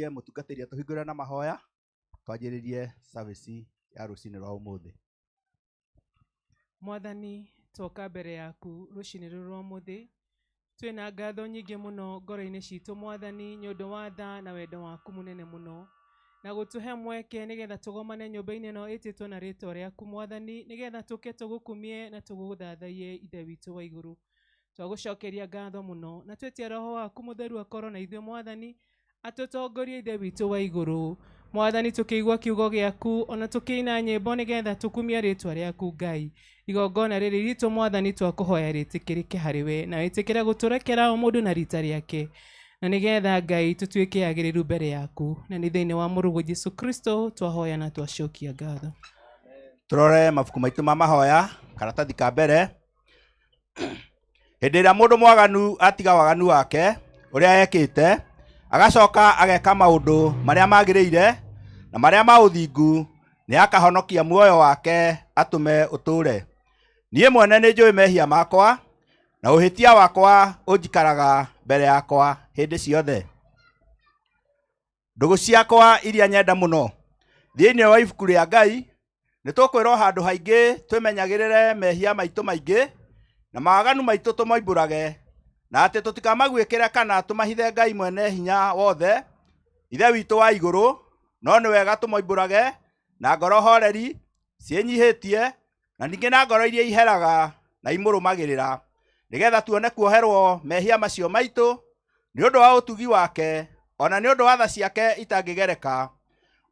Njũrie mũtungatĩri atũhingũre na mahoya twanjĩrĩrie service ya rũcinĩ rwa ũmũthĩ. Mwathani, twoka mbere yaku rũcinĩ rũrũ rwa ũmũthĩ, twĩna ngatho nyingĩ mũno ngoro-inĩ citũ Mwathani, nĩ ũndũ wa tha na wendo waku mũnene mũno, na gũtũhe mweke nĩgetha tũgomane nyũmba-inĩ ĩno ĩtĩtwo na rĩtwa rĩaku Mwathani, nĩgetha tũke tũgũkumie na tũgũthathaiye Ithe witũ wa igũrũ. Twagũcokeria ngatho mũno na twĩtie Roho waku mũtheru akorwo na ithuĩ Mwathani, atũtongorie Ithe witũ wa igũrũ. Mwathani, tũkĩigua kiugo gĩaku ona tũkĩina nyĩmbo nĩgetha tũkumie rĩtwa rĩaku Ngai. Igongona rĩrĩ ritũ Mwathani twakũhoya rĩtĩkĩrĩke harĩ we, na wĩtĩkĩre gũtũrekera o mũndũ na rita rĩake, na nĩgetha Ngai tũtuĩke agĩrĩru mbere yaku, na nĩ thĩinĩ wa mũrũguo Jesu Kristo twahoya na twacokia ngatho. Tũrore mabuku maitũ ma mahoya, karatathi ka mbere. Hĩndĩ ĩrĩa mũndũ mwaganu atiga waganu wake ũrĩa ekĩte, agacoka ageka maũndũ marĩa magĩrĩire na marĩa ma ũthingu, nĩ akahonokia muoyo wake atũme ũtũũre. Niĩ mwene nĩ njũĩ mehia makwa, na ũhĩtia wakwa ũnjikaraga mbere yakwa hĩndĩ ciothe. Ndũgũ ciakwa iria nyenda mũno, thĩinĩ wa ibuku rĩa Ngai nĩ tũkwĩrwo handũ haingĩ twĩmenyagĩrĩre mehia maitũ maingĩ na mawaganu maitũ tũmoimbũrage, na atĩ tũtikamaguĩkĩre kana tũmahithe Ngai mwene hinya wothe, Ithe witũ wa igũrũ, no nĩ wega tũmoimbũrage na ngoro horeri ciĩnyihĩtie, na ningĩ na ngoro iria iheraga na imũrũmagĩrĩra, nĩgetha tuone kuoherwo mehia macio maitũ nĩ ũndũ wa ũtugi wake, ona nĩ ũndũ wa tha ciake itangĩgereka.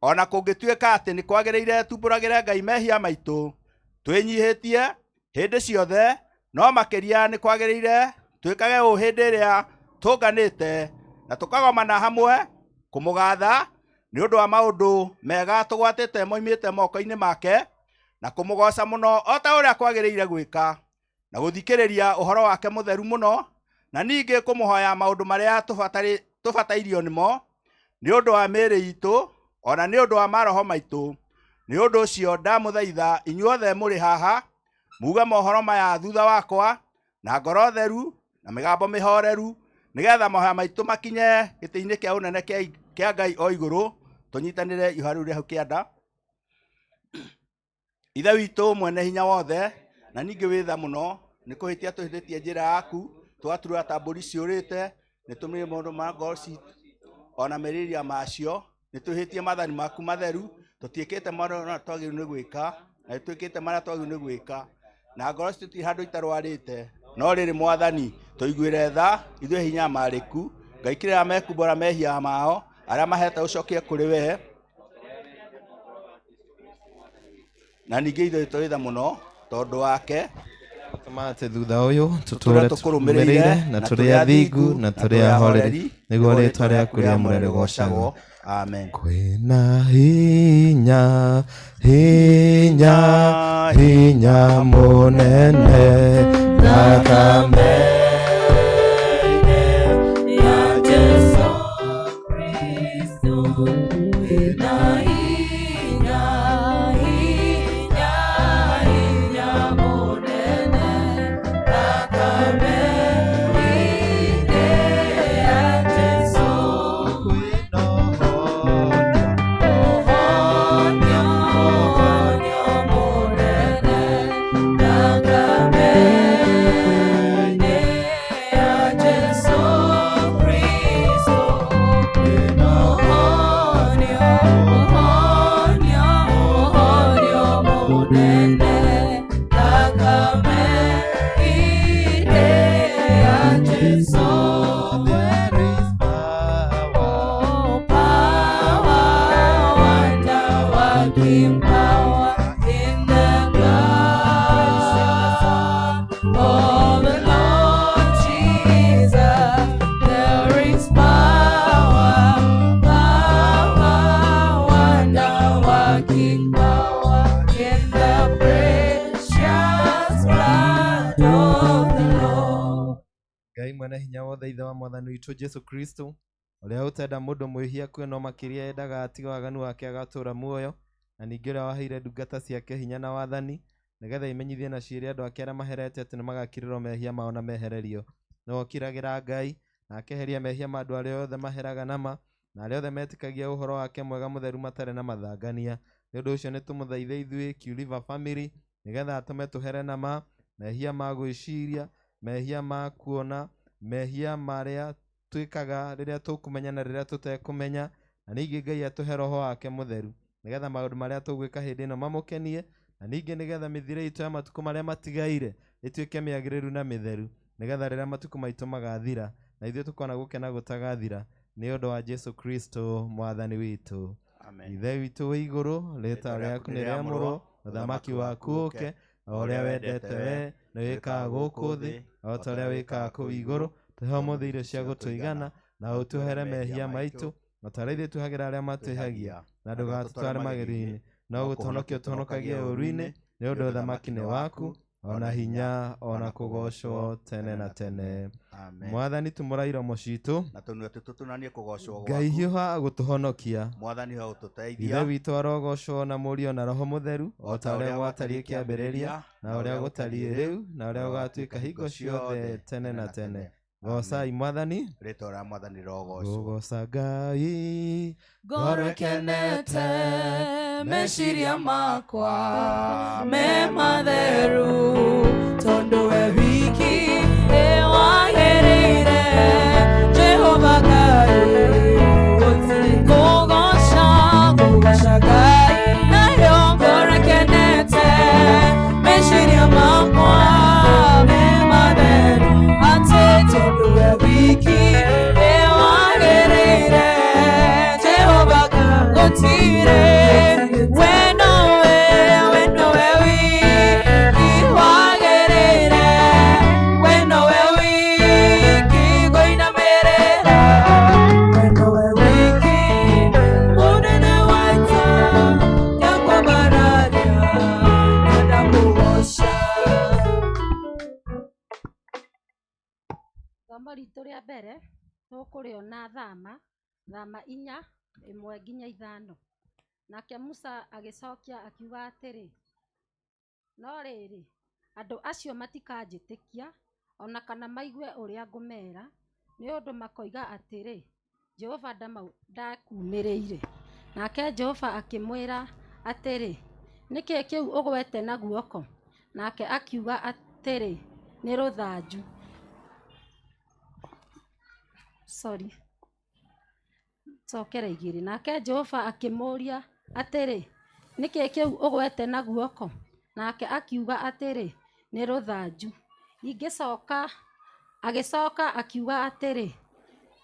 Ona kũngĩtuĩka atĩ nĩ kwagĩrĩire tumbũragĩre Ngai mehia maitũ twĩnyihĩtie hĩndĩ ciothe, no makĩria nĩ kwagĩrĩire twĩkage ũũ hĩndĩ ĩrĩa tũnganĩte na tũkagomana hamwe kũmũgatha nĩ ũndũ wa maũndũ mega tũgwatĩte moimĩte moko-inĩ make, na kũmũgoca mũno o ta ũrĩa kwagĩrĩire gwĩka, na gũthikĩrĩria ũhoro wake mũtheru mũno, na ningĩ kũmũhoya maũndũ marĩa tũbatairio nĩmo nĩ ũndũ wa mĩĩrĩ itũ ona nĩ ũndũ wa maroho maitũ. Nĩ ũndũ ũcio ndamũthaitha inyuothe mũrĩ haha muge mohoro maya thutha wakwa na ngoro theru na mĩgambo mĩhoreru, nĩgetha mahoya maitũ makinye gĩtĩ-inĩ kĩa ũnene kĩa Ngai o igũrũ. Tũnyitanĩre ihoya rĩu rĩa hau kĩanda. Ithe witũ mwene hinya wothe, na ningĩ wĩ tha mũno, nĩ kũhĩtia tũhĩtĩtie njĩra yaku, tũgaturũra ta mbũri ciũrĩte, nĩ tũmĩrĩ maũndũ ma ngoro citũ ona merirĩria macio, nĩ twĩhĩtie maathani maku matheru, tũtiĩkĩte maũndũ marĩa twagĩrĩirwo nĩ gwĩka, na nĩ twĩkĩte marĩa twagĩrĩirwo nĩ gwĩka, na ngoro citũ itirĩ handũ itarwarĩte. No rĩrĩ Mwathani, tũiguĩre tha ithuĩ hinya marĩku, Ngai kĩrĩa mekumbũra mehia mao, arĩa mahete ũcokie kũrĩ we, na ningĩ ithuĩ tũrĩ tha mũno tondũ wake, Tũma atĩ thutha ũyũ tũtũre tũtũre tũkũrũmĩrĩire na tũrĩ athingu na tũrĩ ahoreri, nĩguo rĩtwa rĩaku rĩamũre rĩgoocagwo. Amen. Kwĩna hinya, hinya, hinya mũnene thakame-inĩ ya Jesu Kristo. Kwĩna hinya, hinya, hinya mũnene thakame-inĩ ya Jesu. Kwĩna ũhonio, Ũhonio, ũhonio mũnene thakame-inĩ ya Jesu Kristo. kwĩna Ũhonio, ũhonio, ũhonio mũnene thakame-inĩ ya Jesu. There is power. Oh, power, wonder working power in the blood of the Lord Jesus. There is power, power, wonder working power in the precious blood of the Lord. Ngai mwene hinya wothe, Ithe wa Mwathani witũ Jesu Kristo, ũrĩa ũtenda mũndũ mwĩhia akue no makĩria endaga atige waganu wake agatũũra muoyo, na ningĩ ũrĩa waheire ndungata ciake hinya na wathani, nĩgetha imenyithie na ciĩre andũ ake arĩa maherete atĩ nĩmagakirĩrwo mehia mao na mehererio. Nĩwe ũkiragĩra Ngai, na akeheria mehia ma andũ arĩa othe maheraga nama, Na arĩa othe metĩkagia ũhoro wake mwega mũtheru matarĩ na mathangania. Nĩ ũndũ ũcio nĩtũmũthaithe ithuĩ Q-River family nĩgetha atũme tũhere na ma mehia ma gwĩciria, mehia ma kuona, mehia marĩa twĩkaga rĩrĩa tũkũmenya na rĩrĩa tũtekũmenya, na ningĩ Ngai atũhe roho wake mũtheru nĩgetha maũndũ marĩa tũgwĩka hĩndĩ ĩno mamũkenie, na ningĩ nĩgetha mĩthiĩre itũ ya matukũ marĩa matigaire ĩtuĩke mĩagĩrĩru na mĩtheru, nĩgetha rĩrĩa matukũ maitũ magathira na ithuĩ tũkona gũkena gũtagathira nĩ ũndũ wa Jesu Kristo mwathani witũ. Amen. Ithe witũ wĩ igũrũ, rĩĩtwa rĩaku nĩ rĩamũrwo, ũthamaki waku ũke, o ũrĩa wendete we nĩ wĩkaga gũkũ thĩ o ta ũrĩa wĩkaga kũu igũrũ. Tũhe ũmũthĩ irio cia gũtũigana, na ũtuohere mehia maitũ o ta ũrĩa ithuĩ tuohagĩra arĩa matwĩhagia, na ndũgatũtware magerio-inĩ, no gũtũhonokia ũtũhonokagie ũũru-inĩ, nĩ ũndũ ũthamaki nĩ waku, ona hinya, ona kũgoocwo tene na tene. Amen. Mwathani tumũra iromo citũ, Na tũnua twitũ tunanie kũgocwo Ngai gwaku. hiũha gũtũhonokia. Mwathani wa Ithe gũtũteithia. witũ arogocwo na Mũriũ na Roho Mũtheru, o ta ũrĩa gwatariĩ kĩambĩrĩria, na ũrĩa gũtariĩ rĩu, na ũrĩa gũgatuĩka hingo ciothe tene na tene. Goocai Mwathani. Rĩtwa rĩa Mwathani rĩrogocwo. Gũgooca Ngai Ngoro ĩkenete meciria makwa me matheru tondũ we wiki nĩwagĩrĩire Jehova Ngai gũtirĩ kũgoca kũgoca Ngai nayo ngoro ĩkenete meciria makwa me matheru atĩ tondũ we wiki nĩwagĩrĩire Jehova Ngai gũtirĩ we nowe we nowe wiki wagĩrĩire we nowe wiki ngũinamĩrĩra we nowe wiki mũnene wa ita nĩakwambararia na ndakũgoca. Ithomo ritũ rĩa mbere tũkũrĩona Thama, Thama 4:1-5. Nake Musa agĩcokia akiuga atĩrĩ, no rĩrĩ, andũ acio matikanjĩtĩkia, ona kana maigue ũrĩa ngũmeera, nĩ ũndũ makoiga atĩrĩ, Jehova ndakuumĩrĩire. Nake Jehova akĩmwĩra atĩrĩ, nĩ kĩĩ kĩu ũgwete na guoko? Nake akiuga atĩrĩ, nĩ rũthanju. Sorry. Cokera igĩrĩ. Nake Jehova akĩmũũria atĩrĩ, nĩ kĩĩ kĩu ũgwete na guoko? Nake akiuga atĩrĩ, nĩ rũthanju. Agĩcoka akiuga atĩrĩ,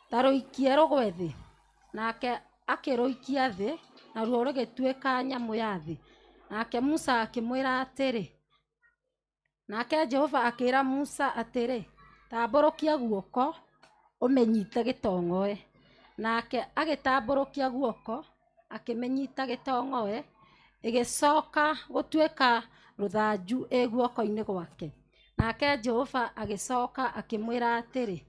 ta rũikie rũgwe thĩ. Nake akĩrũikia thĩ, naruo rũgĩtuĩka nyamũ ya thĩ. Nake Musa akĩmwĩra atĩrĩ, nake Jehova akĩĩra Musa atĩrĩ, tambũrũkia guoko ũmĩnyite gĩtong'oe. Nake agĩtambũrũkia guoko akĩmĩnyita gĩtong'oe, ĩgĩcoka gũtuĩka rũthanju ĩ guoko-inĩ gwake. Nake Jehova agĩcoka akĩmwĩra atĩrĩ,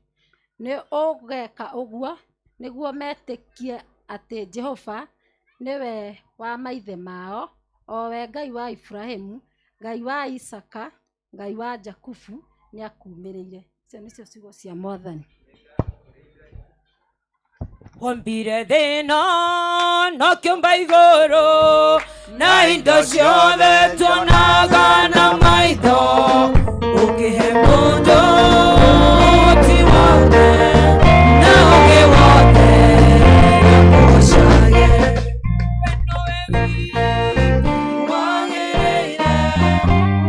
nĩ ũgeeka ũguo nĩguo metĩkie atĩ Jehova nĩwe wa maithe mao, o we Ngai wa Iburahĩmu, Ngai wa Isaaka, Ngai wa Jakubu nĩakuumĩrĩire. Icio nĩcio ciugo cia Mwathani. Wombire thĩna na kĩũmba igũrũ na indo ciothe tuonaga na maitho ũkĩhe mũndũ ũhoti wothe na ũũgĩ wothe akũgocage. We nowe wiki wagĩrĩire,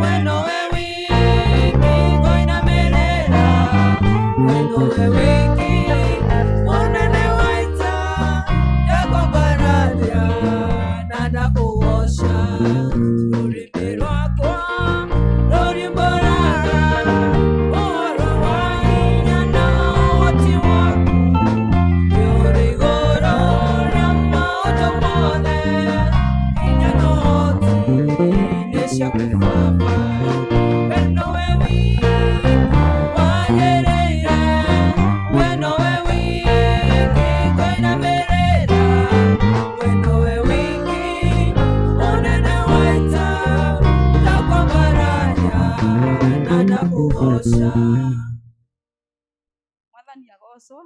we nowe wiki ngũinamĩrĩra, we nowe wiki mũnene wa ita ndakwambararia na ndakũgoca. Rũrĩmĩ rwakwa rũriumbũraga ũhoro wa hinya na ũhoti waku, nĩũrĩ igũrũ rĩa maũndũ mothe, hinya na ũhoti nĩ ciaku Baba. We nowe wiki wagĩrĩire, we nowe wiki ngũinamĩrĩra, we nowe wiki mũnene wa ita ndakwambararia na ndakũgoca. Mwathani agocwo.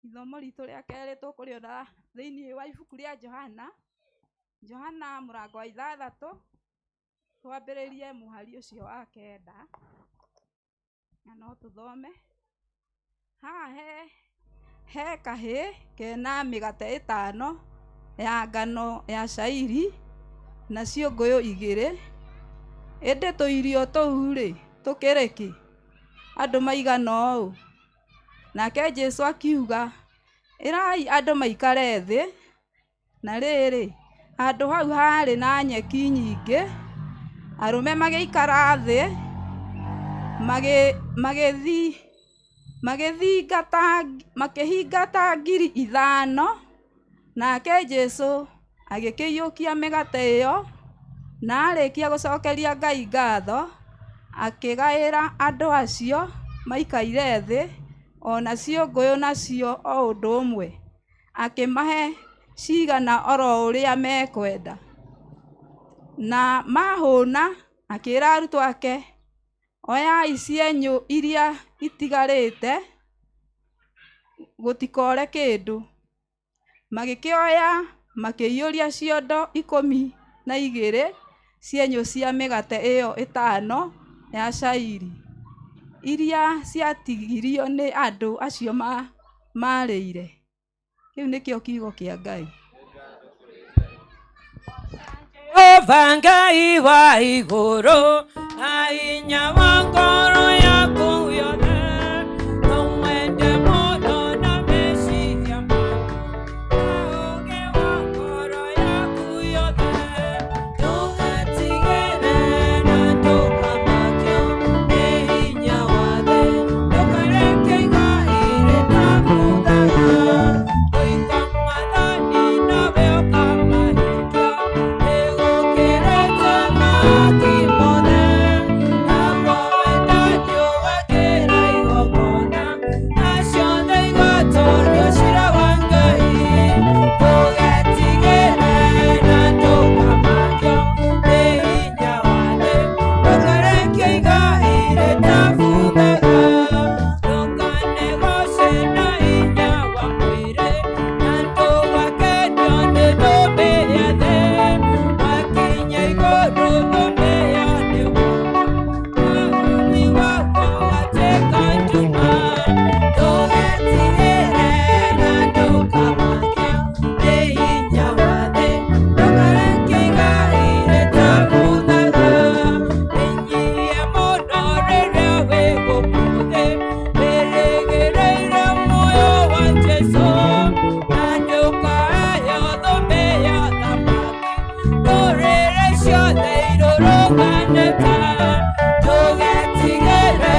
Ithomo ritũ rĩa kerĩ tũkũrĩona thĩinĩ wa ibuku rĩa Johana, Johana mũrango wa 6, twambĩrĩrie mũhari ũcio wa 9, na no tũthome. Haha he kahĩĩ kena mĩgate 5 ya ngano ya cairi na ciũngũyũ 2, ĩndĩ tũirio tũu rĩ tũkĩrĩ kĩ andũ maigana ũũ? Nake Jesũ akiuga, ĩrai andũ maikare thĩ. Na rĩrĩ, handũ hau haarĩ na nyeki nyingĩ, arũme magĩikara thĩ, makĩhinga ta 5,000. Nake Jesũ agĩkĩiyũkia mĩgate ĩyo, na arĩkia gũcokeria Ngai ngatho, akĩgaĩra andũ acio maikaire thĩ, ona ciũngũyũ nacio o ũndũ ũmwe, akĩmahe cigana oro ũrĩa mekwenda. Na mahũna, akĩra arutwo ake, oyai cienyũ iria itigarĩte, gũtikore kĩndũ. Magĩkĩoya makĩiyũria ciondo 12 cienyũ cia mĩgate ĩyo 5 ya cairi, iria ciatigirio nĩ andũ acio marĩire. Kĩu nĩkĩo kiugo kĩa Ngai. Jehova Ngai wa igũrũ, na hinya wa ngoro yaku yothe, na ũmwende mũno na meciria maku, na ũũgĩ wa ngoro yaku yothe. Ndũgetigĩre na ndũkamakio nĩ hinya wa thĩ, ndũkareke igai rĩtabuthaga. Gũika maathani nawe ũkamahingia, nĩgũkĩrĩte mahaki mothe. Naguo wendani ũgakĩra igongona, na ciothe igatoorio ciira wa Ngai. Ndũgetigĩre na ndũkamakio nĩ hinya wa thĩ, ndũkareke igai rĩtabuthaga. Ndũkanegoce na hinya wa mwĩrĩ, na ndũgakenio nĩ thũmbĩ ya thĩ. Wakinya igũrũ thũmbĩ ya thĩ woka, na ũũmbi wakwa ũgatuĩka nduma. Ndũgetigĩre na ndũkamakio nĩ hinya wa thĩ, ndũkareke igai rĩtabuthaga. Wĩnyihie mũno rĩrĩa wĩ gũkũ thĩ, wĩrĩgĩrĩire muoyo wa Jesũ, na ndũkaheo thũmbĩ ya thamaki. Ndũrĩrĩ ciothe irũrũnganĩte, ndũgetigĩre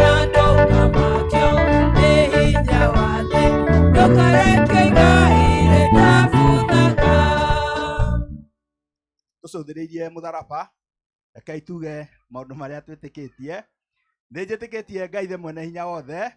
na ndũkamakio nĩ hinya wa thĩ, ndũkareke igai rĩtabuthaga. Tũcũthĩrĩirie mũtharaba, rekei tuge maũndũ marĩa twĩtĩkĩtie. Nĩ njĩtĩkĩtie Ngai the mwene hinya wothe,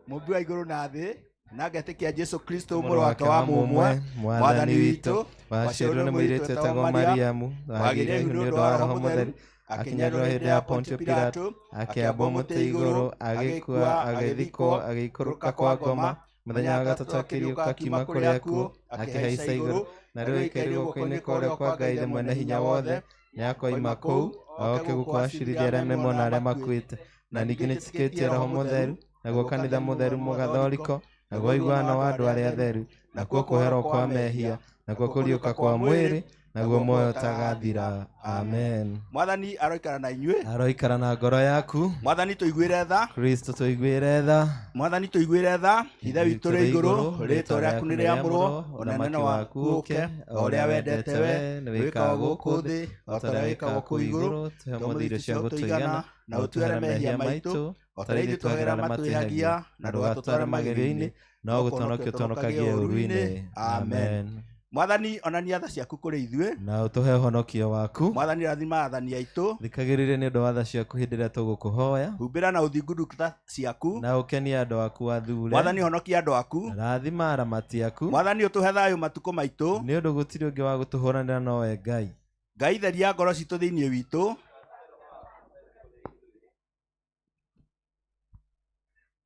mũmbi wa igũrũ na thĩ, na ngetĩkia Jesũ Kristo mũrũ wake wa mũmwe, Mwathani witũ, waciarirwo nĩ mũirĩtu wetagwo Mariamu, wagĩire ihu nĩ ũndũ wa Roho Mũtheru, akĩnyarirwo hĩndĩ ya Pontio Pilato, akĩambwo mũtĩ igũrũ, agĩkua, agĩthikwo, agĩikũrũka kwa ngoma, mũthenya wa gatatũ akĩriũka akiuma kũrĩa akuũ, akĩhaica igũrũ, na rĩu aikaire guoko-inĩ kwa ũrĩo kwa Ngai the mwene hinya wothe, nĩakoima kũu oke gũkũ acirithie arĩa me muoyo na arĩa makuĩte. Na ningĩ nĩnjĩtĩkĩtie Roho Mũtheru, naguo kanitha mũtheru mũgathoriko, naguo ũiguano wa andũ arĩa atheru, nakuo kũherwo kwa mehia, nakuo kũriũka kwa mwĩrĩ, naguo muoyo ũtagathira. Amen. Mwathani aroikara na inyuĩ. Aroikara na ngoro yaku. Mwathani tũiguĩre tha. Kristo tũiguĩre tha. Mwathani tũiguĩre tha. Ithe witũ ũrĩ igũrũ, rĩĩtwa rĩaku nĩ rĩamũrwo, ũnene waku ũũke, o ũrĩa wendete we nĩ wĩkagwo gũkũ thĩ o ta ũrĩa wĩkagwo kũu igũrũ. Tũhe ũmũthĩ irio cia gũtũigana, na ũtuohere mehia maitũ o ta ũrĩa ithuĩ tuohagĩra arĩa matwĩhagia, na ndũgatũtware magerio-inĩ, no gũtũhonokia ũtũhonokagie ũũru-inĩ. Amen. Mwathani onania tha ciaku kũrĩ ithuĩ, na ũtũhe ũhonokio waku. Mwathani rathima athani aitũ, thikagĩrĩria nĩ ũndũ wa tha ciaku hĩndĩ ĩrĩa tũgũkũhoya, humbĩra na ũthingu ndungata ciaku, na ũkenie andũ aku athure. Mwathani honokia andũ aku, rathima aramati aku. Mwathani ũtũhe thayũ matukũ maitũ, nĩ ũndũ gũtirĩ ũngĩ wa gũtũhũranĩra nowe Ngai. Ngai theria ngoro citũ thĩinĩ witũ.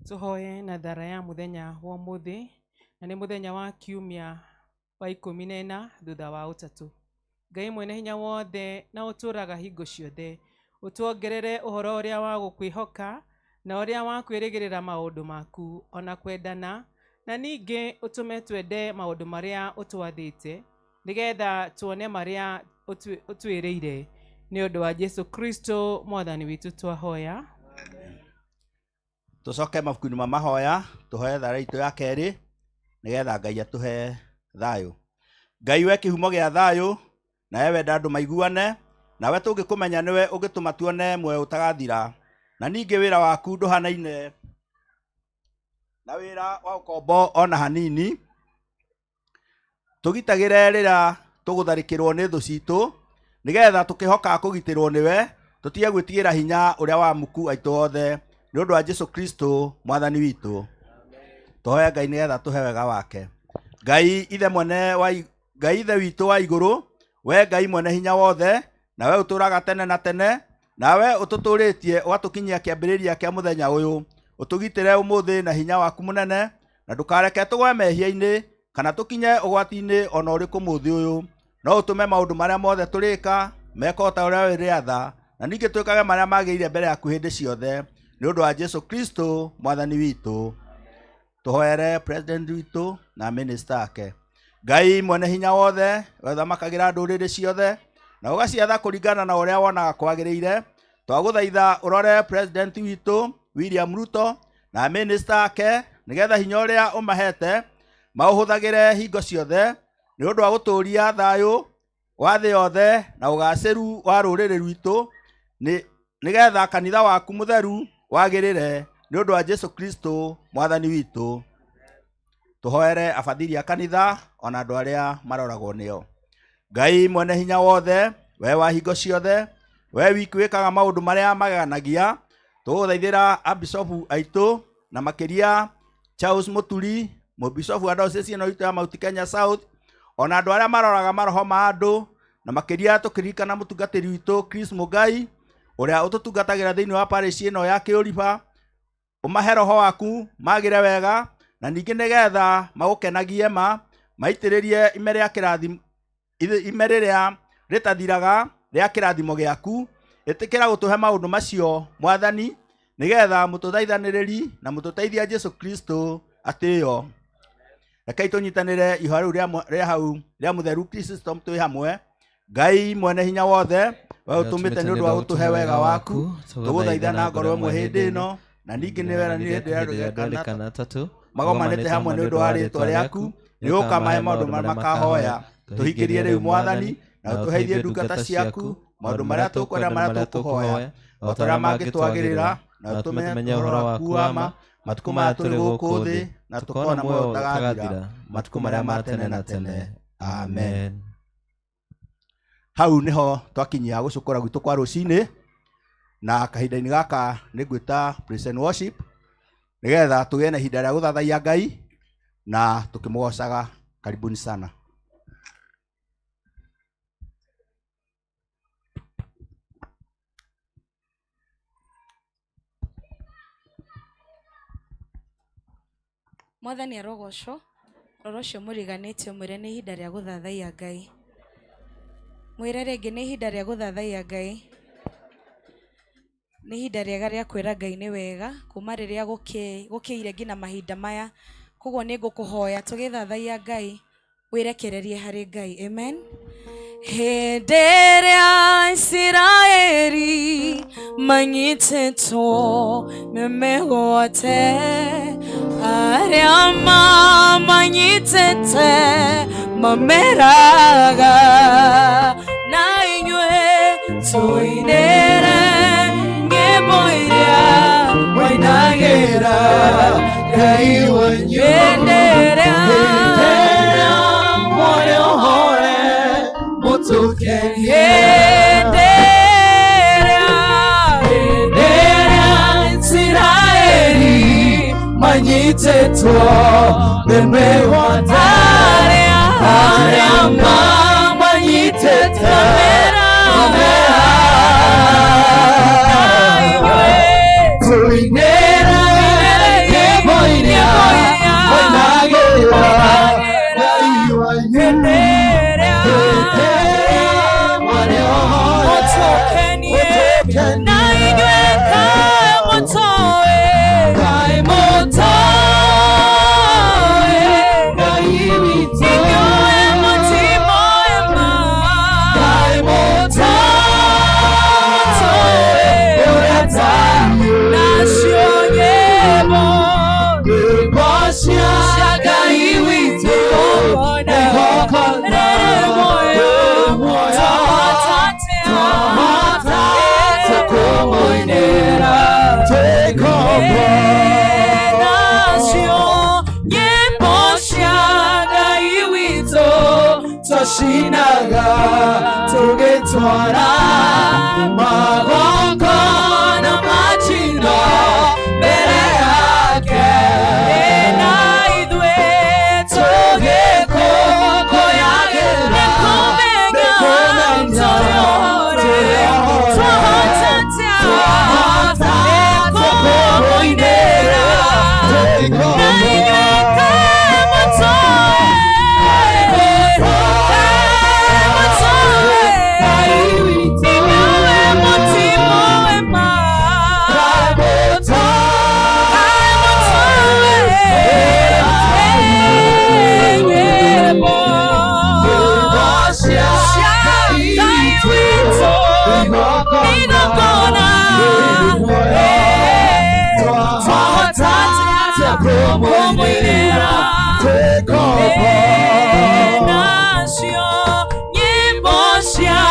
Tũhoye na thara ya mũthenya wa ũmũthĩ. Na nĩ mũthenya wa kiumia wa 14 thutha wa ũtatũ. Ngai mwene hinya wothe na ũtũũraga hingo ciothe, ũtuongerere ũhoro ũrĩa wa gũkwĩhoka na ũrĩa wa kwĩrĩgĩrĩra maũndũ maku ona kwendana, na ningĩ ũtũme twende maũndũ marĩa ũtwathĩte nĩgetha tuone marĩa ũtwĩrĩire. Nĩ ũndũ wa Jesu Kristo mwathani witũ twahoya. Tũcoke mabuku-inĩ ma mahoya tũhoe thara itũ ya kerĩ nĩgetha Ngai atũhe thayũ. Ngai we kĩhumo gĩa thayũ, nawe wenda andũ maiguane, nawe tũngĩkũmenya nĩwe ũngĩtũma tuone muoyo ũtagathira, na ningĩ wĩra waku ndũhanaine na wĩra wa ũkombo ona hanini. Tũgitagĩre rĩrĩa tũgũtharĩkĩrwo nĩ thũ citũ, nĩgetha tũkĩhoka kũgitĩrwo nĩwe, tũtige gwĩtigĩra hinya ũrĩa wa muku aitũ othe, nĩ ũndũ wa Jesu Kristo mwathani witũ. Tũhoe Ngai nĩgetha tũhe wega wake. Ngai ithe mwene wa Ngai ithe witũ wa igũrũ, we Ngai mwene hinya wothe, nawe ũtũũraga tene na tene, nawe ũtũtũũrĩtie ũgatũkinyia kĩambĩrĩria kĩa mũthenya ũyũ. Ũtũgitĩre ũmũthĩ na hinya waku mũnene, na ndũkareke tũgwe mehia-inĩ kana tũkinye ũgwati-inĩ ona ũrĩkũ mũthĩ ũyũ. No ũtũme maũndũ marĩa mothe tũrĩka meko ta ũrĩa wĩrĩatha, na ningĩ twĩkage marĩa magĩrĩire mbere yaku hĩndĩ ciothe, nĩ ũndũ wa Jesu Kristo mwathani witũ. Tũhoere president witũ na minister ake. Ngai mwene hinya wothe, we ũthamakagĩra ndũrĩrĩ ciothe na ũgaciatha kũringana na ũrĩa wonaga kwagĩrĩire, twagũthaitha ũrore president witũ William Ruto na minister ake, nĩgetha hinya ũrĩa ũmahete maũhũthagĩre hingo ciothe nĩ ũndũ wa gũtũũria thayũ wa thĩ yothe na ũgacĩru wa rũrĩrĩ rwitũ, nĩgetha kanitha waku mũtheru wagĩrĩre, nĩ ũndũ wa Jesu Kristo mwathani witũ. Tũhoere abathiri a kanitha ona andũ arĩa maroragwo nĩo. Ngai mwene hinya wothe, we wa hingo ciothe, we wiki wĩkaga maũndũ marĩa mageganagia, tũgũthaithĩra abicobu aitũ na makĩria Charles Muturi, mũbicobu wa diocese ĩno itũ ya Mount Kenya South, ona andũ arĩa maroraga maroho ma andũ, na makĩria tũkĩririkana mũtungatĩri witũ Chris Mugai ũrĩa ũtũtungatagĩra thĩinĩ wa parish ĩno ya Kĩũriba. Ũmahe roho waku magĩre wega, na ningĩ nĩgetha magũkenagie ma maitĩrĩrie ime rĩa kĩrathimo, ime rĩrĩa rĩtathiraga rĩa kĩrathimo gĩaku. Ĩtĩkĩra gũtũhe maũndũ macio mwathani, nĩgetha mũtũthaithanĩrĩri na mũtũteithia Jesu Kristo atĩo. Rekei tũnyitanĩre ihoya rĩu rĩa hau rĩa mũtheru Kristo twĩ hamwe. Ngai mwene hinya wothe, we ũtũmĩte nĩ ũndũ wa gũtũhe wega waku, tũgũthaitha na ngoro ĩmwe hĩndĩ ĩno, na ningĩ nĩ weranire hĩndĩ ĩrĩa andũ kana tatũ magomanĩte hamwe nĩ ũndũ wa rĩĩtwa rĩaku, nĩ ũkamahe maũndũ marĩa makahoya. Tũhingĩrie rĩu mwathani, na ũtũheithie ndungata ciaku maũndũ marĩa tũkwenda marĩa tũkũhoya, o ta ũrĩa mangĩtwagĩrĩra, na ũtũme tũmenye ũhoro waku wa ma matukũ maya tũrĩ gũkũ thĩ, na tũkona muoyo ũtagathira matukũ marĩa ma tene na tene. Amen. Hau niho twakinyia gũcũkũra gwitũ kwa rũcinĩ, na kahinda-inĩ gaka nĩ ngwĩta praise and worship nĩgetha tũgĩe na ihinda rĩa gũthathaiya Ngai na tũkĩmũgocaga. Karibuni sana. Mwathani arogocwo. Rora ũcio mũriganĩtie ũmwĩre nĩ ihinda rĩa gũthathaiya Ngai. Mwĩre rĩngĩ nĩ ihinda rĩa gũthathaiya Ngai. Nĩ ihinda rĩega rĩa kwĩra Ngai nĩ wega kuma rĩrĩa gũkĩire nginya mahinda maya. Koguo nĩ ngũkũhoya tũgĩthathaiya Ngai wĩrekererie harĩ Ngai. Amen. Hĩndĩ ĩrĩa Isiraeli manyitĩtwo nĩ mĩgwate, arĩa mamanyitĩte mameraga, na inyuĩ tũinĩre nyĩmbo iria wainagĩra Ngai wanyu. Hĩndĩ ĩrĩa mwarĩ ũhore mũtũkenie. Hĩndĩ ĩrĩa Isiraeli manyitĩtwo nĩ mĩgwate, arĩa mamanyitĩte mameraga, tũinĩre nyĩmbo iria wainagĩra Tũkenie. Na inyuĩ kaĩ mũtoĩ, Ngai mũtoĩ, Ngai witũ. Inyuĩ mũtimoĩ ma. Ngai mũtoĩ, ũrĩa tariĩ. Nacio nyĩmbo Nyĩmbo cia Ngai witũ igongona igongona rĩrĩ muoyo. rĩrĩ muoyo. Twahota atĩa Twahota atĩa kũmũinĩra twĩ ngombo? Nacio nyĩmbo cia Ngai witũ Twacinaga tũgĩtwara magongona ma njino mbere yake. Na ithuĩ Tũgĩkũngũyagĩra nĩkũmenya nĩkũmenya tũrĩ ohore. tũrĩ ohore. Twahota atĩa Twahota atĩa kũmũinĩra twĩ na ngombo? inyuĩ kaĩ mũtoĩ, kaĩ mũtoĩ, inyuĩ mũtimoĩ ma. Kaĩ mũtoĩ, nyĩmbo cia cia Ngai witũ igongona Twahota atĩa kũmũinĩra twĩ ngombo? Nacio nyĩmbo cia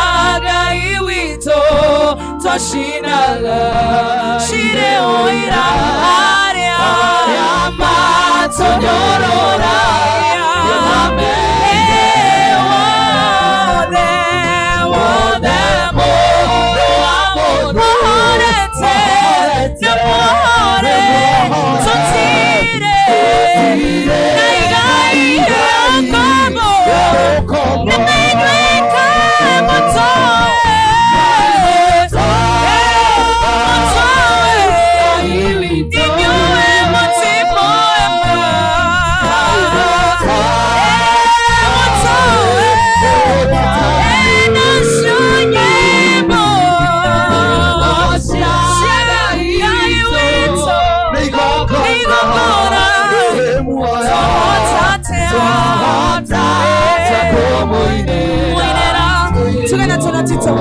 Ngai witũ twacinaga cirĩ ũira arĩa matũnyorora wothe wothe mũndũ wa mũndũ mũhorete nĩ mũhore tũtirĩ na igai rĩa ngombo na inyuĩ kaĩ mũtoĩ, mũtoĩ, inyuĩ mũtimoĩ ma. Nacio nyĩmbo cia Ngai witũ igongona twahota atĩa kũmũinĩra? Tugenda tuna Tito.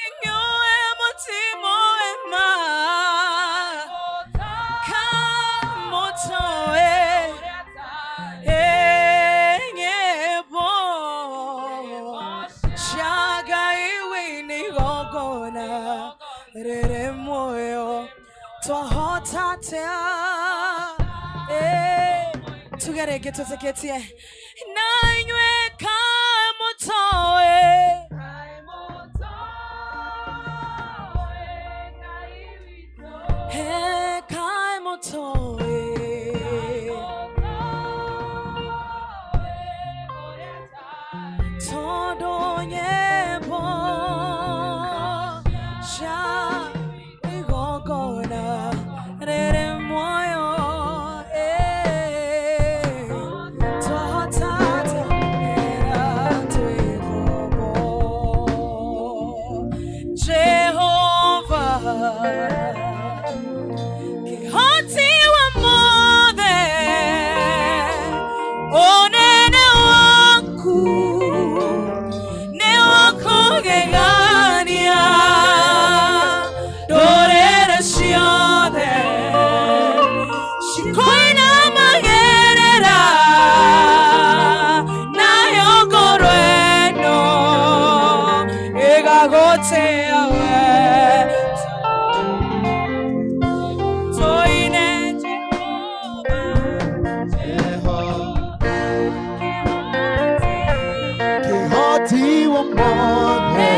Inyuĩ mũtimoĩ ma, kaĩ mũtoĩ, nyĩmbo cia Ngai witũ igongona rĩrĩ muoyo. Twahota atĩa? Tuge rĩngĩ twĩtĩkĩtie na inyuĩ kaĩ mũtoĩ. Kaĩ mũtoĩ, tondũ nyĩmbo cia igongona rĩrĩ muoyo, twahota atĩa kũmũinĩra twĩ ngombo? Jehova Kĩhoti wa mothe, ũnene waku nĩ wa kũgegania. Ndũrĩrĩ ciothe cikũinamagĩrĩra, nayo ngoro ĩno ĩgagũtĩa we. Toine Kĩhoti wa mothe.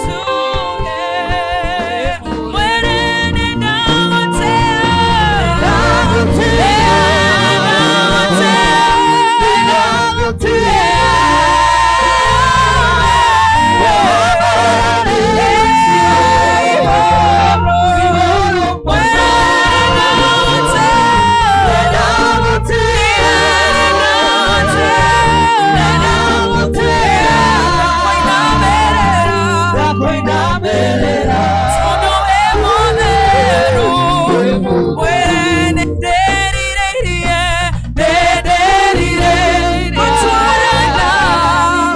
Together. Tondũ wĩ mũtheru. Mwĩre nĩ ndĩrirĩirie, ndĩndĩrirĩirie gũtwarana,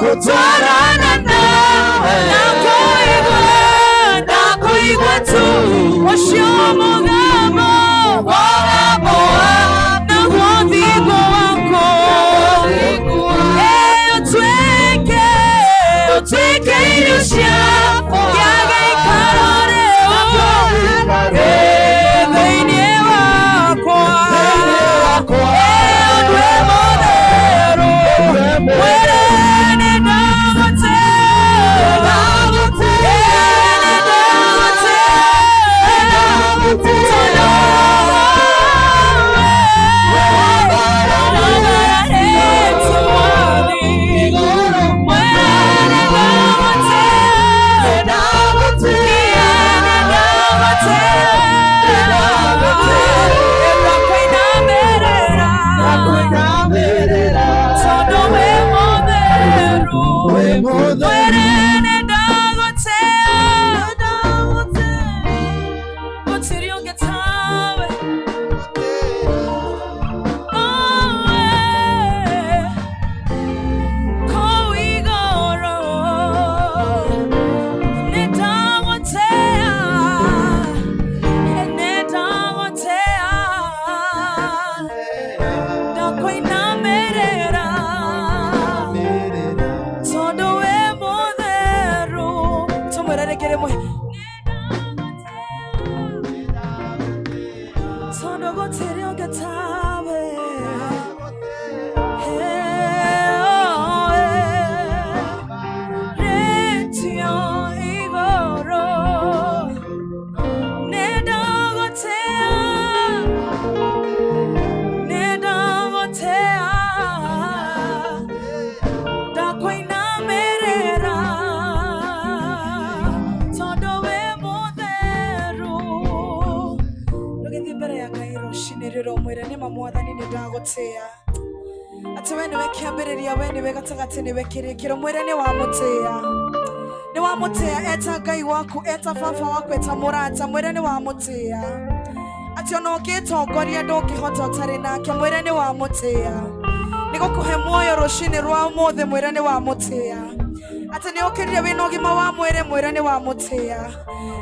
gũtwarana nawe, na kũigua, na kũigua tu ũcio mũgambo, mũgambo naguo thingo wakwa. Ĩ ũtuĩke, ũtuĩke irio ciakwa, kĩa gĩikaro rĩu, ĩ thĩinĩ wakwa. Ĩ ũndũ mũtheru, mwĩre nĩ ndagũtĩa, ĩ nĩ ndagũtĩa, tondũ Tondũ wĩ mũtheru. Tũmwĩre rĩngĩ rĩmwe. Tondũ gũtirĩ ũngĩ tawe. Hey, oh, eh. Rĩtio igũrũ. Nĩndagũtĩa, nĩndagũtĩa, ndakũinamĩrĩra, tondũ wĩ mũtheru. Ndũgĩthiĩ mbere ya Ngai rũcinĩ rũrũ ũmwĩre nĩma mwathani nĩ ndagũtĩa, atĩ we nĩwe kĩambĩrĩria, we nĩwe gatagatĩ, nĩwe kĩrĩkĩro. Mwĩre nĩ wamũtĩa, nĩ wamũtĩa. Eta Ngai waku, eta baba waku, eta mũrata, mwĩre nĩ wamũtĩa, atĩ ona ũngĩtongoria ndũngĩhota ũtarĩ nake. Mwĩre nĩ wamũtĩa, nĩ gũkũhe muoyo rũcinĩ rwa ũmũthĩ. Mwĩre nĩ wamũtĩa, atĩ nĩ ũkĩrire wĩna ũgima wa mwĩrĩ. Mwĩre nĩ wamũtĩa,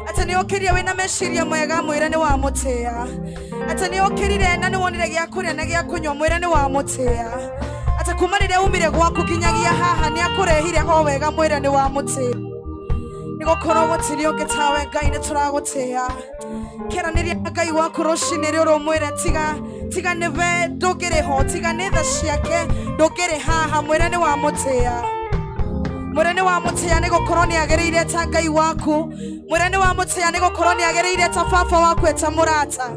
atĩ nĩ ũkĩrire wĩna meciria mega. Mwĩre nĩ wamũtĩa, atĩ nĩ ũkĩrire na nĩ wonire gĩa kũrĩa na gĩa kũnyua. Mwĩre nĩ wamũtĩa, atĩ kuma rĩrĩa umire gwaku nginyagia haha nĩ akũrehire o wega. Mwĩre nĩ wamũtĩa, nĩ gũkorwo gũtirĩ ũngĩ tawe. Ngai nĩ tũragũtĩa. Kĩranĩria na Ngai waku rũcinĩ rũrũ, mwĩre tiga, tiga nĩwe ndũngĩrĩ ho, tiga nĩ tha ciake ndũngĩrĩ haha. Mwĩre nĩ wamũtĩa, mwĩre nĩ wamũtĩa, nĩ gũkorwo nĩ agĩrĩire ta Ngai waku. Mwĩre nĩ wamũtĩa, nĩ gũkorwo nĩ agĩrĩire ta baba waku, eta mũrata.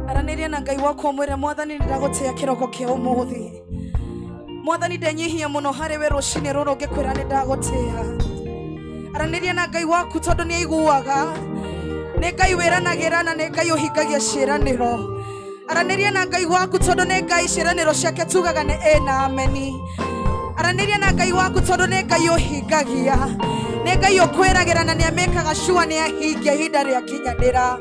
Aranĩria na Ngai waku ũmwĩre mwathani nĩ ndagũtĩa kĩroko kĩa ũmũthĩ. Mwathani ndenyihia mũno harĩ we rũcinĩ rũrũ ngĩkwĩra nĩ ndagũtĩa. Aranĩria na Ngai waku tondũ nĩ aiguaga, nĩ Ngai wĩranagĩra na nĩ Ngai ũhingagia ciĩranĩro. Aranĩria na Ngai waku tondũ nĩ Ngai ciĩranĩro ciake tugaga nĩ ĩ na ameni. Aranĩria na Ngai waku tondũ nĩ Ngai ũhingagia, nĩ Ngai ũkwĩragĩra na nĩ amĩkaga cua nĩ ahingia ihinda rĩakinyanĩra.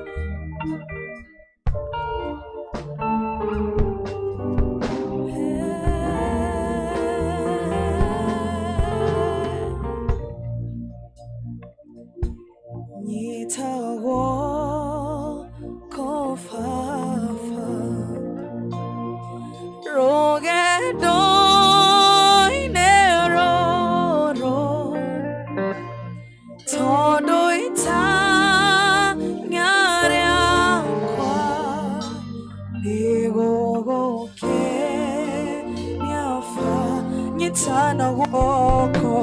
Nyita guoko baba rũgendo-inĩ rũrũ, tondũ itanya rĩakwa nĩ gũgũkenia ba. Nyita na guoko,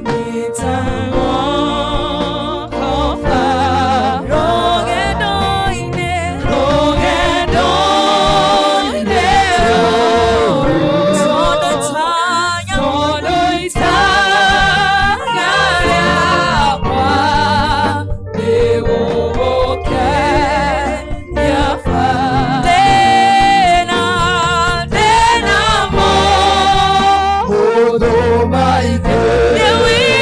nyita guoko baba rũgendo-inĩ, rũgendo-inĩ rũrũ, tondũ itanya, tondũ itanya rĩakwa nĩ gũgũkenia ba. Ndĩna, ndĩna mo nĩ wĩra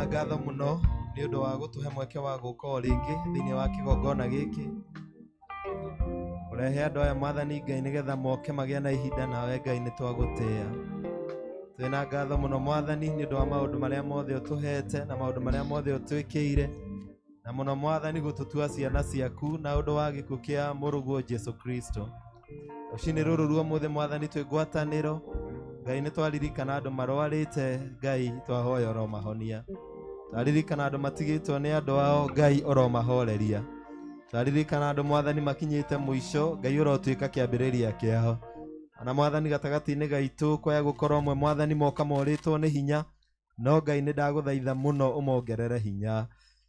Ngatho mũno nĩ ũndũ wa gũtũhe mweke wa gũka o rĩngĩ thĩinĩ wa kĩgongona gĩkĩ. Ũrehe andũ aya mwathani Ngai nĩgetha moke magĩe na ihinda nawe Ngai nĩ twagũtĩĩa. Twĩna ngatho mũno mwathani nĩ ũndũ wa maũndũ marĩa mothe ũtũhete na maũndũ marĩa mothe ũtwĩkĩire na mũno mwathani gũtũtua ciana ciaku na ũndũ wa gĩkuũ kĩa mũrũguo Jesu Kristo. Rũcinĩ rũrũ rwa ũmũthĩ mwathani twĩ ngwatanĩro Ngai nĩ twaririkana andũ marwarĩte Ngai twahoya ũromahonia. Twaririkana andũ matigĩtwo nĩ andũ ao Ngai ũromahoreria. Twaririkana andũ mwathani makinyĩte mũico Ngai ũrotuĩka kĩambĩrĩria kĩao. Ona mwathani gatagatĩ-inĩ gaitũ kwaya gũkorwo amwe mwathani moka morĩtwo nĩ hinya no Ngai nĩ ndagũthaitha mũno ũmongerere hinya.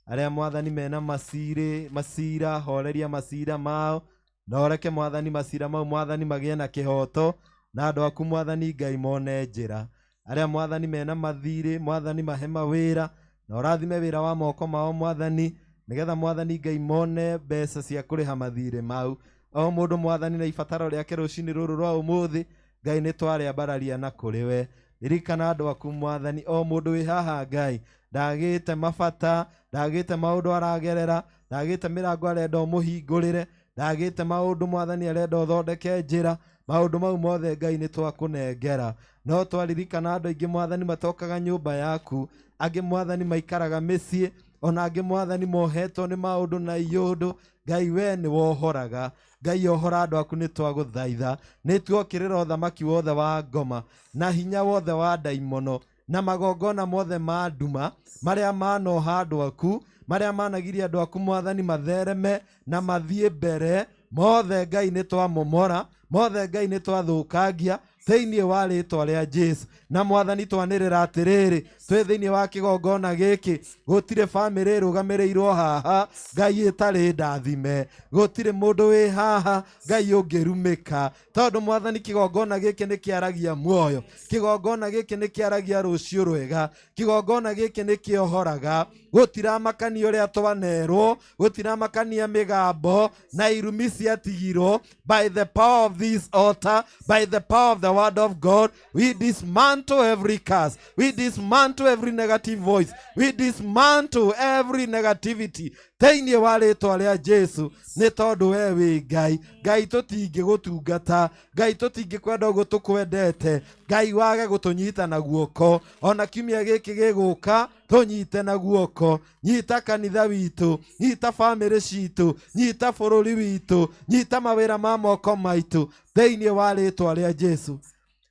Arĩa mwathani mena macirĩ macira horeria macira mao na ũreke mwathani macira mau mwathani magĩe na kĩhoto na andũ aku mwathani Ngai mone njĩra. Arĩa mwathani mena mathirĩ mwathani mahe mawĩra na ũrathime wĩra wa moko mao mwathani nĩgetha mwathani Ngai mone mbeca cia kũrĩha mathirĩ mau. O mũndũ mwathani na ibataro rĩake rũcinĩ rũrũ rwa ũmũthĩ Ngai nĩ twarĩambararia na kũrĩ we. Ririkana andũ aku mwathani o mũndũ wĩ haha Ngai ndagĩte mabata ndagĩte maũndũ aragerera ndagĩte mĩrango arenda ũmũhingũrĩre ndagĩte maũndũ mwathani arenda ũthondeke njĩra maũndũ mau mothe Ngai nĩ twakũnengera. No twaririkana andũ aingĩ mwathani matokaga nyũmba yaku angĩ mwathani maikaraga mĩciĩ ona angĩ mwathani mohetwo nĩ maũndũ na iũndũ Ngai we nĩ wohoraga. Ngai ohora andũ aku nĩ twagũthaitha nĩ tuokĩrĩra ũthamaki wothe wa ngoma na hinya wothe wa ndaimono na magongona mothe ma nduma marĩa manoha andũ aku marĩa managiria andũ aku mwathani mathereme na mathiĩ mbere mothe Ngai nĩ twamomora mothe Ngai nĩ twathũkangia thĩinĩ wa rĩtwa rĩa Jesu. Na mwathani twanĩrĩra atĩrĩrĩ twĩ thĩinĩ wa kĩgongona gĩkĩ gũtirĩ bamĩrĩ ĩrũgamĩrĩirwo haha Ngai ĩtarĩ ndathime gũtirĩ mũndũ wĩ haha Ngai ũngĩrumĩka tondũ mwathani kĩgongona gĩkĩ nĩ kĩaragia muoyo kĩgongona gĩkĩ nĩ kĩaragia rũciũ rwega kĩgongona gĩkĩ nĩ kĩohoraga gũtiramakania ũrĩa twanerwo gũtiramakania mĩgambo na irumi ciatigirwo. By the power of this altar, by the power of the word of God, we dismantle every curse, we dismantle every negative voice, we dismantle every negativity thĩinĩ wa rĩtwa rĩa Jesu. Nĩ tondũ we wĩ Ngai. Ngai tũtingĩgũtungata Ngai tũtingĩkwenda ũguo tũkwendete Ngai wage gũtũnyita na guoko ona kiumia gĩkĩ gĩgũka tũnyite na guoko. Nyita kanitha witũ nyita bamĩrĩ citũ nyita bũrũri witũ nyita mawĩra ma moko maitũ thĩinĩ wa rĩtwa rĩa Jesu.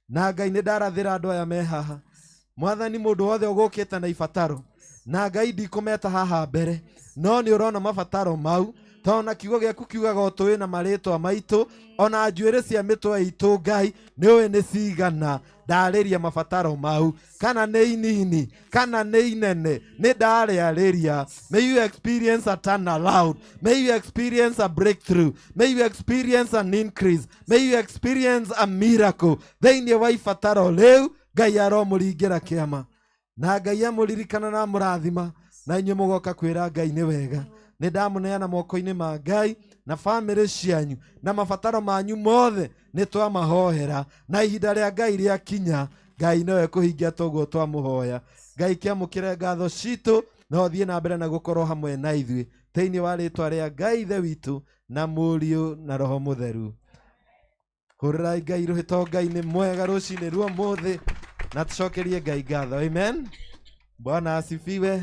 Na Ngai nĩ ndarathĩra andũ aya me haha mwathani mũndũ wothe ũgũkĩte na ibataro na Ngai ndikũmeta haha mbere no nĩ ũrona mabataro mau tondũ na kiugo gĩaku kiugaga o tũĩ na marĩtwa maitũ ona njuĩrĩ cia mĩtwe itũ Ngai nĩ ũĩ nĩ cigana ndarĩria mabataro mau kana nĩ inini kana nĩ inene nĩ ndarĩarĩria. May you experience a turnaround, may you experience a breakthrough, may you experience an increase, may you experience a miracle thĩinĩ wa ibataro rĩu. Ngai aromũringĩra kĩama na Ngai amũririkana na amũrathima na inyuĩ mũgoka kwĩra Ngai nĩ wega. Nĩ ndamũneana moko-inĩ ma Ngai na bamĩrĩ cianyu na mabataro manyu mothe nĩ twamahoera na ihinda rĩa Ngai rĩakinya Ngai nowe kũhingia toguo twamũhoya. Ngai kĩamũkĩre ngatho citũ na ũthiĩ na mbere na gũkorwo hamwe na ithuĩ thĩinĩ wa rĩtwa rĩa Ngai Ithe witũ na Mũriũ na Roho Mũtheru. Hũrĩrai Ngai rũhĩto Ngai nĩ mwega rũcinĩ rwa ũmũthĩ na tũcokerie Ngai ngatho. Amen. Bwana asifiwe.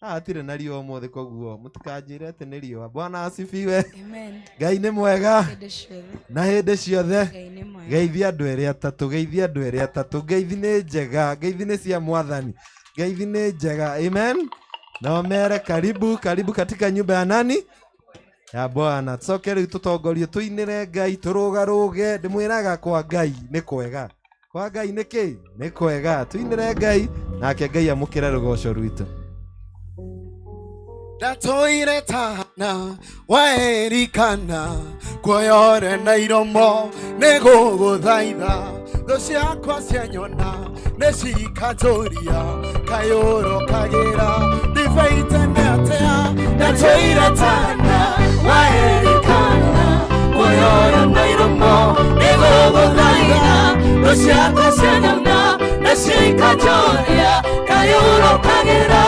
Hatirĩ na riũa ũmũthĩ koguo mũtikanjĩre atĩ nĩ riũa. Bwana asifiwe. Amen. Ngai nĩ mwega Hĩndĩ ciothe. na hĩndĩ ciothe. Ngai nĩ mwega. Geithia andũ erĩ atatũ, geithia andũ erĩ atatũ. Ngeithi nĩ njega, ngeithi nĩ cia mwathani, ngeithi nĩ njega. Amen. Na ũmere karibu, karibu katika nyumba ya nani? Ya Bwana. Tũcoke rĩu tũtongorie tũinĩre Ngai tũrũgarũge. Ndĩmwĩraga kwa Ngai nĩ kwega. Kwa Ngai nĩ kĩ? Nĩ kwega. Tũinĩre Ngai nake Ngai amũkĩre rũgoco rwitũ. Ndatũire tana waerikana kuoyore na iromo nĩ gũgũthaitha thũ ciakwa cianyona nĩ cikatũria kayũrũ kagĩra ndibei tene atĩa ndatũire tana waerikana kuoyore na iromo nĩ gũgũthaitha thũ ciakwa cianyona nĩ cikatũria kayũrũ kagĩra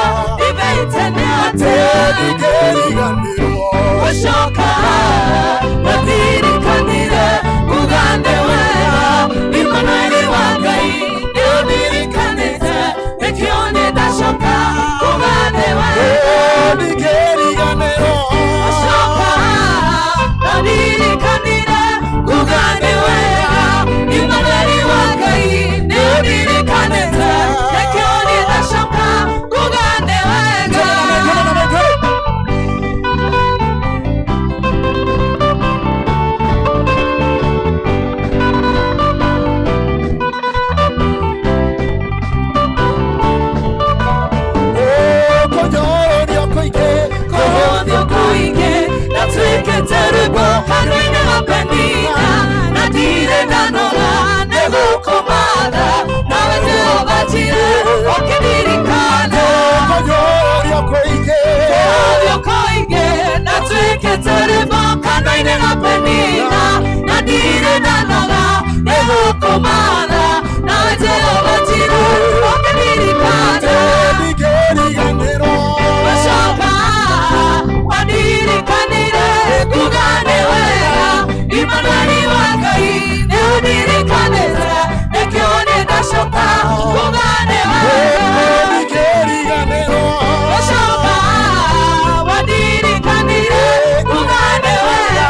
Penina na ndirĩ ndanoga nĩ gũkũmatha na Jehova Jireh ũkĩndirikana Ndingĩriganĩrwo gũcoka wandirikanire kuga nĩ wega Imanueli wa Ngai nĩ ũndirikanĩte nĩkĩo nĩ ndacoka kuga nĩ wega Ndingĩriganĩrwo gũcoka wandirikanire kuga nĩ wega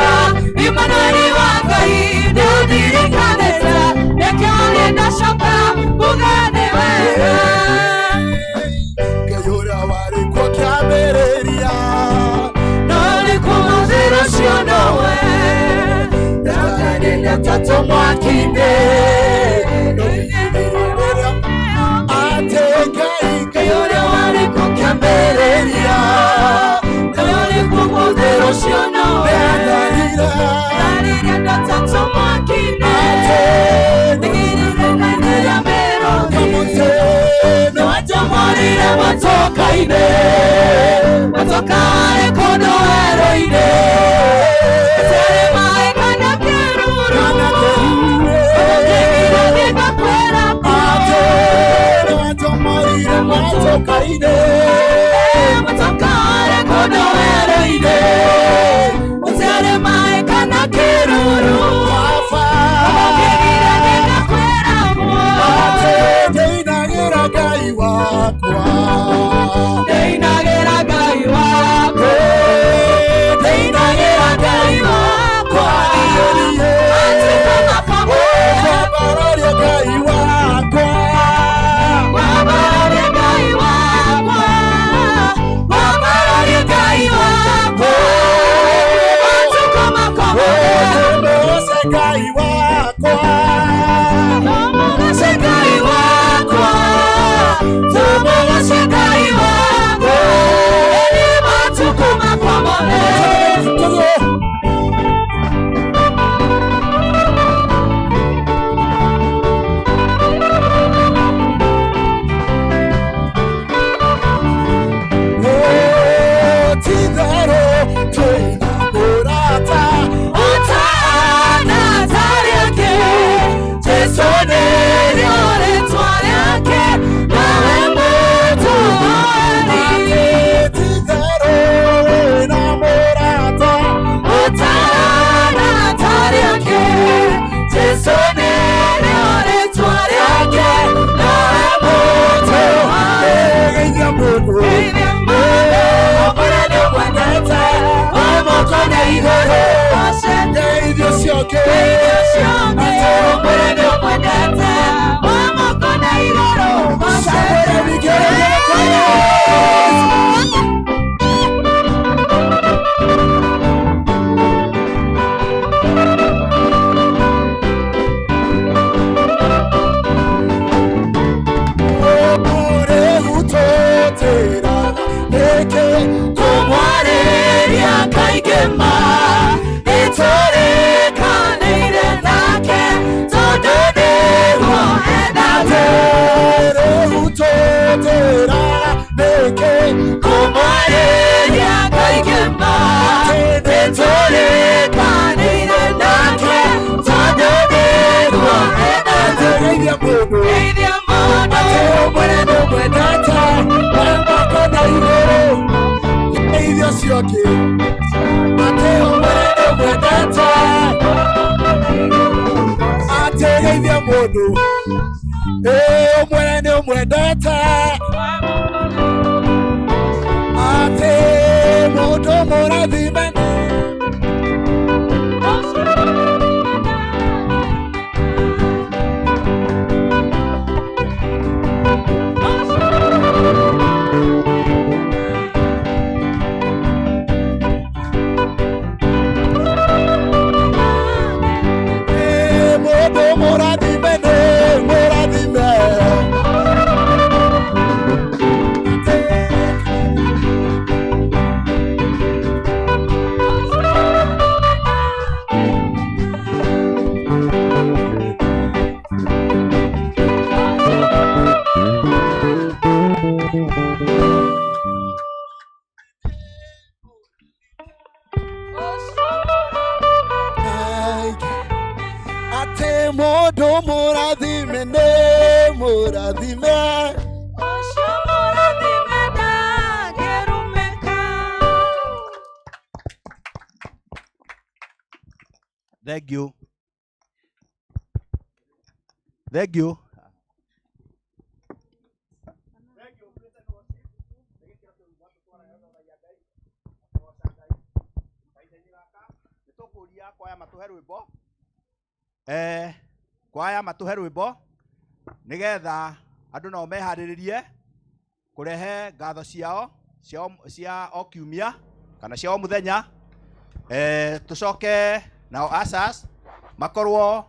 Imanueli wa Ngai nĩ ũndirikanĩte nĩkĩo nĩ ndacoka kuga nĩ wega Ngai ũrĩa warĩ kuo kĩambĩrĩria Noli kũmũthĩra ũcio nowe ndaganĩria tatũ mwaki-inĩ Atĩ Ngai Ngai ũrĩa warĩ kuo kĩambĩrĩria noli kũmũthĩra ũcio nowe nĩatharire ndarĩria ndatatu mwaki-inĩ ndigĩrĩria mĩrũthi Kamũtĩ nĩwanjomorire matoka-inĩ matoka warĩ kũndũ werũ-inĩ gũtarĩ maĩ kana kĩruru ũkĩngira nĩngakwĩra Atĩ nĩwanjomorire matoka-inĩ matoka warĩ kũndũ werũ-inĩ gũtarĩ maĩ kana kĩruru Baba ũkĩngira nĩngakwĩra Atĩ ndĩinagĩra Ngai wakwa ndĩinagĩra Ngai wakwa ndĩinagĩra Ngai wakwa Kwambararia Ngai wakwa Kwambararia Ngai wakwa Kwambararia Ngai wakwa Matukũ makwa Ndũmũgoce Ngai wakwa Tũmũgoce Ngai wakwa Tũmũgoce Ngai wakwa Ĩni matukũ makwa mothe Ti-itherũ twĩna mũrata Ũtana tarĩ angĩ Jesũ nĩrĩo rĩtwa rĩake nawe mũtũũri Ti-itherũ wĩna mũrata Ũtana tarĩ angĩ Jesũ nĩrĩo rĩtwa rĩake nawe mũtũũri Geithia mũndũ Geithia mũndũ ũrĩa nĩũmwendete wĩ moko na igũrũ Geithia ũcio ũngĩ Geithia ũcio ũngĩ ũrĩa nĩũmwendete wĩ moko na igũrũ Shangwe vigelegele kwa Yesu. Ũrĩhutũtĩraga nĩkĩ Kũmwarĩria kaingĩ ma nĩtũrĩkanĩire nake tondũ nĩguo endete Ũrĩhutũtĩraga nĩkĩ Kũmwarĩria kaingĩ ma nĩtũrĩkanĩire nake tondũ nĩguo endete Geithia mũndũ Geithia mũndũ atĩ ũmwĩre nĩũmwendete wĩ moko na igũrũ Geithia ũcio ũngĩ atĩ ũmwĩre nĩũmwendete atĩ geithia mũndũ ĩ ũmwĩre nĩũmwendete atĩ mũndũ mũrathime Ĩ mũndũ mũrathime nĩ mũrathime Mũndũ mũrathime nĩ mũrathime. Ũcio mũrathime ndangĩrumĩka. Thank you. Thank you. Kwaya matuhe rwimbo, kwaya matuhe rwimbo nigetha andu nao meharĩrĩrie kũrehe ngatho ciao cia o kiumia kana cia o mũthenya. Tũcoke nao asas makorwo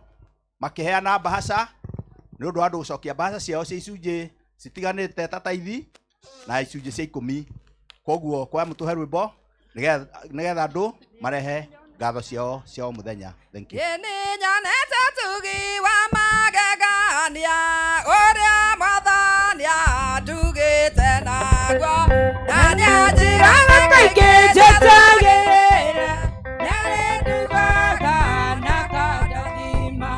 makĩheana mbahaca nĩ ũndũ wa andũ gũcokia mbahaca ciao cia icunjĩ citiganĩte ta taithi na icunjĩ cia 10. Koguo kwaya mũtũhe rwĩmbo nĩgetha andũ marehe ngatho ciao cia o mũthenya. Thank you. Nĩ nyonete ũtugi wa magegania ũrĩa Mwathani andugĩte naguo, na nĩanjĩraga kaingĩ njetagĩrĩre, nĩarĩndugaga na akandathima.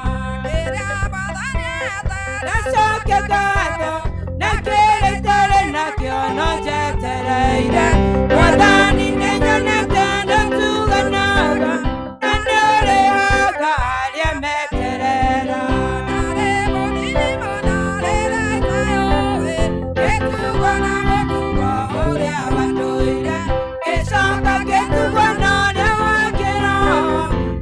Rĩrĩa Mwathani etete Ndacokia ngatho na kĩrĩa itarĩ nakĩo no njetereire. Mwathani nĩnyonete nĩũtuganaga na nĩũrĩhaga arĩa meterera. Ndarĩ mũnini mũno rĩrĩa itayũĩ, ngĩtugwo na mũtugo ũrĩa wa ndũire, Ngĩcoka ngĩtugwo na ũrĩa wa kĩroho,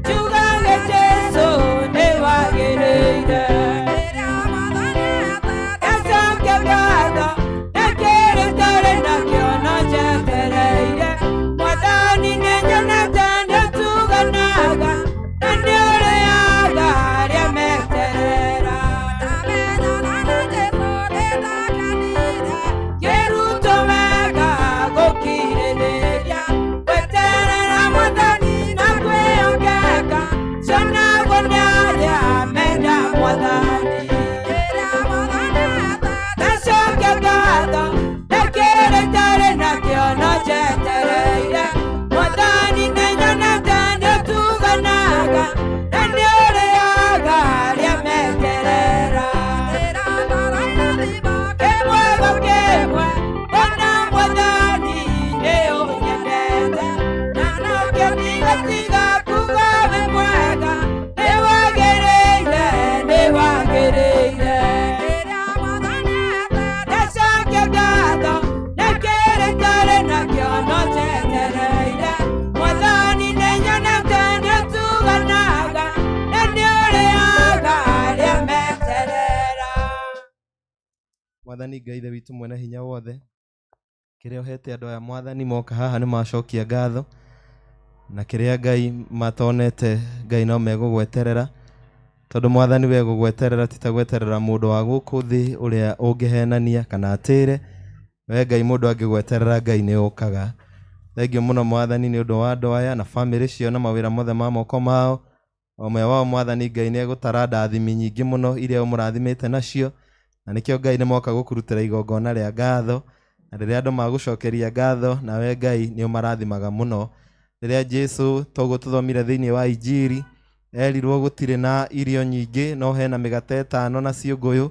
njugage Jesũ nĩwagĩrĩire. Rĩrĩa Mwathani etete Ndacokia ngatho na kĩrĩa itarĩ nakĩo no njetereire. Mwathani nĩnyonete nĩũtuganaga na nĩũrĩaga arĩa meterera. Ndamenyana na Jesũ nĩndakenire, Ngĩrutwo wega gũkirĩrĩria, gweterera Mwathani na kwĩhokeka, cionagwo nĩ arĩa menda Mwathani. Rĩrĩa Mwathani etete Ndacokia ngatho na kĩrĩa itarĩ nakĩo no njetereire. Mwathani nĩnyonete nĩũtuganaga na nĩũrĩaga arĩa meterera. Ndĩratara irathimo Kĩmwe gwa kĩmwe ona Mwathani nĩũnyendete, na nokĩo ndigatiga kuuga wĩ mwega, nĩwagĩrĩire, nĩwagĩrĩire. Rĩrĩa Mwathani etete Ndacokia ngatho na kĩrĩa itarĩ nakĩo no njetereire. Mwathani nĩnyonete nĩũtuganaga na nĩũrĩaga arĩa meterera. Mwathani Ngai Ithe witũ mwene hinya wothe, kĩrĩa ũhete andũ aya Mwathani moka haha nĩ macokia ngatho, na kĩrĩa Ngai matonete Ngai no megũgweterera, tondũ Mwathani we gũgweterera ti ta gweterera mũndũ wa gũkũ thĩ ũrĩa ũngĩhenania kana atĩre. We Ngai mũndũ angĩgweterera Ngai nĩ ũkaga. Thengiũ mũno Mwathani nĩ ũndũ wa andũ aya na bamĩrĩ ciao na mawĩra mothe ma moko mao. Ũmwe wao Mwathani Ngai nĩ egũtara ndathimi nyingĩ mũno iria ũmũrathimĩte nacio, na nĩkĩo Ngai nĩ moka gũkũrutĩra igongona rĩa ngatho, na rĩrĩa andũ magũcokeria ngatho nawe Ngai nĩ ũmarathimaga mũno. Rĩrĩa Jesũ toguo tũthomire thĩinĩ wa Injiri erirwo gũtirĩ na irio nyingĩ no hena mĩgate 5 na ciũngũyũ,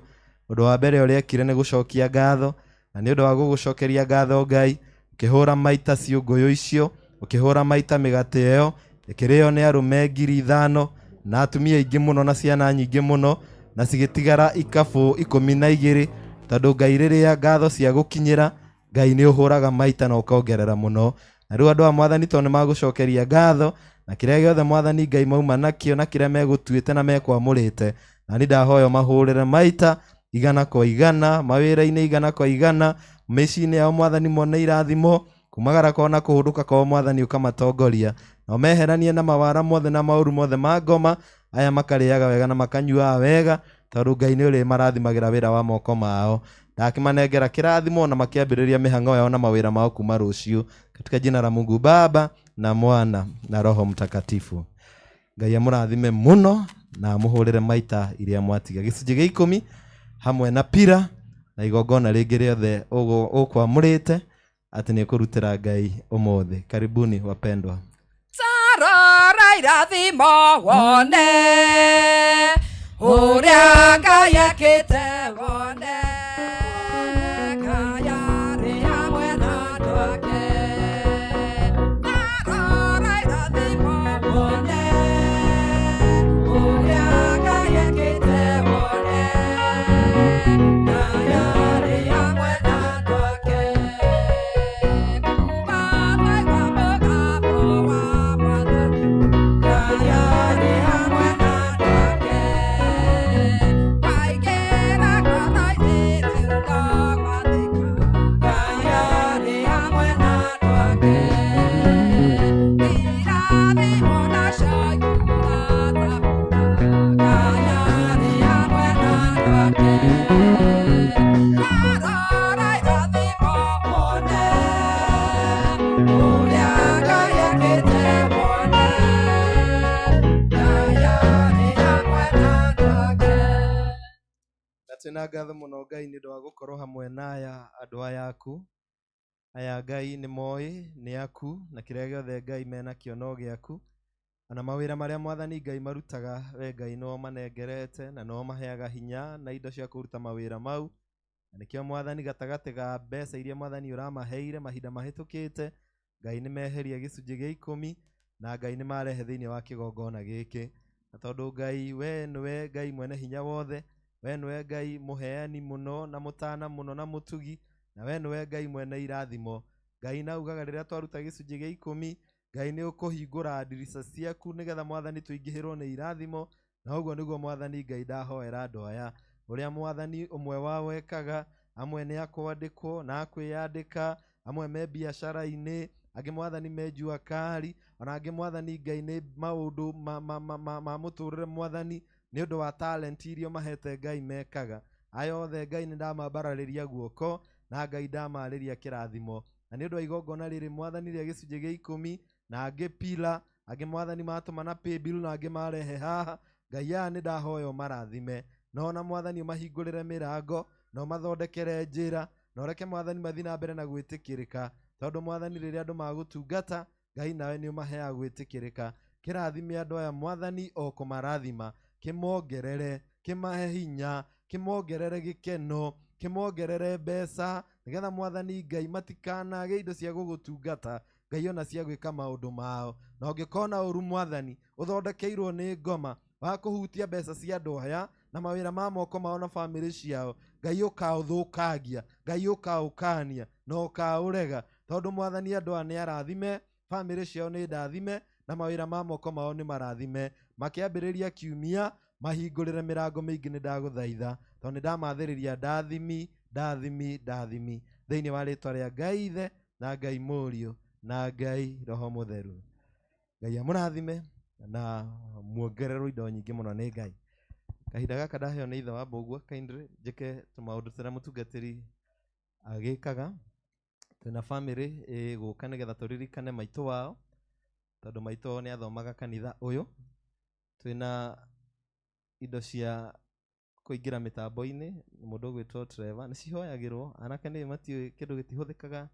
ũndũ wa mbere ũrĩa ekire nĩ gũcokia ngatho, na nĩ ũndũ wa gũgũcokeria ngatho Ngai ũkĩhũra maita ciũngũyũ icio, ũkĩhũra maita mĩgate ĩyo ĩkĩrĩo nĩ arũme 5,000 na atumia aingĩ mũno na ciana nyingĩ mũno, na cigĩtigara ikabũ 12, tondũ Ngai rĩrĩa ngatho cia gũkinyĩra Ngai nĩ ũhũraga maita na ũkongerera mũno. Na rĩu andũ a Mwathani tondũ nĩ magũcokeria ngatho na kĩrĩa gĩothe Mwathani Ngai mauma nakĩo na kĩrĩa megũtuĩte na mekwamũrĩte, na niĩ ndahoya mahũrĩre maita 100 kwa 100, mawĩra-inĩ 100 kwa 100, mĩciĩ-inĩ yao Mwathani mone irathimo, kumagara kwao na kũhũndũka kwao Mwathani ũkamatongoria, nao meheranie na mawara mothe na maũru mothe ma ngoma, aya makarĩaga wega na makanyuaga wega, tondũ Ngai nĩ ũrĩmarathimagĩra wĩra wa moko mao. Ndakĩmanengera kĩrathimo na makĩambĩrĩria mĩhang'o yao na mawĩra mao kuma rũciũ, katika jina la Mungu Baba na Mwana na Roho Mtakatifu. Ngai amũrathime mũno na amũhũrĩre maita iria mwatiga. Gĩcunjĩ gĩa 10 hamwe na pira na igongona rĩngĩ rĩothe ũkwamũrĩte atĩ nĩ ũkũrutĩra Ngai ũmũthĩ. Karibuni wapendwa. Tarora irathimo wone Ũrĩa Ngai ekĩte wone Ngai arĩ hamwe na andũ ake. Tarora irathimo wone ũrĩa Ngai ekĩte wone Ngai arĩ hamwe na andũ ake. Kuma twaigua mũgambo wa Mwathani Ngai arĩ hamwe na andũ ake. Waingĩra ngoro-inĩ rĩu no gwathĩka Ngai arĩ hamwe na andũ ake. Irathimo nacio iura ta mbura Ngai arĩ hamwe na andũ ake. Tarora irathimo wone ũrĩa Ngai ekĩte wone Ngai arĩ hamwe na andũ ake. Na twĩna ngatho mũno Ngai nĩ ũndũ wa gũkorwo hamwe na aya andũ aya aku. Aya Ngai nĩ moĩ nĩ aku na kĩrĩa gĩothe Ngai menakĩo no gĩaku. Ona mawĩra marĩa Mwathani Ngai marutaga we Ngai nĩo manengerete na nĩo maheaga hinya na indo cia kũruta mawĩra mau. Na nĩkĩo Mwathani gatagatĩ ga mbeca iria Mwathani ũramaheire mahinda mahĩtũkĩte, Ngai nĩ meheria gĩcunjĩ gĩa ikũmi na Ngai nĩ marehe thĩinĩ wa kĩgongona gĩkĩ. Na tondũ Ngai we nĩwe Ngai mwene hinya wothe, we nĩwe Ngai mũheani mũno na mũtana mũno na mũtugi, na we nĩwe Ngai mwene irathimo. Ngai na ugaga rĩrĩa twaruta gĩcunjĩ gĩa ikũmi, Ngai nĩ ũkũhingũra ndirica ciaku nĩgetha Mwathani tũingĩhĩrwo nĩ irathimo, na ũguo nĩguo Mwathani Ngai ndahoera andũ aya. Ũrĩa Mwathani ũmwe wao ekaga, amwe nĩ akwandĩkwo na akwĩyandĩka, amwe me biacara-inĩ, angĩ Mwathani me jua kali, ona angĩ Mwathani Ngai nĩ maũndũ ma mũtũrĩre Mwathani nĩ ũndũ wa talent iria mahete Ngai mekaga. Aya othe Ngai nĩ ndamambararĩria guoko na Ngai ndamarĩria kĩrathimo. Na nĩ ũndũ wa igongona rĩrĩ Mwathani rĩa gĩcunjĩ gĩa ikũmi, na angĩ pila, angĩ Mwathani matũma na paybill na angĩ marehe haha, Ngai aya nĩ ndahoya ũmarathime. Na ona Mwathani ũmahingũrĩre mĩrango, na ũmathondekere njĩra, na ũreke Mwathani mathiĩ na mbere na gwĩtĩkĩrĩka. Tondũ Mwathani rĩrĩa andũ magũtungata, Ngai nawe nĩ ũmaheaga gwĩtĩkĩrĩka. Kĩrathime andũ aya Mwathani o kũmarathima, kĩmongerere, kĩmahe hinya, kĩmongerere gĩkeno, kĩmongerere mbeca, nĩgetha Mwathani Ngai matikanage indo cia gũgũtungata, Ngai ona cia gwĩka maũndũ mao. Na ũngĩkona ũru Mwathani, ũthondekeirwo nĩ ngoma, wa kũhutia mbeca cia andũ aya, na mawĩra ma moko mao na bamĩrĩ ciao, Ngai ũkaũthũkangia, Ngai ũkaũkania, na ũkaũrega. Tondũ Mwathani andũ aya nĩ arathime, bamĩrĩ ciao nĩ ndathime, na mawĩra ma moko mao nĩ marathime. Makĩambĩrĩria kiumia, mahingũrĩre mĩrango mĩingĩ nĩ ndagũthaitha, tondũ nĩ ndamathĩrĩria ndathimi, ndathimi, ndathimi. Thĩinĩ wa rĩtwa rĩa Ngai Ithe, na Ngai Mũriũ, na Ngai Roho Mũtheru. Ngai amũrathime na muongererwo indo nyingĩ mũno nĩ Ngai. Kahinda gaka ndaheo nĩ ithe wa Mbũgua kindly njĩke tũmaũndũ tũrĩa mũtungatĩri agĩkaga. Twĩna bamĩrĩ ĩgũka nĩgetha tũririkane maitũ wao, tondũ maitũ wao nĩ athomaga kanitha ũyũ. Twĩna indo cia kũingĩra mĩtambo-inĩ, mũndũ ũgwĩtwo Trevor, nĩ cihoyagĩrwo, anake nĩ matiũĩ kĩndũ gĩtihũthĩkaga,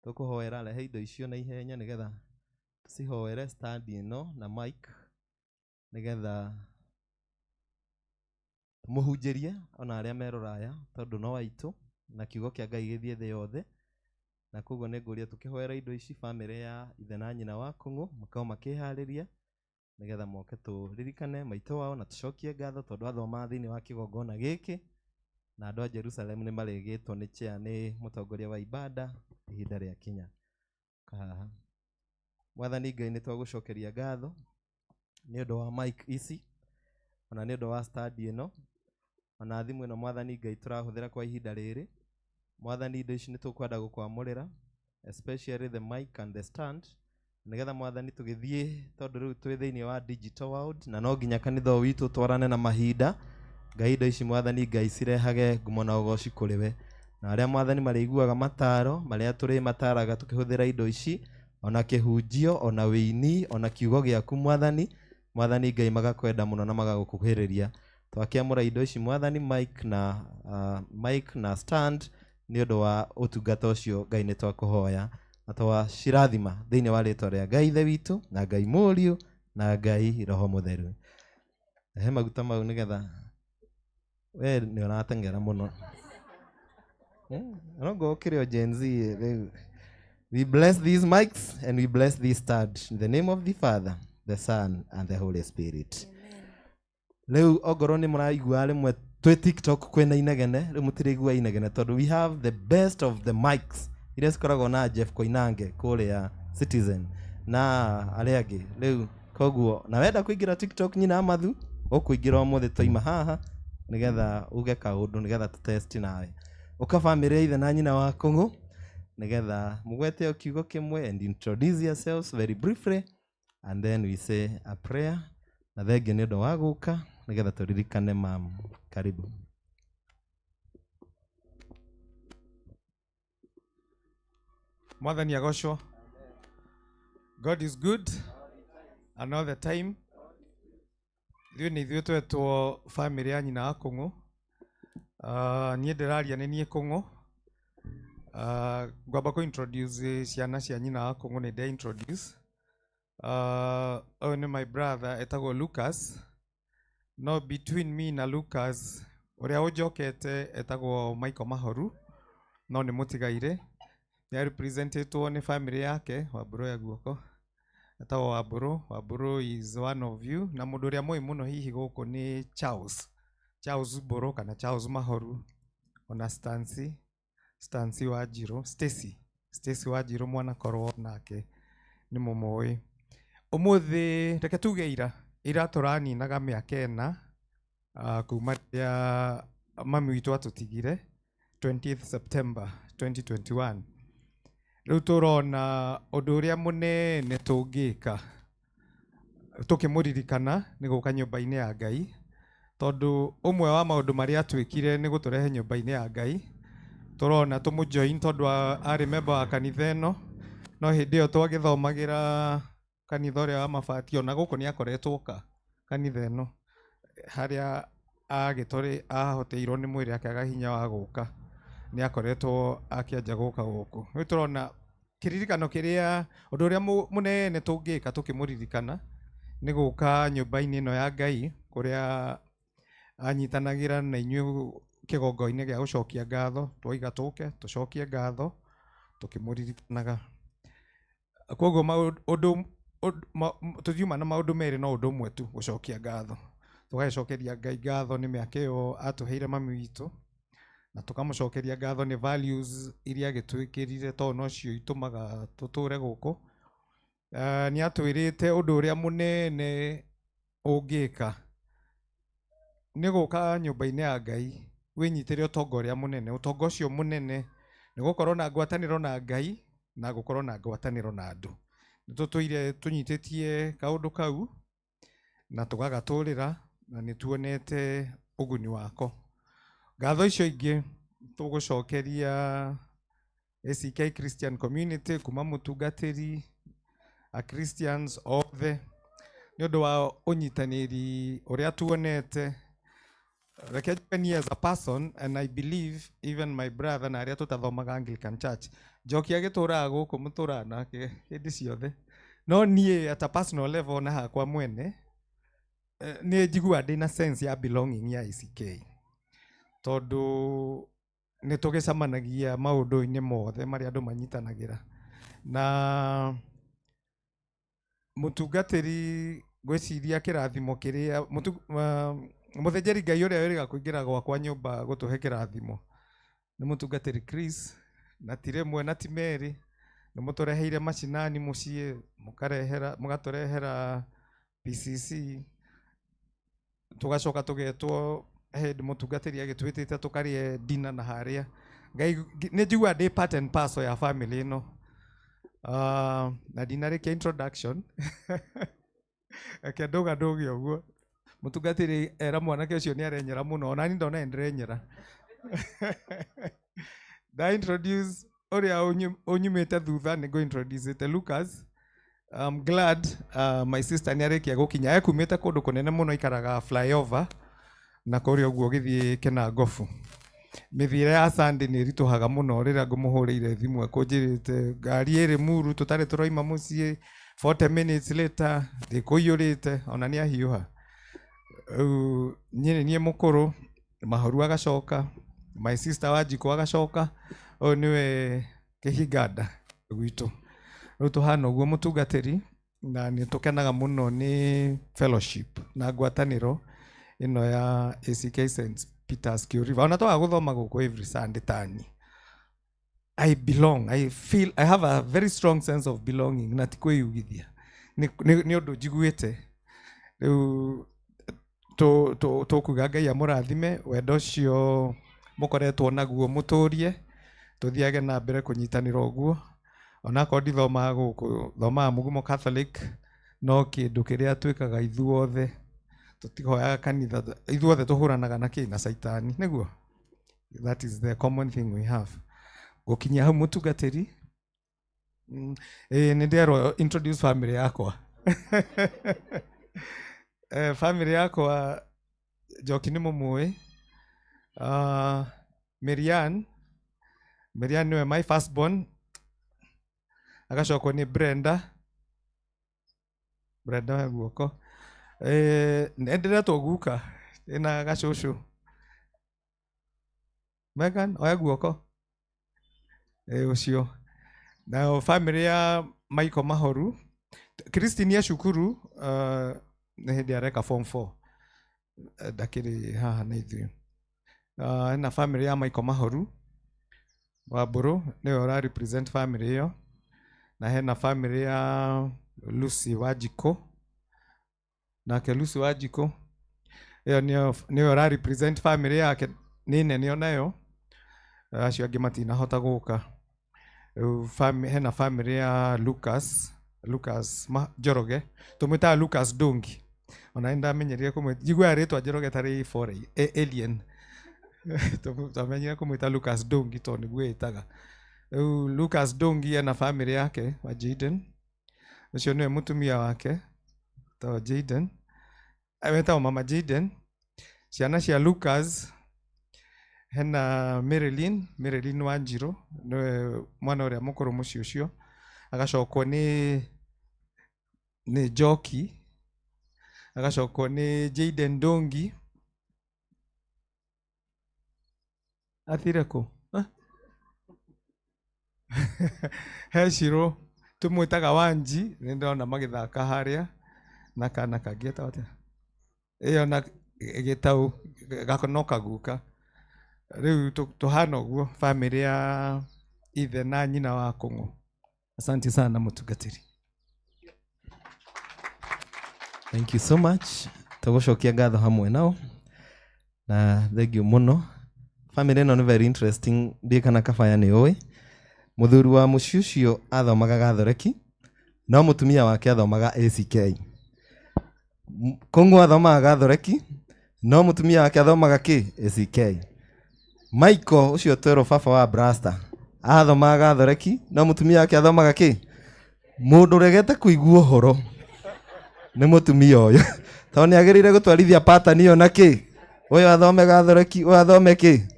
tũkũhoera rehe indo icio na ihenya nĩgetha tũcihoere stand ĩno na mic nĩgetha tũmũhunjĩrie ona arĩa me rũraya, tondũ no aitũ na kiugo kĩa Ngai gĩthiĩ thĩ yothe. Na koguo nĩ ngũria tũkĩhoera indo ici bamĩrĩ ya ithe na nyina wa Kũng'ũ makorwo makĩharĩria nĩgetha moke tũririkane maitũ wao na tũcokie ngatho tondũ athomaga thĩinĩ wa kĩgongona gĩkĩ, na andũ a Jerusalem nĩ marĩgĩtwo nĩ chair nĩ mũtongoria wa ibada ihinda rĩa kinya. Haha Mwathani Ngai nĩ twagũcokeria ngatho nĩ ũndũ wa mic ici, ona nĩ ũndũ wa stand ĩno, ona thimũ ĩno Mwathani Ngai tũrahũthĩra kwa ihinda rĩrĩ. Mwathani indo ici nĩ tũkwenda gũkwamũrĩra, especially the mic and the stand, nĩgetha Mwathani tũgĩthiĩ, tondũ rĩu twĩ thĩinĩ wa digital world na no nginya kanitha ũyũ witũ twarane na mahinda. Ngai indo ici Mwathani Ngai cirehage ngumo na ũgoci kũrĩ we, na arĩa Mwathani marĩiguaga mataro marĩa tũrĩmataraga tũkĩhũthĩra indo ici, ona kĩhunjio, ona wĩini, ona kiugo gĩaku Mwathani, Mwathani Ngai magakwenda mũno na magagũkuhĩrĩria. Twakĩamũra indo ici Mwathani, mic na stand nĩ ũndũ wa ũtungata ũcio Ngai nĩ twakũhoya na twacirathima thĩinĩ wa rĩtwa rĩa Ngai Ithe witũ na Ngai Mũriũ na Ngai Roho Mũtheru. He maguta mau nĩgetha we nĩ ũrateng'era mũno. Orongo ũkĩrĩ o Gen Z rĩu. We bless these mics and we bless this stand in the name of the Father, the Son and the Holy Spirit. Rĩu ongorwo nĩ mũraigua rĩmwe twĩ TikTok kwĩna inegene, rĩu mũtiraigua inegene tondũ we have the best of the mics iria cikoragwo na Jeff Koinange kũrĩa Citizen na arĩa angĩ. Rĩu koguo na wenda kũingĩra TikTok nyina Amathu, ũkũingĩra ũmũthĩ twaima haha nĩgetha uge kaũndũ nĩgetha tũtest nawe. Ũka bamĩrĩ ya ithe na nyina wa Kũng'ũ nĩgetha mũgwete o kiugo kĩmwe and introduce yourselves very briefly and then we say a prayer na thengiũ nĩ ũndũ wa gũka nĩgetha tũririkane mam. Karibu. Mwathani agocwo. God is good and all the time. Ithuĩ nĩ ithuĩ twetwo bamĩrĩ ya nyina wa Kũng'ũ. Niĩ ndĩraria nĩ niĩ Kũng'ũ. Ngwamba kũ introduce ciana cia nyina wa Kũng'ũ nĩ nde introduce. Ũyũ nĩ my brother etagwo Lucas. No between me na Lucas ũrĩa ũnjokete etagwo Michael Mahoru no nĩ mũtigaire. Nĩ representetwo nĩ family yake Wambũrũ ya guoko. Etagwo Wambũrũ. Wambũrũ is one of you. Na mũndũ ũrĩa mũĩ mũno hihi gũkũ nĩ Charles. Charles Mbũrũ kana Charles Mahoru ona Stancy. Stancy Wanjirũ, Stacy. Stacy Wanjirũ mwanakorwo nake nĩ mũmũĩ. Ũmũthĩ reke tuge ira, ira tũraninaga mĩaka ĩna kuma rĩrĩa mami witũ atũtigire 20th September 2021. Rĩu tũrona ũndũ ũrĩa mũnene tũngĩka tũkĩmũririkana nĩ gũka nyũmba-inĩ ya Ngai, tondũ ũmwe wa maũndũ marĩa atwĩkire nĩ gũtũrehe nyũmba-inĩ ya Ngai. Tũrona tũmũjoin tondũ arĩ member wa kanitha ĩno, no hĩndĩ ĩyo twagĩthomagĩra kanitha ũrĩa wa mabati, ona gũkũ nĩ akoretwo oka kanitha ĩno harĩa agĩtũrĩ ahoteirwo nĩ mwĩrĩ akĩaga hinya wa gũka, nĩ akoretwo akĩanja gũka gũkũ. Rĩu tũrona kĩririkano kĩrĩa ũndũ ũrĩa mũnene tũngĩka tũkĩmũririkana nĩ gũka nyũmba-inĩ ĩno ya Ngai kũrĩa anyitanagĩra na inyuĩ kĩgongo-inĩ gĩa gũcokia ngatho, twoiga tũke tũcokie ngatho tũkĩmũririkanaga. Koguo ũndũ tũthiuma na maũndũ merĩ no ũndũ ũmwe tu, gũcokia ngatho. Tũgagĩcokeria Ngai ngatho nĩ mĩaka ĩyo atũheire mami witũ, na tũkamũcokeria ngatho nĩ values iria agĩtwĩkĩrire tondũ nocio itũmaga tũtũre gũkũ. Nĩ atwĩrĩte ũndũ ũrĩa mũnene ũngĩka nĩ gũka nyũmba-inĩ ya Ngai wĩnyitĩre ũtonga ũrĩa mũnene. Ũtonga ũcio mũnene nĩ gũkorwo na ngwatanĩro na Ngai na gũkorwo na ngwatanĩro na andũ. Nĩ tũtũire tũnyitĩtie kaũndũ kau na tũgagatũrĩra na nĩ tuonete ũguni wako. Ngatho icio ingĩ tũgũcokeria ACK Christian Community kuma mũtungatĩri a Christians othe nĩ ũndũ wa ũnyitanĩri ũrĩa tuonete. Reke njuge niĩ as a person and I believe even my brother na arĩa tũtathomaga Anglican Church, Njoki agĩtũraga gũkũ mũtũraga nake hĩndĩ ciothe, no niĩ at a personal level na hakwa mwene nĩ njiguaga ndĩna sense ya belonging ya ACK tondũ nĩ tũgĩcemanagia maũndũ-inĩ mothe marĩa andũ manyitanagĩra na mũtungatĩri. Ngwĩciria kĩrathimo kĩrĩa mũthĩnjĩri Ngai ũrĩa wĩrĩga kũingĩra gwakwa nyũmba gũtũhe kĩrathimo nĩ mũtungatĩri Chris, na ti rĩmwe na ti merĩ nĩ mũtũreheire macinani mũciĩ, mũgatũrehera PCC, tũgacoka tũgetwo head mũtungatĩri agĩtwĩtĩte tũkarĩe dinner na harĩa. Ngai nĩ njiguaga ndĩ part and parcel ya family ĩno. Na ndinarĩkia introduction reke ndũga ndũge ũguo. Mũtungatĩri era mwanake ũcio nĩ arenyera mũno, ona niĩ ndona ndĩrenyera. Nda introduce ũrĩa ũnyumĩte thutha nĩ ngũ introduce Lucas. I'm glad my sister nĩ arĩkia gũkinya, ekumĩte kũndũ kũnene mũno, ikaraga flyover na kũrĩa ũguo ũgĩthiĩ Kenangobu. Mĩthiĩre ya Sunday nĩ ĩritũhaga mũno rĩrĩa ngũmũhũrĩire thimũ ekũnjĩrĩte ngari ĩrĩ muru tũtarĩ tũraima mũciĩ 40 minutes later ndĩkũiyũrĩte ona nĩ ahiũha. Rĩu niĩ nĩ niĩ mũkũrũ, Mahoru agacoka, my sister Wanjikũ agacoka, ũyũ nĩwe kĩhinganda gwitũ. Rĩu tũhana ũguo mũtungatĩri, na nĩ tũkenaga mũno nĩ fellowship na ngwatanĩro ĩno ya ACK St. Peters Kiu River. Ona twaga gũthoma gũkũ every Sunday tani. I belong. I feel I have a very strong sense of belonging na ti kwĩyugithia. Nĩ ũndũ njiguĩte. Rĩu tũkuga Ngai amũrathime, wendo ũcio mũkoretwo naguo mũtũrie, tũthiage na mbere kũnyitanĩra ũguo. Onakorwo ndithomaga gũkũ, thomaga Mũgumo Catholic, no kĩndũ kĩrĩa twĩkaga ithuothe, tũtihoyaga kanitha, ithuothe tũhũranaga na kĩ? Na caitani, nĩguo? That is the common thing we have. Gũkinyia hau mũtungatĩri, nĩ nderwo introduce family yakwa. Family yakwa Njoki nĩ mũmũĩ. Marianne, Marianne nĩwe my firstborn, agacokwo nĩ Brenda. Brenda we guoko. Nĩ ndĩretwo guka, ĩna gacũcũ. Megan, oya guoko. Ũcio. Nayo family ya Michael Mahoru, Christine ya cukuru, nĩ hĩndĩ areka form 4. Ndakĩrĩ haha na ithuĩ. Na family ya Michael Mahoru, Wambũrũ nĩwe ũra represent family ĩyo. Na hena family ya Lucy Wanjikũ. Nake Lucy Wanjikũ ĩyo nĩyo ũra represent family yake, nĩ nene onayo. Acio angĩ matinahota gũka. Rĩu hena family ya Lucas, Lucas Njoroge, tũmwĩtaga Lucas Dongi. Ona nĩ ndamenyerire kũmwĩta, njiguaga rĩtwa Njoroge tarĩ foreign, alien. Twamenyire kũmwĩta Lucas Dongi tondũ nĩguo ĩtaga. Rĩu Lucas Dongi ena family yake wa Jaden. Ũcio nĩwe mũtumia wake, to Jaden. Wetagwo Mama Jaden. Ciana cia Lucas hena Marilyn, Marilyn Wanjirũ nĩwe mwana ũrĩa mũkũrũ mũciĩ ũcio. Agacokwo nĩ Njoki, agacokwo nĩ Jaden Dongi. Athire kũ? He Shiro tũmwĩtaga Wanji, nĩ ndĩrona magĩthaka harĩa na kana kangĩ etagwo atĩa? Ĩyo na gĩtau gako no kaguka. Rĩu tũhana ũguo family ya ithe na nyina wa Kũng'ũ. Asante sana mũtungatĩri. Thank you so much. Tũgũcokia ngatho hamwe nao na thank you mũno. Family ĩno nĩ very interesting, ndiĩ kana Kabaya nĩ ũĩ. Mũthuri wa mũciĩ ũcio athomaga Gathoreki, no mũtumia wake athomaga ACK. Kũng'ũ athomaga Gathoreki, no mũtumia wake athomaga kĩ? ACK. Michael ũcio twerwo baba wa Brasta athomaga Gathoreki, no mũtumia wake athomaga kĩ? Mũndũ ũregete kũigua ũhoro nĩ mũtumia ũyũ, tondũ nĩ agĩrĩire gũtwarithia pattern ĩyo na kĩ? Ũyũ athome Gathoreki, ũyũ athome kĩ?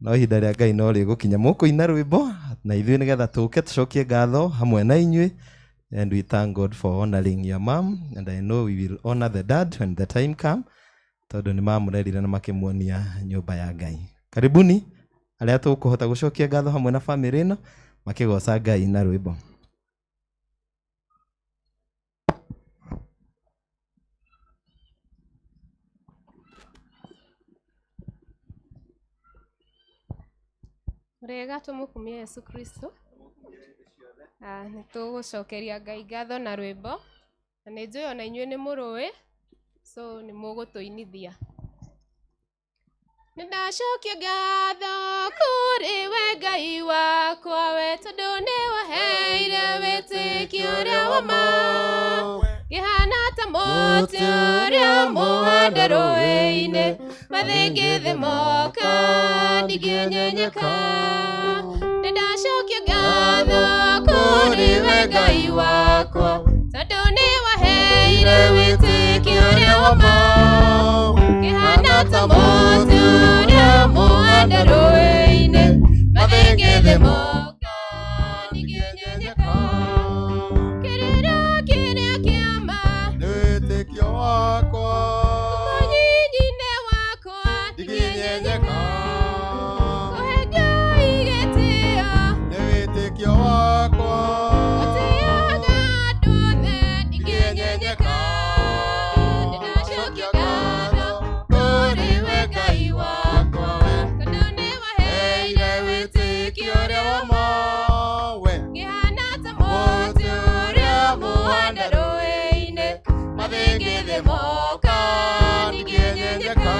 No ihinda rĩa Ngai no rĩgũkinya. Mũkũina rwĩmbo na ithuĩ nĩgetha tũke tũcokie ngatho hamwe na inyuĩ. And we thank God for honoring your mom, and I know we will honor the dad when the time come, tondũ nĩ mamũrerire na makĩmuonia nyũmba ya Ngai. Karibuni arĩa tũkũhota gũcokia ngatho hamwe na family ĩno makĩgoca Ngai na rwĩmbo. Mũrĩega tũmũkumie Yesu Kristo. Nĩ tũgũcokeria Ngai ngatho na rwĩmbo, na nĩ njũĩ ona inyuĩ nĩ mũrũĩ, so nĩ mũgũtũinithia. Nĩ ndacokia ngatho kũrĩ we Ngai wakwa, we tondũ nĩ waheire wĩtĩkio ũrĩa wa ma. Ngĩhana ta mũtĩ ũrĩa mũhande rũĩ-inĩ, mathĩngĩthĩ moka ndingĩnyenyeka. Nĩ ndacokia ngatho kũrĩ we Ngai wakwa, tondũ nĩ waheire wĩtĩkio ũrĩa wa ma. Ngĩhana ta mũtĩ ũrĩa mũhande rũĩ-inĩ, mathĩngĩthĩ moka ndingĩnyenyeka. Kĩrĩra kĩrĩa kĩa ma Nĩ wĩtĩkio wakwa, Mathĩngĩthĩ moka ndingĩenyenyeka.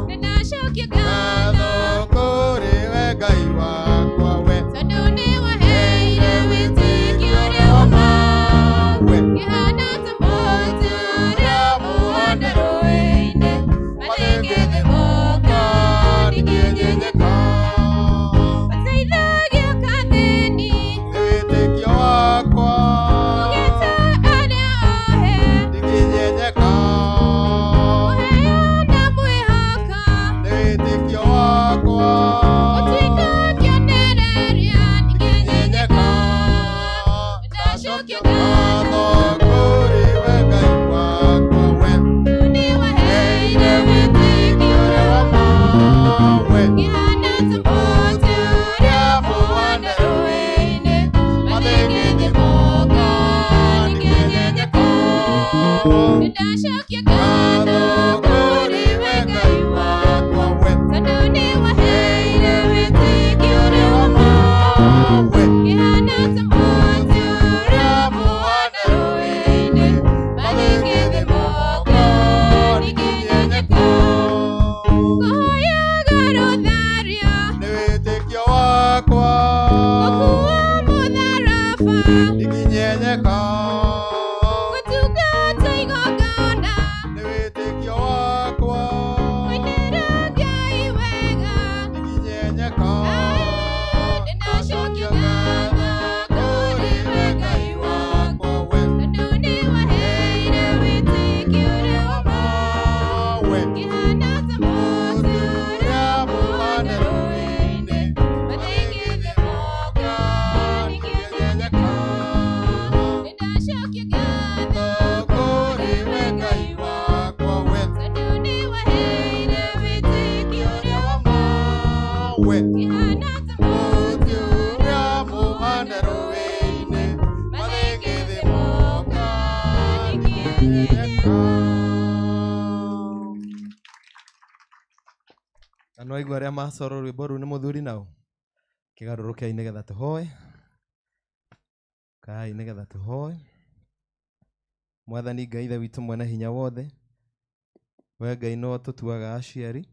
Nĩndacokia ngatho kũrĩ we Ngai wakwa we tondũ nĩwaheire wĩtĩkio ũrĩa wa ma. Ngĩhana ta mũtĩ ũrĩa mũhande rũĩ-inĩ, mathĩngĩthĩ moka ndingĩenyenyeka. Mateithagia kathĩni, nĩ wĩtĩkio wakwa ũgĩta arĩa ohe, ndingĩnyenyeka kũheana mwĩhoko, nĩ wĩtĩkio wakwa gũtuĩka kĩonereria ndingĩenyenyeka. Nĩndacokia ngatho kũrĩ we Ngai wakwa we nĩwaheire wĩtĩkio ũrĩa wa ma. we Ngĩhana ta mũtĩ ũrĩa mũhande rũĩ-inĩ, mathĩngĩthĩ moka ndingĩenyenyeka. Nĩndacokia ngatho kũrĩ we Ngai wakwa, tondũ nĩwaheire wĩtĩkio ũrĩa wa ma. Ngĩhana ta mũtĩ ũrĩa mũhande rũĩ-inĩ, mathĩngĩthĩ moka ndingĩenyenyeka. Ngũhoyaga rũthario, nĩ wĩtĩkio wakwa gũkuua mũtharaba, ndingĩnyenyeka gũtungata igongona, nĩ wĩtĩkio wakwa kũinĩra Ngai wega. ndingĩnyenyeka Nĩndacokia ngatho kũrĩ we Ngai wakwa, tondũ nĩwaheire wĩtĩkio ũrĩa wa ma. Ngĩhana ta mũtĩ ũrĩa mũhande rũĩ-inĩ, mathĩngĩthĩ moka ndingĩenyenyeka. Nĩndacokia ngatho kũrĩ we Ngai wakwa, tondũ nĩwaheire wĩtĩkio ũrĩa wa ma. Ngĩhana ta mũtĩ ũrĩa mũhande rũĩ-inĩ, mathĩngĩthĩ moka ndingĩenyenyeka. Na nĩwaigua arĩa macoro rwĩmbo rũu nĩ mũthuri nao kĩgarũrũkei nĩgetha tũhoe kai nĩgetha tũhoe mwathani ngai ithe witũ mwene hinya wothe we ngai no tũtuaga aciari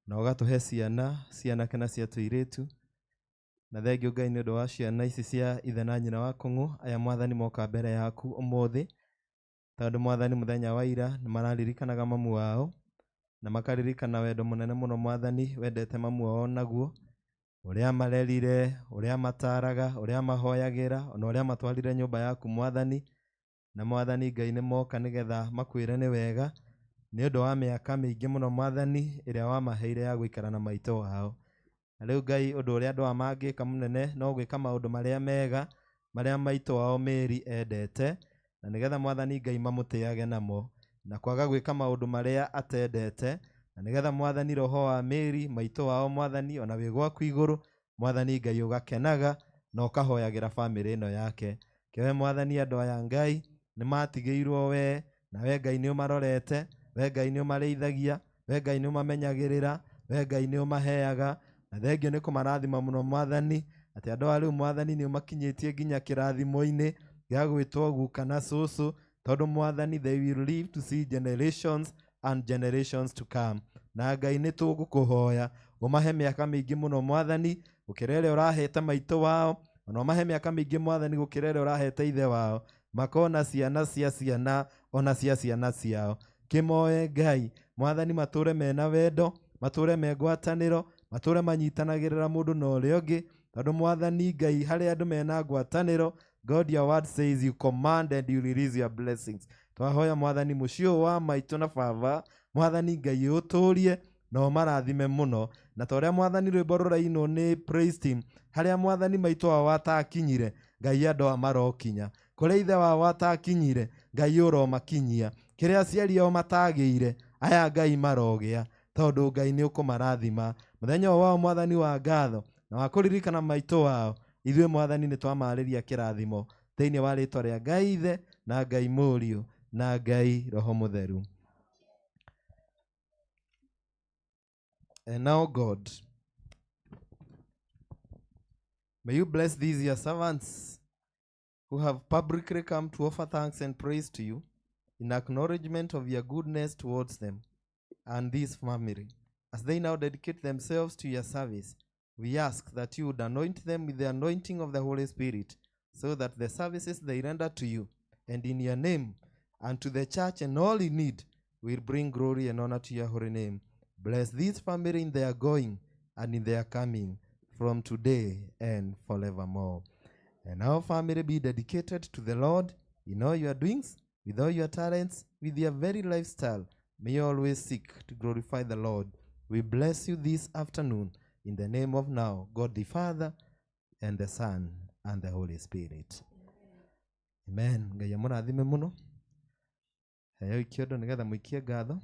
na ũgatũhe ciana cia anake na cia tũirĩtu na thengiũ ngai nĩ ũndũ wa ciana ici cia ithe na nyina wa kũng'ũ aya mwathani moka mbere yaku ũmũthĩ tondũ mwathani mũthenya wa ira nĩ mararirikanaga mamu wao na makaririkana wendo mũnene mũno mwathani wendete mamu wao naguo ũrĩa marerire ũrĩa mataraga ũrĩa mahoyagĩra ona ũrĩa matwarire nyũmba yaku mwathani na mwathani ngai nĩ moka nĩgetha makwĩre nĩ wega nĩ ũndũ wa mĩaka mĩingĩ mũno mwathani ĩrĩa wamaheire ya gũikara na maitũ wao na rĩu ngai ũndũ ũrĩa andũ aya mangĩka mũnene no gwĩka maũndũ marĩa mega marĩa maitũ wao Mary endete na nĩgetha mwathani ngai mamũtĩage namo na kwaga gwĩka maũndũ marĩa atendete na nĩgetha mwathani roho wa Mary maitũ wao mwathani ona wĩ gwaku igũrũ mwathani ngai ũgakenaga na ũkahoyagĩra bamĩrĩ ĩno yake kĩohe mwathani andũ aya ngai nĩ matigĩirwo we na we ngai nĩ ũmarorete we ngai nĩ ũmarĩithagia we ngai nĩ ũmamenyagĩrĩra we ngai nĩ ũmaheaga na thengio nĩ kũmarathima mũno mwathani atĩ andũ aya rĩu mwathani nĩ ũmakinyĩtie nginya kĩrathimo-inĩ gĩa gwĩtwo guka na cũcũ tondũ mwathani they will live to see generations and generations to come na ngai nĩ tũgũkũhoya ũmahe mĩaka mĩingĩ mũno mwathani gũkĩra ĩrĩa ũrahete maitũ wao ona ũmahe mĩaka mĩingĩ mwathani gũkĩra ĩrĩa ũrahete ithe wao makona ciana cia ciana ona cia ciana ciao kĩmoe ngai mwathani matũre mena wendo matũre me ngwatanĩro matũre manyitanagĩrĩra mũndũ na ũrĩa ũngĩ tondũ mwathani ngai harĩa andũ mena ngwatanĩro god your word says you command and you release your blessings twahoya mwathani mũciĩ ũyũ wa maitũ na baba mwathani ngai ũtũrie na ũmarathime mũno na ta ũrĩa mwathani rwĩmbo rũrainwo nĩ praise team harĩa mwathani maitũ wao atakinyire ngai andũ aya marokinya kũrĩa ithe wao atakinyire ngai ũromakinyia kĩrĩa aciari ao matagĩire aya ngai marogĩa tondũ ngai nĩ ũkũmarathima mũthenya ũyũ wao mwathani wa ngatho na wa kũririkana maitũ wao ithuĩ mwathani nĩ twamarĩria kĩrathimo thĩinĩ wa rĩtwa rĩa ngai ithe na ngai mũriũ na ngai roho mũtheru And now, God, may you bless these your servants who have publicly come to offer thanks and praise to you in acknowledgement of your goodness towards them and this family. As they now dedicate themselves to your service, we ask that you would anoint them with the anointing of the Holy Spirit, so that the services they render to you and in your name and to the church and all in need will bring glory and honor to your holy name. Bless this family in their going and in their coming from today and forevermore. And our family be dedicated to the Lord in all your doings, with all your talents, with your very lifestyle. May you always seek to glorify the Lord. We bless you this afternoon in the name of now God the Father and the Son and the Holy Spirit. Amen. Ngai amũrathime mũno. Heo ikĩondo nĩgetha mũikie ngatho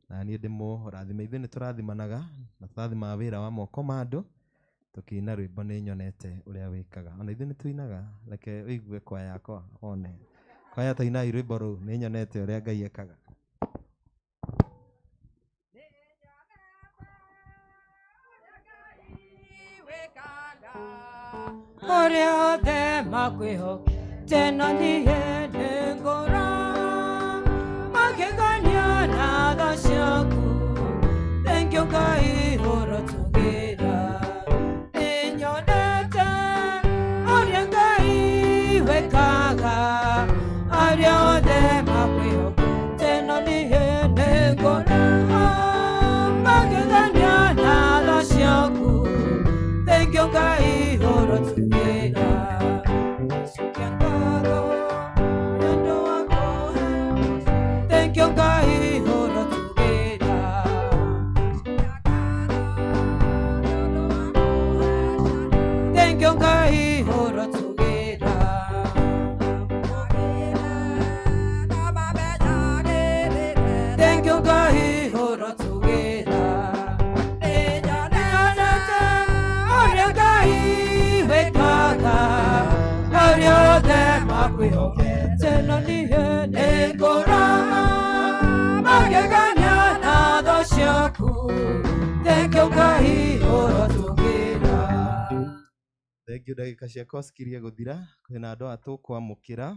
na niĩ ndĩmũrathime. Ithuĩ nĩtũrathimanaga na tũrathimaga wĩra wa moko ma andũ tũkĩina rwĩmbo nĩ nyonete ũrĩa wĩkaga. Ona ithuĩ nĩtũinaga, reke ũigue kwaya yakwa wone. Kwaya tainai rwĩmbo rũu nĩ nyonete ũrĩa Ngai ekaga. Ũrĩa othe makwĩhokete na niĩ nĩngũra makĩgania na tha ciaku thengiũ Ngai ũrotũgĩra nĩnyonete ũrĩa Ngai wĩkaga arĩa othe makwĩhokete na niĩ nĩngũra makĩgania na tha ciaku thengiũ Ngai ũrotũgĩra Cokia ngatho nĩ ũndũ wa kũhe thengiũ Ngai ũrotũgĩra thengiũ Ngai ũrotũgĩra thengiũ Ngai ũrotũgĩra nĩnyonete ũrĩa Ngai wĩkaga arĩa othe makwĩhokete na niĩ nĩngũra magegania na tha ciaku thengiũ Ngai ũrotũgĩra Thengiũ ndagĩka ciakwa cikirie gũthira kwĩna andũ aya tũkwamũkĩra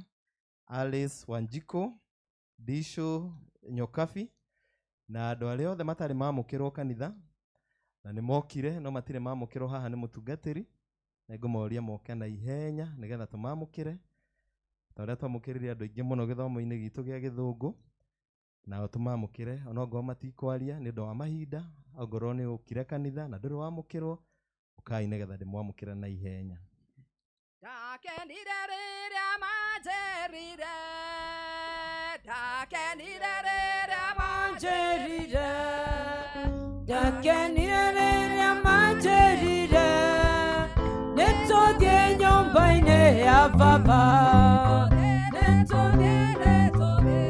Alice Wanjikũ, Ndicũ Nyokabi na andũ arĩa othe matarĩ mamũkĩrwo kanitha na nĩ mokire no matirĩ mamũkĩrwo haha nĩ mũtungatĩri na ngũmoria moke na ihenya nĩgetha tũmamũkĩre ta ũrĩa twamũkĩrire andũ aingĩ mũno gĩthomo-inĩ gitũ gĩa gĩthũngũ nao tũmamũkĩre onokorwo matikwaria nĩ ũndũ wa mahinda ongorwo nĩ ũkire kanitha na ndũrĩ wamũkĩrwo ũkai nĩgetha ndĩmwamũkĩre na ihenya. Ndakenire rĩrĩa manjĩrire, ndakenire rĩrĩa manjĩrire, ndakenire rĩrĩa manjĩrire, nĩtũthiĩ nyũmba-inĩ ya baba. Nĩtũthiĩ, nĩtũthiĩ,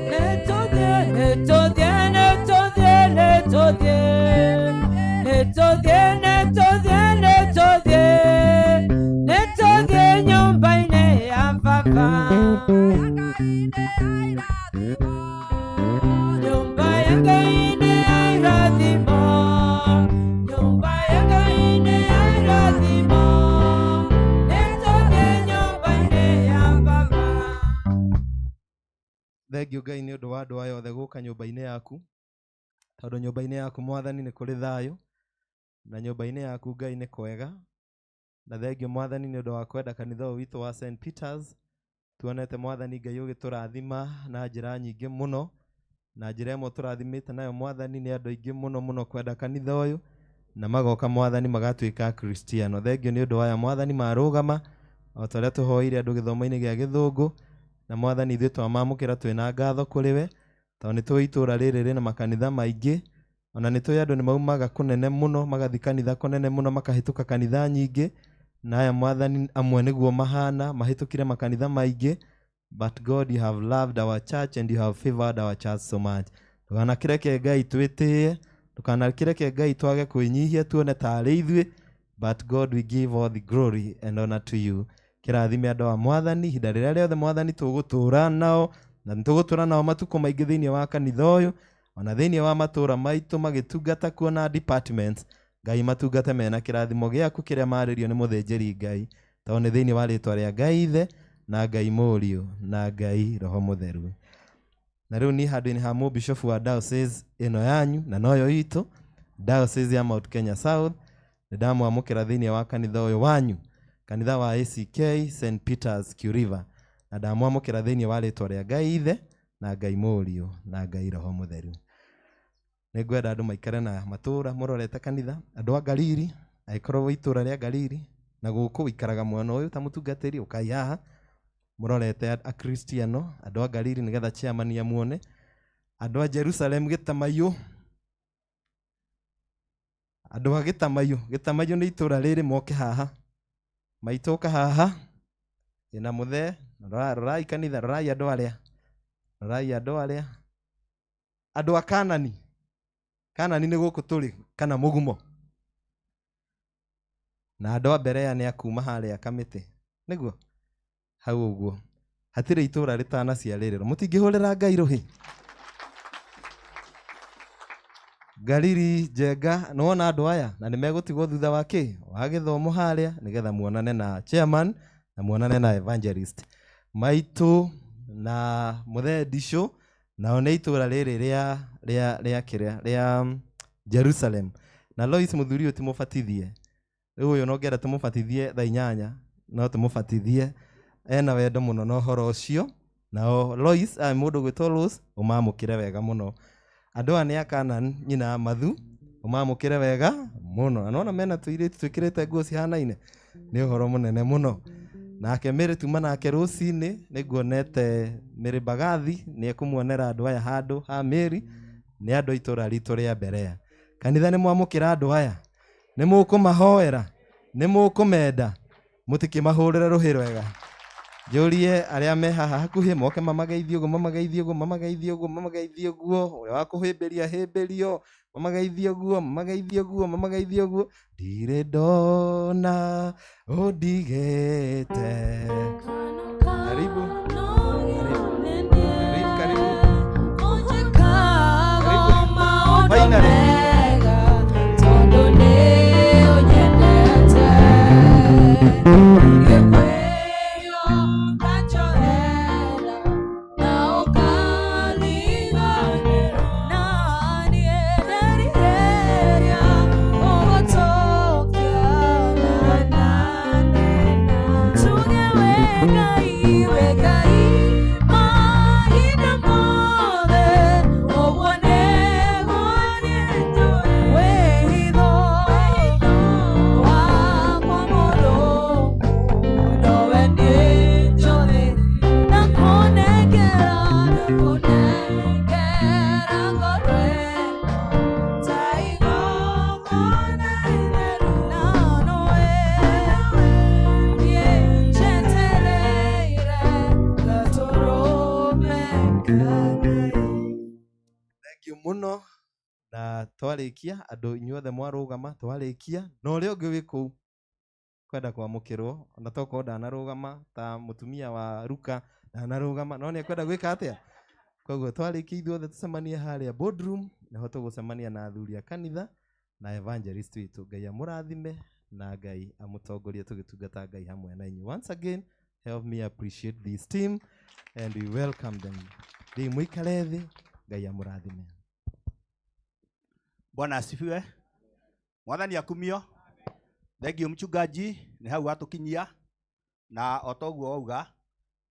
nĩtũthiĩ, nĩtũthiĩ, nĩtũthiĩ, nĩtũthiĩ, nĩtũthiĩ, nĩtũthiĩ nyũmba-inĩ ya baba. Nyũmba ya Ngai nĩ ya irathimo, nyũmba ya Ngai nĩ ya irathimo, nĩtũthiĩ nyũmba-inĩ ya baba. Thengiũ Ngai nĩ ũndũ wa andũ aya othe gũka nyũmba-inĩ yaku tondũ nyũmba-inĩ yaku mwathani nĩ kũrĩ thayũ na nyũmba-inĩ yaku Ngai nĩ kwega na thengiũ mwathani nĩ ũndũ wa kwenda kanitha ũyũ witũ wa St Peters tuonete mwathani Ngai ũgĩtũrathima na njĩra nyingĩ mũno na njĩra ĩmwe tũrathimĩte nayo mwathani nĩ andũ aingĩ mũno mũno kwenda kanitha ũyũ na magoka mwathani magatuĩka akristiano. Thengiũ nĩ ũndũ waya mwathani marũgama o ta ũrĩa tũhoeire andũ gĩthomo-inĩ gĩa gĩthũngũ na mwathani ithuĩ twamamũkĩra twĩna ngatho kũrĩ we tondũ nĩ tũĩ itũũra rĩrĩ rĩna makanitha maingĩ ona nĩ tũĩ andũ nĩ maumaga kũnene mũno magathiĩ kanitha kũnene mũno makahĩtũka kanitha nyingĩ na aya mwathani amwe nĩguo mahana mahĩtũkire makanitha maingĩ but God you have loved our church and you have favored our church so much. Ndũkanakĩreke Ngai twĩtĩe ndũkanakĩreke Ngai twage kwĩnyihia tuone tarĩ ithuĩ but God we give all the glory and honor to you. Kĩrathime andũ a mwathani ihinda rĩrĩa rĩothe mwathani tũgũtũra nao na nĩtũgũtũra nao matukũ maingĩ thĩinĩ wa kanitha ũyũ ona thĩinĩ wa matũũra maitũ magĩtungata kuo na departments Ngai matungate mena kĩrathimo gĩaku kĩrĩa marĩrio nĩ mũthĩnjĩri Ngai tondũ nĩ thĩinĩ wa rĩtwa rĩa Ngai Ithe na Ngai Mũriũ na Ngai Roho Mũtheru. Na Na rĩu niĩ handũ-inĩ ha mũbishofu wa diocese ĩno yanyu na noyo itũ, diocese ya Mount Kenya South, nĩ ndamwamũkĩra thĩinĩ wa kanitha ũyũ wanyu, kanitha wa ACK St Peters Q River, na ndamwamũkĩra thĩinĩ wa rĩtwa rĩa Ngai Ithe na Ngai Mũriũ na Ngai Roho Mũtheru. Nĩ ngwenda andũ maikare na matũra mũrorete kanitha, andũ a Galili, angĩkorwo wĩ itũra rĩa Galili na gũkũ wĩikaraga mwena ũyũ ta mũtungatĩri, ũkai haha mũrorete akristiano, andũ a Galili, nĩgetha chairman amuone. Andũ a Jerusalem Gĩtamaiyũ, andũ a Gĩtamaiyũ, Gĩtamaiyũ nĩ itũra rĩrĩ, moke haha, maitũka haha ĩna mũthee. Rorai kanitha, rorai andũ arĩa, rorai andũ arĩa, andũ a Kanani. Kanani nĩ gũkũ tũrĩ kana mũgumo, na andũ a Berea nĩ akuma harĩa Kamĩtĩ, nĩguo hau ũguo hatirĩ itũra rĩtanaciarĩrĩrwo. Mũtingĩhũrĩra Ngai rũhĩ. Galili Njenga, nĩwona andũ aya na nĩ megũtigwo thutha wa kĩ wa gĩthomo harĩa, nĩgetha muonane na chairman na muonane na evangelist maitũ na mũthee Ndicũ, nao nĩ itũra rĩrĩ rĩa kĩrĩa rĩa Jerusalem. Na Lois, mũthuri ũyũ ti mũbatithie, rĩu ũyũ no ngenda tũmũbatithie thaa 8, no tũmũbatithie, ena wendo mũno na ũhoro ũcio. Nao Lois, mũndũ gwĩtwo Lois, ũmamũkĩre wega mũno. Andũ aya nĩ a Kanan, nyina Mathu, ũmamũkĩre wega mũno. Na nĩwona mena tũirĩtu twĩkĩrĩte nguo cihanaine, nĩ ũhoro mũnene mũno. Nake Mary tuma nake rũcinĩ, nĩ nguonete Mary Bagathi nĩ ekũmuonera andũ aya handũ ha Mary, nĩ andũ a itũra ritũ rĩa Berea. Kanitha, nĩ mwamũkĩra andũ aya, nĩ mũkũmahoera, nĩ mũkũmenda, mũtikĩmahũrĩre rũhĩ rwega. Njũrie arĩa me haha hakuhĩ moke mamageithie ũguo, mamageithie ũguo, mamageithie ũguo, mamageithie ũguo. Ũrĩa wa kũhĩmbĩria hĩmbĩrio, mamageithie ũguo, mamageithie ũguo, mamageithie ũguo. Ndirĩ ndona ũndigĩte. Karibu, karibu, karibu, karibu. Finally. Tondũ nĩ ũnyendete, ngĩkwĩrio nganjohera na ũkariganĩrwo na niĩ nderirĩria gũgũtũkia na tuge we Ngai, we Ngai mahinda mothe, ũguo nĩguo niĩ njũĩ wĩhitho wakwa mũrũmu, nowe niĩ njũĩ na kũnengera, kũnengera ngoro ĩno ta igongona itheru, na nowe niĩ njetereire gatũrũme ka Ngai. Thank you mũno. Na twarĩkia, andũ inyuothe mwarũgama, twarĩkia na ũrĩa ũngĩ wĩ kũu kwenda kwamũkĩrwo, ona tokorwo ndanarũgama ta mũtumia wa Ruka ndanarũgama, no nĩ ekwenda gwĩka atĩa. Koguo twarĩkia ithuothe tũcemanie harĩa boardroom, nĩho tũgũcemania na athuri a kanitha na evangelist witũ. Ngai amũrathime na Ngai amũtongorie tũgĩtungata Ngai hamwe na inyuĩ. Once again, help me appreciate this team and we welcome them. Rĩu mũikare thĩ, Ngai amũrathime. Bwana asifiwe. Mwathani akumio. Thank you mchungaji, nĩ hau watũkinyia, na o toguo wauga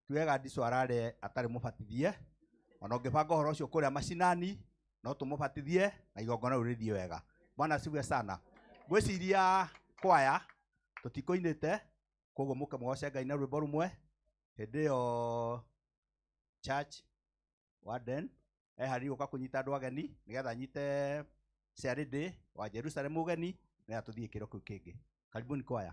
ti wega Ndico arare atarĩ mũbatithie. Ona ũngĩbanga ũhoro ũcio kũrĩa macinani, no tũmũbatithie na igongona rĩu rĩthiĩ wega. Bwana asifiwe sana. Ngwĩciria kwaya tũtikũinĩte, koguo mũke mũgoce Ngai na rwĩmbo rũmwe. Hĩndĩ ĩyo church warden eharĩirie gũka kũnyita andũ ageni, nĩgetha anyite Charity wa Jerusalem ũgeni, nĩgetha tũthiĩ kĩro kĩu kĩngĩ. Karibuni kwaya.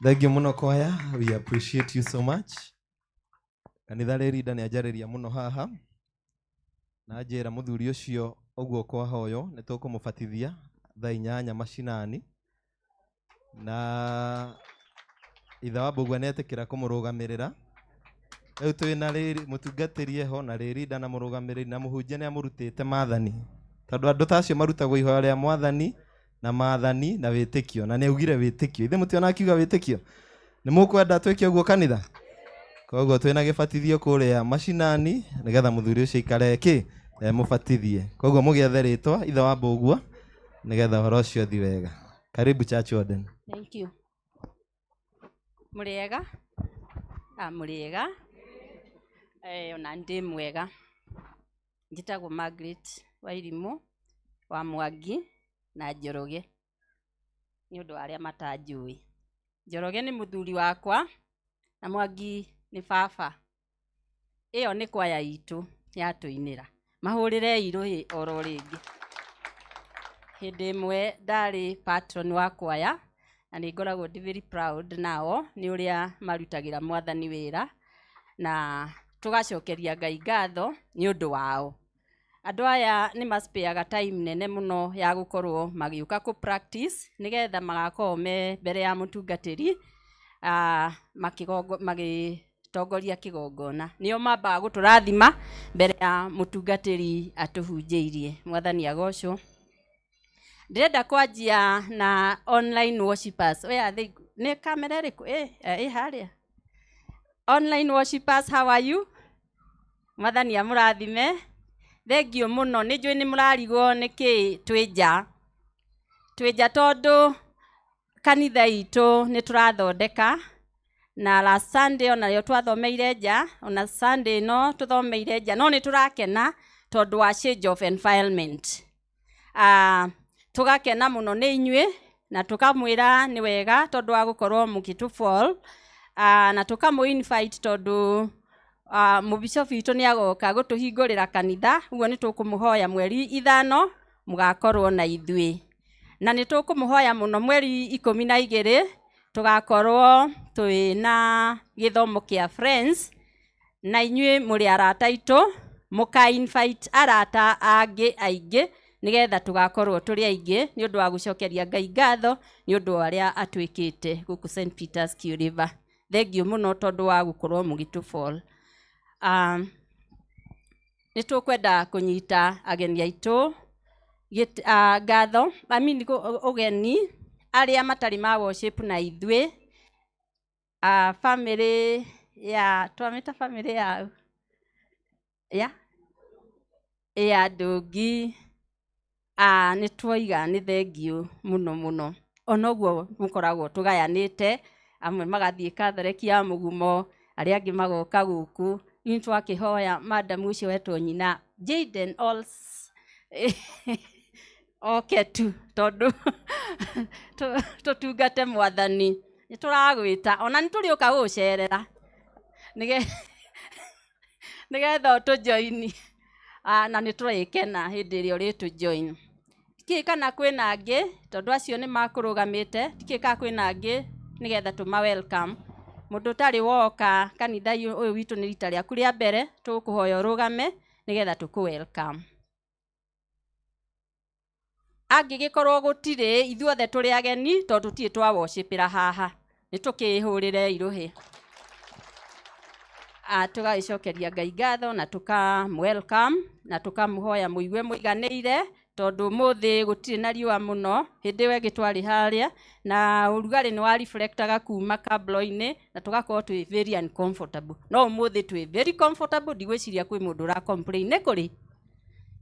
Thank you muno kwaya, we appreciate you so much. Kanitha rĩrinda nĩ anjarĩria mũno haha na njĩra mũthuri ũcio ũguo kwahoywo nĩ tũkũmũbatithia thaa 8 macinani na ithe wa Mbũgua nĩ etĩkĩra kũmũrũgamĩrĩra. Rĩu twĩna rĩrĩ mũtungatĩri eho na rĩrinda na mũrũgamĩrĩri na mũhunjia nĩ amũrutĩte maathani tondũ andũ ta acio marutagwo ihoya rĩa mwathani na maathani na wĩtĩkio na nĩ augire wĩtĩkio. Ithe mũtiona akiuga wĩtĩkio nĩ mũkwenda twĩke ũguo kanitha? Koguo twĩna gĩbatithio kũrĩa macinani nĩgetha mũthuri ũcio aikare kĩ mũbatithie. Koguo mũgĩethe rĩtwa ithe wa Mbũgua nĩgetha ũhoro ũcio ũthiĩ wega. Karibu Church Warden. Thank you. Mũrĩega? Ah, mũrĩega. Ona ndĩ mwega. Njĩtagwo Margaret Wairimũ wa Mwangi na Njoroge, nĩ ũndũ wa arĩa matanjũĩ. Njoroge nĩ mũthuri wakwa na Mwangi nĩ baba. Ĩyo nĩ kwaya itũ yatũinĩra. Mahũrĩrei rũhĩ oro rĩngĩ. Hĩndĩ ĩmwe ndarĩ patron wa kwaya na nĩ ngoragwo ndĩ very proud nao nĩ ũrĩa marutagĩra mwathani wĩra na tũgacokeria Ngai ngatho nĩ ũndũ wao. Andũ aya nĩ maspareaga time nene mũno ya gũkorwo magĩũka kũ practice nĩgetha magakorwo me mbere ya mũtungatĩri magĩtongoria kĩgongona. Nĩo mambaga gũtũrathima mbere ya mũtungatĩri atũhunjĩirie. Mwathani agocwo. Ndĩrenda kwanjia na online worshipers. Where are they? Nĩ kamera ĩrĩkũ? Ĩ harĩa. Online worshipers, how are you? Mwathani amũrathime. Thengiũ mũno. Nĩ njũĩ nĩ mũrarigwo nĩkĩ twĩ nja. Twĩ nja tondũ kanitha itũ nĩ tũrathondeka na last Sunday onayo twathomeire nja, ona Sunday ĩno tũthomeire nja, no nĩ tũrakena tondũ wa change of environment. Tũgakena mũno nĩ inyuĩ na tũkamwĩra nĩ wega tondũ wa gũkorwo mũgĩtũ fall, na tũkamũ invite tondũ mũbishop witũ nĩ agoka gũtũhingũrĩra kanitha, ũguo nĩ tũkũmũhoya mweri 5 mũgakorwo na ithuĩ. Na nĩ tũkũmũhoya mũno mweri 12 tũgakorwo twĩna gĩthomo kĩa Friends, na inyuĩ mũrĩ arata aitũ, mũka invite arata angĩ aingĩ nĩgetha tũgakorwo tũrĩ aingĩ nĩ ũndũ wa gũcokeria Ngai ngatho nĩ ũndũ wa ũrĩa atwĩkĩte gũkũ St Peter's Kew River. Thengiũ mũno tondũ wa gũkorwo mũgĩtũ fall. Nĩ tũkwenda kũnyita ageni aitũ ngatho, I mean, ũgeni arĩa matarĩ ma worship na ithuĩ. Family ya twamĩta family ya ya ya Ndũngi, nĩ twoiga nĩ thengiũ mũno mũno. Ona ũguo mũkoragwo tũgayanĩte, amwe magathiĩ Catholic ya Mũgumo, arĩa angĩ magoka gũkũ. Nĩ twakĩhoya madam ũcio wetwo nyina Jaden Ols oke tu tondũ tũtungate mwathani. Nĩ tũragwĩta ona nĩ tũrĩũka gũgũcerera nĩgetha ũtũjoini. Na nĩ tũrĩkena hĩndĩ ĩrĩa ũrĩtũjoin. Tikĩũĩ kana kwĩna angĩ tondũ acio nĩ makũrũgamĩte, tikĩũĩ kana kwĩna angĩ nĩgetha tũma welcome. Mũndũ ũtarĩ woka kanitha ũyũ witũ nĩ rita rĩaku rĩa mbere, tũgũkũhoya ũrũgame nĩgetha tũkũ welcome. Angĩgĩkorwo gũtirĩ, ithuothe tũrĩ ageni tondũ tũtirĩ twa worshipĩra haha, nĩ tũkĩhũrĩre irũhĩ. Tũgagĩcokeria Ngai ngatho na tũka welcome na tũkamũhoya mũigue mũiganĩire tondũ ũmũthĩ gũtirĩ na riũa mũno. Hĩndĩ ĩyo ĩngĩ twarĩ harĩa na ũrugarĩ nĩ wa reflectaga kuma kablo-inĩ na tũgakorwo twĩ very uncomfortable, no ũmũthĩ twĩ very comfortable. Ndigwĩciria kwĩ mũndũ ũra complain. Nĩ kũrĩ?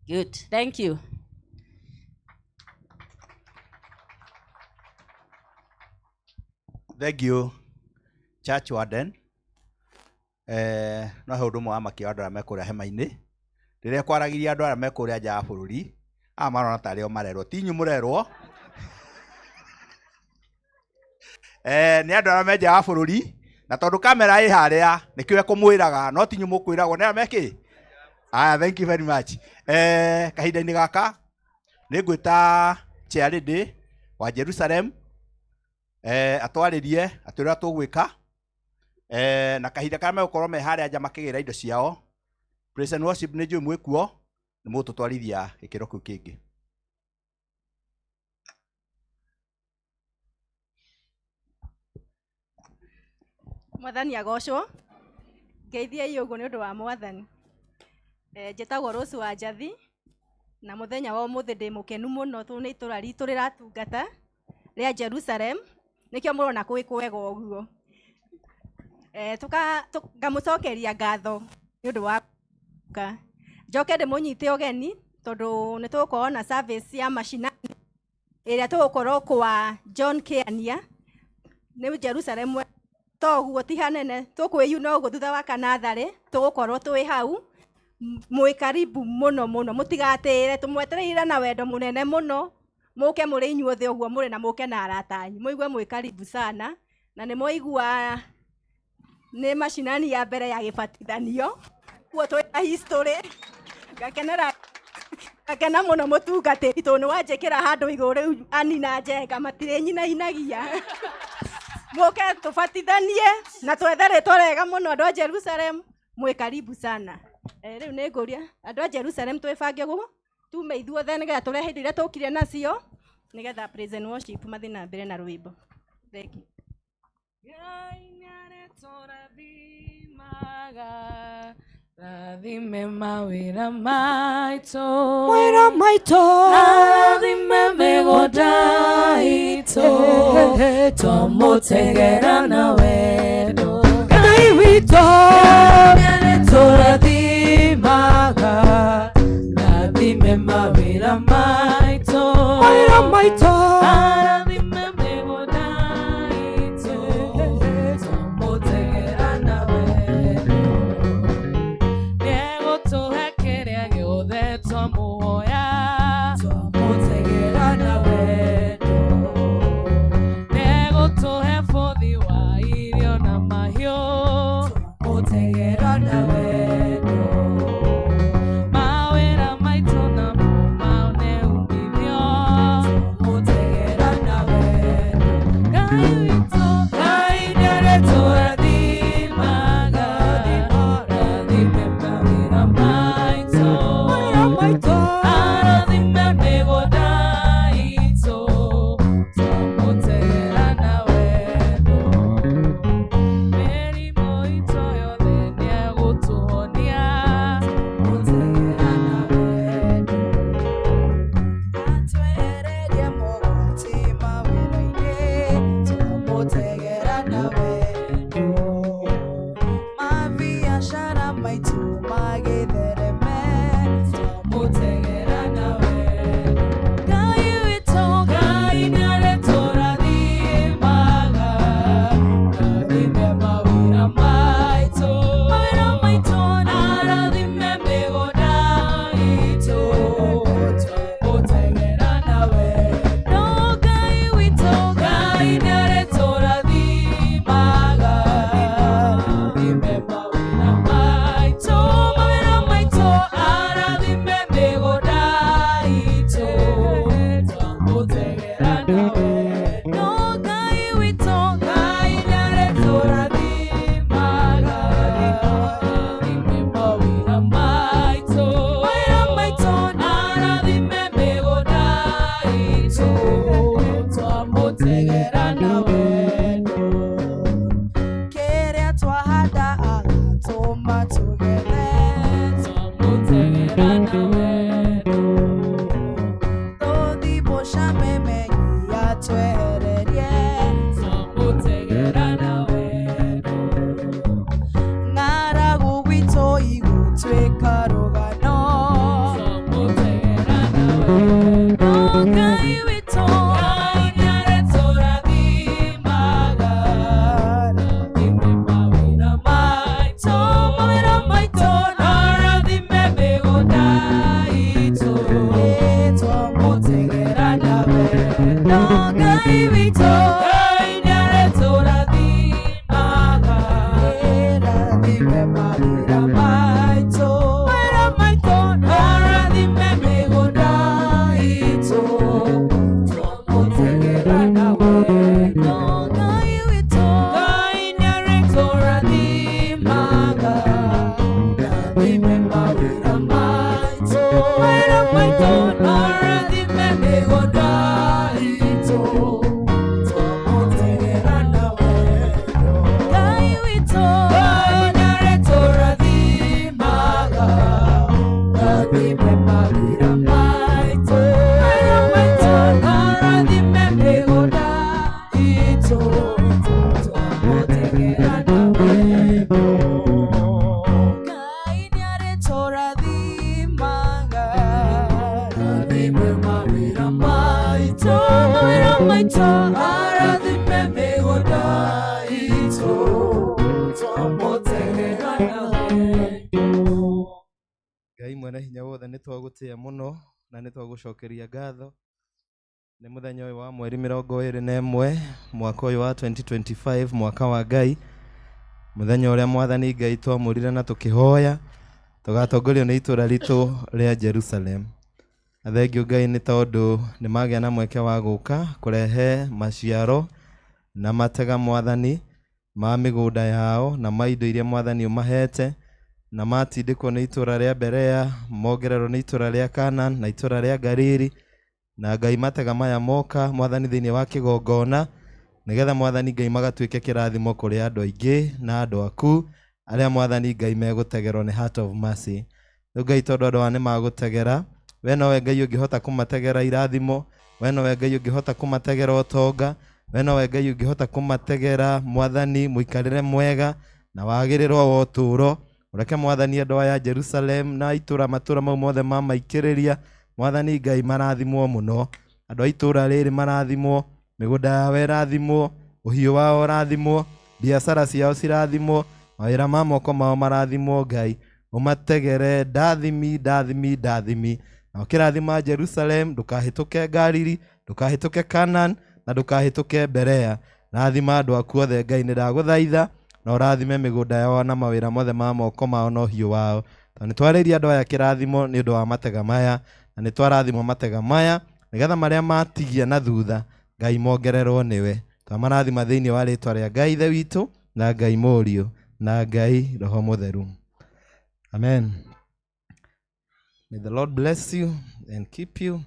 Good, thank you. Thank you, Church Warden. No he ũndũ ũmwe wa makia andũ arĩa me kũrĩa hema-inĩ. Rĩrĩa kwaragĩria andũ arĩa me kũrĩa nja ya bũrũri, aya marona tarĩ o marerwo, ti inyuĩ mũrerwo. Nĩ andũ arĩa me nja ya bũrũri, na tondũ kamera ĩ harĩa, nĩkĩo ekũmwĩraga, no ti inyuĩ mũkwĩragwo, nĩ arĩa me kĩ? Aya, thank you very much. Kahinda-inĩ gaka, nĩ ngwĩta Chair Lady wa Jerusalem, atwarĩrie, atwĩre ũrĩa tũgwĩka. Na kahinda karĩa megũkorwo me harĩa nja makĩgĩra indo ciao, praise and worship nĩ njũĩ mwĩkuo, nĩ mũgũtũtwarithia gĩkĩro kĩu kĩngĩ. Mwathani agocwo. Ngeithiei ũguo nĩ ũndũ wa mwathani. Njĩtagwo Rose wa Njathi, na mũthenya wa ũmũthĩ ndĩ mũkenu mũno tondũ nĩ itũra ritũ rĩratungata rĩa Jerusalem, nĩkĩo mũrona kwĩ kwega ũguo. Ngamũcokeria ngatho nĩ ũndũ wa gũka. Njoke ndĩmũnyite ũgeni tondũ nĩ tũgũkorwo na service ya mashinani ĩrĩa tũgũkorwo kwa John Kĩania nĩ Jerusalem. Toguo ti hanene, tũkwĩyuna ũguo thutha wa kanatharĩ, tũgũkorwo twĩ hau. Mwĩ karibu mũno mũno, mũtigatĩre, tũmwetereire na wendo mũnene mũno. Mũke mũrĩ inyuothe ũguo mũrĩ na mũke na arata anyu, mũigue mwĩ karibu sana. Na nĩ mwaigua nĩ macinani ya mbere ya gĩbatithanio, kuo twĩ na history. Ngakenera, ngakena mũno mũtungatĩri, tondũ nĩ wanjĩkĩra handũ igũrũ rĩu anina njenga matirĩ nyinainagia. Mũke tũbatithanie na twethe rĩtwa rĩega mũno andũ a Jerusalem, mwĩ karibu sana. Rĩu nĩ ngũria andũ a Jerusalem twĩbange ũguo, tume ithuothe nĩgetha tũrehe indo iria tũkire nacio, nĩgetha praise and worship mathiĩ na mbere na rwĩmbo. Thank you. Ngai nĩarĩtũrathimaga, rathime mawĩra maitũ, Mawĩra maitũ. Rathime mĩgũnda itũ, twamũtegera na wendo. Ngai witũ nĩarĩtũrathimaga, rathime mawĩra maitũ, Mawĩra maitũ. Rathime mĩgũnda itũ, twamũtegera na wendo. Nĩegũtũhe kĩrĩa gĩothe twamũhoya, twamũtegera na wendo. Nĩegũtũhe bũthi wa irio na mahiũ, twamũtegera na wendo. Mawĩra maitũ namo maone umithio, twamũtegera na wendo. Ngai witũ, Ngai nĩarĩtũrathimaga, rathime mawĩra maitũ, Mawĩra maitũ. Arathime mĩgũnda itũ, twamũtegera na wendo. Mĩrimũ itũ yothe nĩegũtũhonia, twamũtegera na wendo. Atwehererie mogwati mawĩra-inĩ, twamũtegera na wendo. Mabiacara maitũ magĩthereme, twamũtegera na wendo. Ngai witũ, Ngai nĩarĩtũrathimaga, rathime mawĩra maitũ, mawĩra maitũ, na rathime mĩgũnda itũ, twamũtegera na wendo. Ngai witũ, Ngai nĩarĩtũrathimaga, rathime mawĩra maitũ, mawĩra maitũ, arathime mĩgũnda itũ, twamũtegera na wendo. Ngai witũ, Ngai nĩarĩtũrathimaga, rathime mawĩra maitũ, mawĩra maitũ, arathime mĩgũnda itũ, twamũtegera na wendo. Kĩrĩa twahanda agatũma tũgethe, Twamũtegera na wendo. Tũthibũca memenyi atwehererie, Twamũtegera na wendo. Ng'aragu gwitũ igũtuĩka rũgano, Twamũtegera na wendo. Ngai witũ, Ngai nĩarĩtũrathimaga, rathime mawĩra maitũ, mawĩra maitũ, na rathime mĩgũnda itũ, twamũtegera na wendo. Ngai witũ, Ngai nĩarĩtũrathimaga, rathime mawĩra maitũ, mawĩra maitũ, na rathime mĩgũnda itũ, twamũtegera na wendo. Ngai witũ, Ngai nĩarĩtũrathimaga, rathime mawĩra maitũ, mawĩra maitũ, na rathime mĩgũnda itũ, twamũtegera na wendo. Ngai witũ, Ngai nĩarĩtũrathimaga, rathime mawĩra maitũ, mawĩra maitũ, na rathime mĩgũnda itũ, twamũtegera na wendo. Ngai nĩarĩtũrathimaga, Rathime mawĩra maitũ, mawĩra maitũ, arathime mĩgũnda itũ, Ngai mwene hinya wothe nĩ twagũtĩĩa mũno na nĩ twagũcokeria ngatho nĩ mũthenya ũyũ wa mweri 21 mwaka ũyũ wa 2025, mwaka wa Ngai, mũthenya ũrĩa mwathani Ngai twamũrire na tũkĩhoya tũgatongorio nĩ itũra ritũ rĩa Jerusalem. Na thengiũ Ngai nĩ tondũ nĩ magĩa na mweke wa gũka kũrehe maciaro na matega mwathani ma mĩgũnda yao na ma indo iria mwathani ũmahete, na matindĩkwo nĩ itũra rĩa Berea, mongererwo nĩ itũra rĩa Kanan na itũra rĩa Galili, na Ngai matega maya moka mwathani thĩinĩ wa kĩgongona, nĩgetha mwathani Ngai magatuĩke kĩrathimo kũrĩ andũ aingĩ na andũ aku arĩa mwathani Ngai megũtegerwo nĩ Heart of Mercy. Rĩu Ngai tondũ andũ aya nĩ magũtegera, we nowe Ngai ũngĩhota kũmategera irathimo, we nowe Ngai ũngĩhota kũmategera ũtonga, we nowe Ngai ũngĩhota kũmategera mwathani mũikarĩre mwega na wagĩrĩro wa ũtũũro. Ũreke mwathani andũ aya Jerusalem na itũra matũra mau mothe mamaikĩrĩria mwathani Ngai marathimwo mũno, andũ a itũra rĩrĩ marathimwo, mĩgũnda yao ĩrathimwo, ũhiũ wao ũrathimwo, biacara ciao cirathimwo, mawĩra ma moko mao marathimwo. Ngai ũmategere ndathimi ndathimi ndathimi, na ũkĩrathima Jerusalem ndũkahĩtũke Galili, ndũkahĩtũke Kanan na ndũkahĩtũke Berea. Rathima andũ aku othe Ngai, nĩ ndagũthaitha, na ũrathime mĩgũnda yao na mawĩra mothe ma moko mao na ũhiũ wao, tondũ nĩ twarĩria andũ aya kĩrathimo nĩ ũndũ wa matega maya, na nĩ twarathimwo matega maya nĩgetha marĩa matigia na thutha Ngai mongererwo nĩwe. Twamarathima thĩinĩ wa rĩtwa rĩa Ngai Ithe witũ na Ngai Mũriũ na Ngai Roho Mũtheru. Amen. May the Lord bless you and keep you.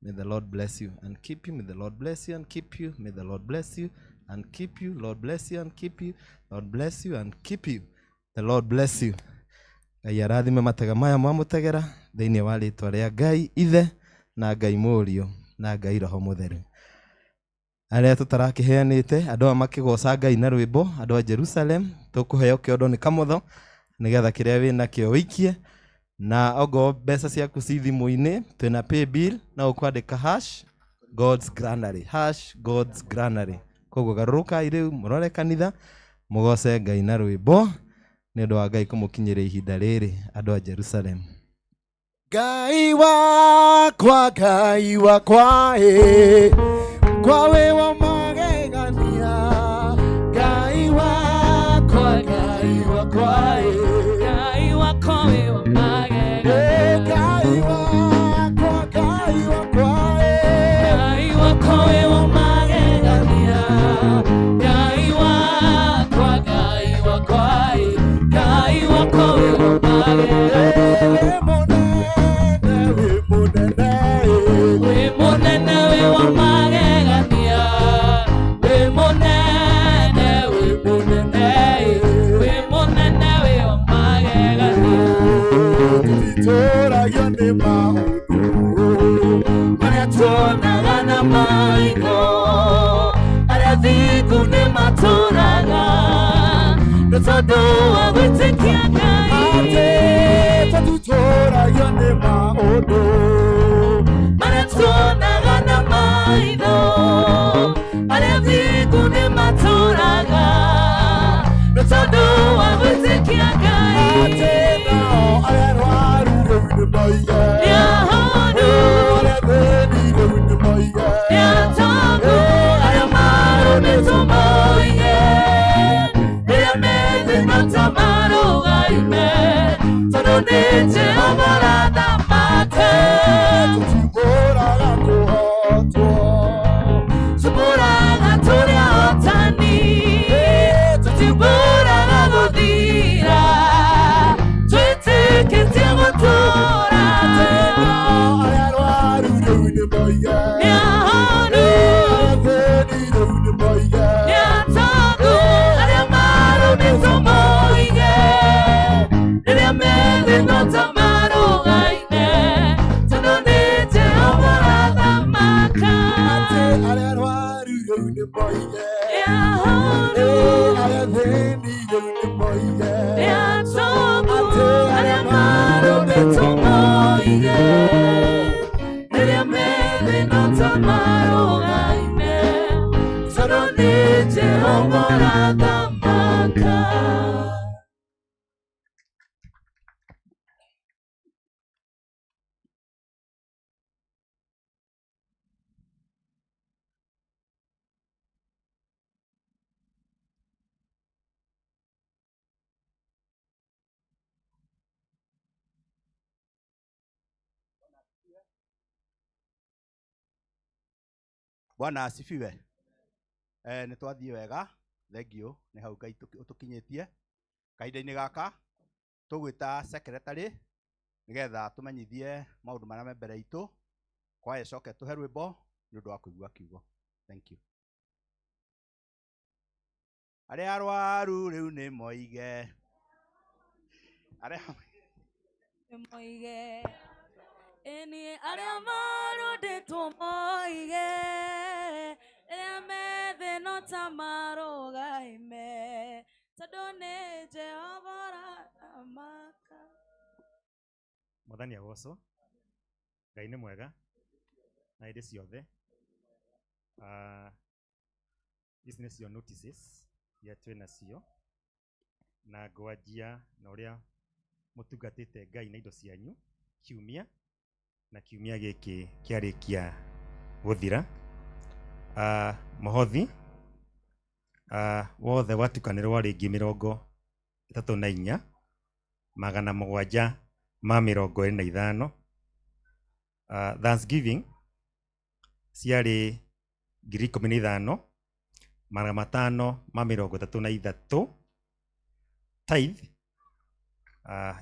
May the Lord bless you and keep you. May the Lord bless you and keep you. May the Lord bless you and keep you. Lord bless you and keep you. Lord bless you and keep you. The Lord bless you. Ngai arathime matega maya mwamũtegera thĩinĩ wa rĩtwa rĩa Ngai Ithe na Ngai Mũriũ na Ngai Roho Mũtheru. Arĩa tũtarakĩheanĩte andũ aya makĩgoca Ngai na rwĩmbo, andũ a Jerusalem tũkũheo kĩondo nĩ kamũtho nĩgetha kĩrĩa wĩnakĩo ũikie, na ongorwo mbeca ciaku ci thimũ-inĩ twĩna pay bill, no ũkwandĩka hash God's granary, hash God's granary. Koguo garũrũkai rĩu mũrore kanitha mũgoce Ngai na rwĩmbo nĩ ũndũ wa Ngai kũmũkinyĩria ihinda rĩrĩ andũ a Jerusalem. Ngai wakwa, Ngai wakwa, ĩ kwa wĩ wa magegania. Ngai wakwa, Ngai wakwa, ĩ Ngai wakwa wĩ wa magegania. Ngai wakwa, Ngai wakwa, ĩ Ngai wakwa wĩ wa magegania. Ngai wakwa, Ngai wakwa, ĩ Ngai wakwa wĩ wa magegania. Wĩ mũnene, wĩ mũnene, wĩ wa magegania. Wĩ mũnene, wĩ mũnene, wĩ mũnene, wĩ wa magegania. Tũtitũragio nĩ maũndũ marĩa tuonaga na maitho, arĩa thingu nĩ matũraga nĩ tondũ wa gwĩtĩkia Ngai. Atĩ tũtitũragio nĩ maũndũ marĩa tuonaga na maitho, arĩa thingu nĩ matũraga nĩ tondũ wa gwĩtĩkia Ngai. Atĩ nao arĩa arwaru rĩu nĩ moige, Nĩ ahonu, arĩa athĩni rĩu nĩ moige, nĩ atongu, arĩa marũmĩtwo moige, rĩrĩa methĩna ta marũgaime, tondũ nĩ Jehova ũrathamaka. Tũtibũraga kũhotwo, Tũbũraga tũrĩ ahotani, tũtibũraga gũthira, twĩtĩkĩtie gũtũũra. Arĩa arwaru rĩu nĩ moige, Nĩ ahonu, athĩni rĩu nĩ moige, nĩ atongu, arĩa marũmĩtwo moige, rĩrĩa methĩna ta marũgaine, tondũ nĩ Jehova ũrathamaka. Atĩ arĩa arwaru rĩu nĩ moige, Nĩ ahonu, arĩa athĩni rĩu nĩ moige, nĩ atongu, arĩa marũmĩtwo moige, rĩrĩa methĩna ta marũgaine, tondũ nĩ Jehova ũrathamaka. Bwana asifiwe. Nĩ twathiĩ wega, thengiũ nĩ hau Ngai ũtũkinyĩtie. Kahinda-inĩ gaka tũgwĩta secretary nĩgetha tũmenyithie maũndũ marĩa me mbere itũ, kwaya ĩcoke tũhe rwĩmbo nĩ ũndũ wa kũigua kiugo. Thank you. Arĩa arwaru rĩu nĩ moige, arĩa moige ĩni arĩa marũndĩtwo moige rĩrĩa methĩ no ta marũgaime tondũ nĩ Jehova ũrathamaka. Mwathani agocwo. Ngai nĩ mwega na hĩndĩ ciothe. Ici nĩcio notices iria twĩ nacio, na ngwanjia na ũrĩa mũtungatĩte Ngai na indo cianyu kiumia na kiumia gĩkĩ kĩarĩkia gũthira. Mũhothi wothe watukanĩrwo rĩngĩ 34 725. Thanksgiving ciarĩ 15,533. Tithe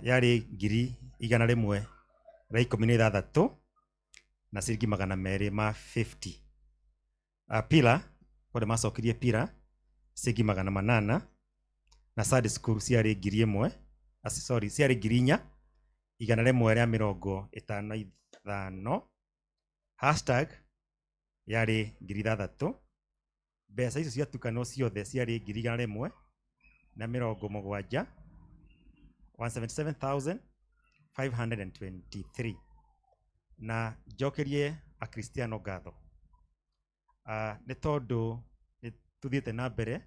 yarĩ 116,250 na ciringi 250. Pila kũrĩa macokirie pila ciringi 800, na Sunday school ciarĩ 1,000, sorry, ciarĩ 4,155. Hashtag yarĩ 6,000. Mbeca icio ciatukanwo ciothe ciarĩ 170,000, 177,523. Na njokerie akristiano ngatho nĩ tondũ nĩ tũthiĩte na mbere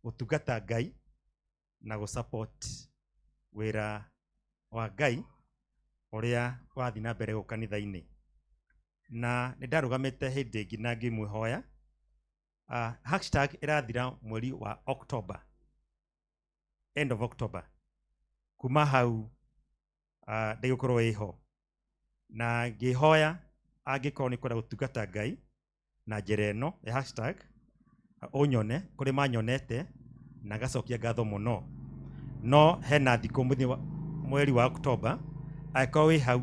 gũtungata Ngai na gũ-support wĩra wa Ngai ũrĩa wathiĩ na mbere gũkũ kanitha-inĩ. Na nĩ ndarũgamĩte hĩndĩ ĩngĩ na ngĩmwĩhoya. Hashtag ĩrathira mweri wa October, end of October. Kuma hau ndĩgũkorwo ĩho, na ngĩhoya angĩkorwo nĩ kwenda gũtungata Ngai na njĩra ĩno ya hashtag, ũnyone kũrĩ manyonete na ngacokia ngatho mũno. No hena thikũ mũthenya mweri wa October, angĩkorwo wĩ hau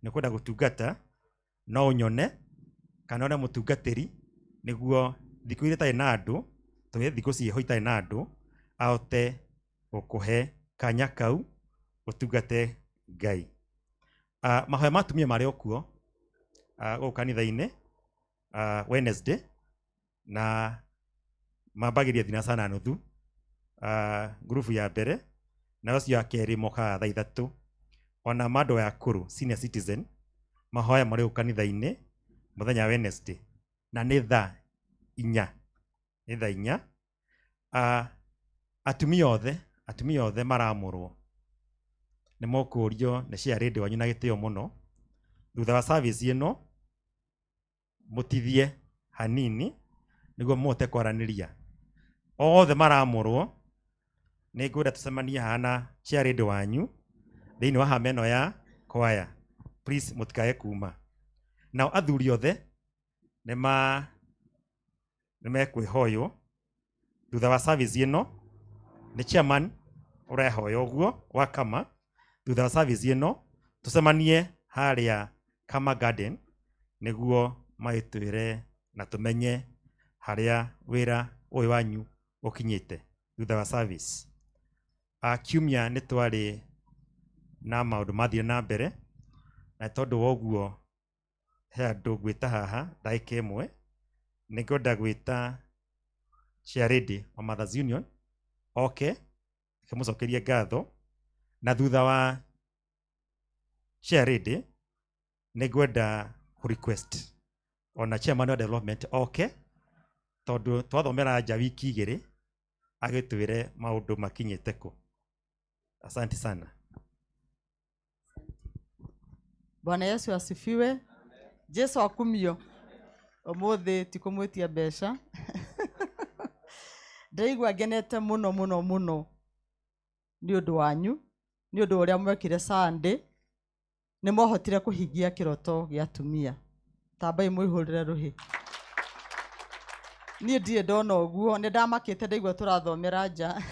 nĩ kwenda gũtungata no ũnyone kana one mũtungatĩri, nĩguo thikũ iria itarĩ na andũ, tũgĩe thikũ ciĩho itarĩ na andũ, ahote gũkũhe kanya kau ũtungate Ngai. Mahoya ma atumia marĩ o kuo gũkũ kanitha-inĩ Wednesday, na mambagĩria 3:30 ngurubu ya mbere, na ũcio wa kerĩ mokaga thaa 3. Ona ma andũ aya akũrũ senior citizen mahoya marĩ gũkũ kanitha-inĩ mũthenya wa Wednesday, na nĩ thaa 4, nĩ thaa 4. Atumia othe maramũrwo nĩ mokũrio nĩ chairlady wanyu na gĩtĩo mũno. Thutha wa service ĩno mũtithie hanini nĩguo mũhote kwaranĩria. Othe maramũrwo nĩ ngwenda tũcemanie haha na chairlady wanyu thĩinĩ wa hama ĩno ya kwaya. Please mũtikae kuma. Nao athuri othe nĩ mekwĩhoywo thutha wa service ĩno. Nĩ chairman ũrehoya ũguo wa kama, thutha wa service ĩno tũcemanie harĩa Kama Garden nĩguo magĩtwĩre na tũmenye harĩa wĩra ũyũ wanyu ũkinyĩte thutha wa service. Kiumia nĩ twarĩ na maũndũ mathire na mbere, na tondũ wa ũguo he andũ ngwĩta haha ndagĩka ĩmwe. Nĩ ngwenda gwĩta chairlady wa Mothers Union oke akĩmũcokerie ngatho, na thutha wa chairlady nĩ ngwenda kũ request ona chairman wa development oke, tondũ twathomera nja wiki 2 agĩtwĩre maũndũ makinyĩte kũ. Asante sana. Bwana Yesu asifiwe. Jesu akumio. Ũmũthĩ ti kũmwĩtia mbeca. Ndĩraigua ngenete mũno mũno mũno nĩ ũndũ wanyu, nĩ ũndũ ũrĩa mwekire Sunday. Nĩ mwahotire kũhingia kĩroto gĩa atumia. Tambai mwĩhũrĩre rũhĩ. Niĩ ndirĩ ndona ũguo, nĩ ndamakĩte ndaigua tũrathomera nja.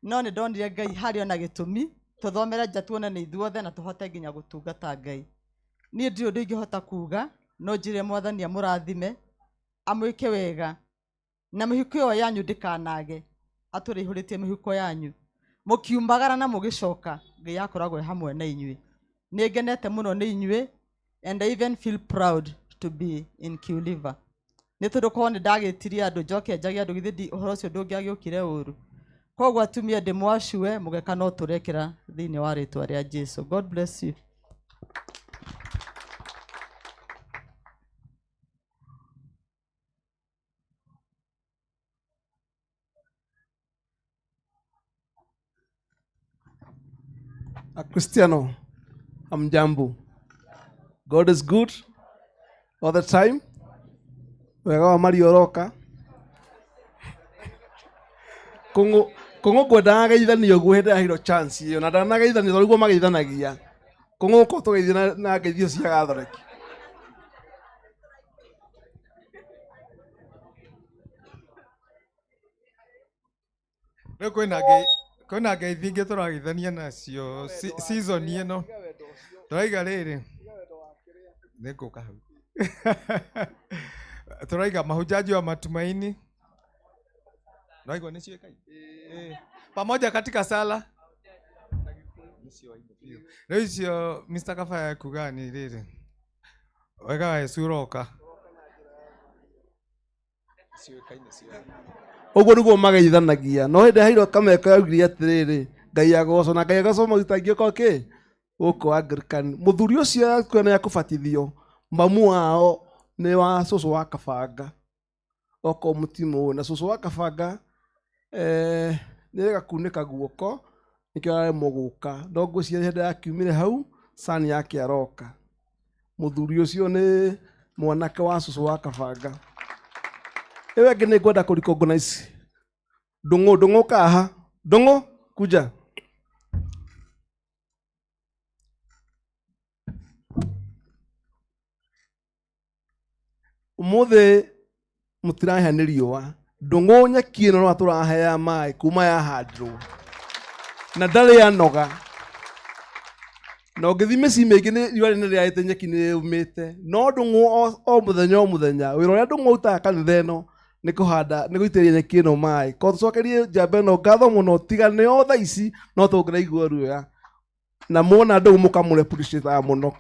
No nĩ ndonire Ngai harĩ ona gĩtũmi, tũthomere nja tuone nĩ ithuothe na tũhote nginya gũtungata Ngai. Niĩ ndirĩ ũndũ ingĩhota kuga, no njĩre Mwathani amũrathime, amwĩke wega, na mĩhuko ĩyo yanyu ndĩkanage, atũre ihũrĩtie mĩhuko yanyu. Mũkiumagara na mũgĩcoka, Ngai akoragwo e hamwe na inyuĩ. Nĩ ngenete mũno nĩ inyuĩ, and I even feel proud to be in Kiuliva. Nĩ tondũ korwo nĩ ndagĩtirie andũ njoke njage andũ githĩ ndi ũhoro ũcio ndũngĩagĩũkire ũru. Koguo atumia ndĩmwacue mũgeka no tũrekĩra thĩinĩ wa rĩtwa rĩa Jesu. God bless you. Akristiano, hamjambo. God is good all the time. Wega wa Maria ũroka. Kũng'ũ kũng'ũ ngwendaga geithanio ũguo hĩndĩ yaheirwo chance ĩyo na ndanageithanio tondũ nĩguo mageithanagia. Kũng'ũ ko tũgeithio na, na ngeithio cia gathoreki. Rĩu kwĩna kwĩna ngeithi ingĩ tũrageithania nacio season ĩno. Tũraiga rĩrĩ, nĩngũka hau. Tũraiga mahujaji wa matumaini. Naigua nĩ ciũĩkaine? Eh. Pamoja katika sala. Rĩu icio Mr. Kabaya ekuga nĩ rĩrĩ, wega wa Yesu ũroka. Ũguo nĩguo mageithanagia. No hĩndĩ yaheirwo kameko yaugire atĩrĩrĩ, Ngai agocwo na Ngai agocwo maguta angĩũka kĩ gũkũ Anglican. Mũthuri ũcio akua nĩ akũbatithio, mamu wao nĩ wa cũcũ wa Kabanga. Okorwo mũtimũĩ. Na cũcũ wa Kabanga eh, nĩ gakunĩka guoko nĩkĩo araremwo gũka. No ngwĩciria hĩndĩ yakiumire hau cani yake aroka. Mũthuri ũcio nĩ mwanake wa cũcũ wa Kabanga. Ĩyo ĩngĩ nĩ ngwenda kũ recognize Ndũng'ũ. Ndũng'ũ kaha. Ndũng'ũ kuja. Ũmũthĩ mũtirahĩa nĩ riũa. Ndũng'ũ nyeki ĩno no tũrahea maĩ kuma yahandirwo na ndarĩ anoga. Na ũngĩthiĩ mĩciĩ mĩingĩ nĩ riũa rĩnene rĩarĩte nyeki nĩ yũmĩte. No Ndũng'ũ o mũthenya o mũthenya wĩra ũrĩa Ndũng'ũ arutaga kanitha ĩno nĩ kũhanda nĩ gũitĩrĩria nyeki ĩno maĩ. Ko tũcokerie njamba ĩno ngatho mũno tiga nĩo thaa ici no tũngĩraigua ruoya. Na muona ndũgũ mũkamũ appreciate mũno.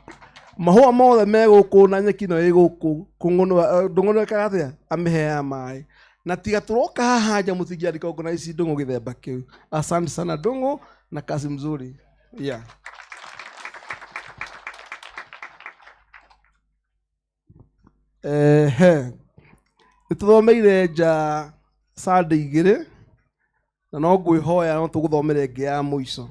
Mahũa mothe me gũkũ na nyeki ĩno ĩ gũkũ, ndũng'ũ nĩwe ekaga atĩa? Amĩheaga maĩ. Na tiga tũroka haha nja mũtingĩa recognize ndũng'ũ gĩthemba kĩu. Asante sana Ndũng'ũ na kazi mzuri. Yeah. Ehe. Nĩ tũthomeire nja Sunday igĩrĩ na no ngwĩhoya no tũgũthomera ĩngĩ ya mũico.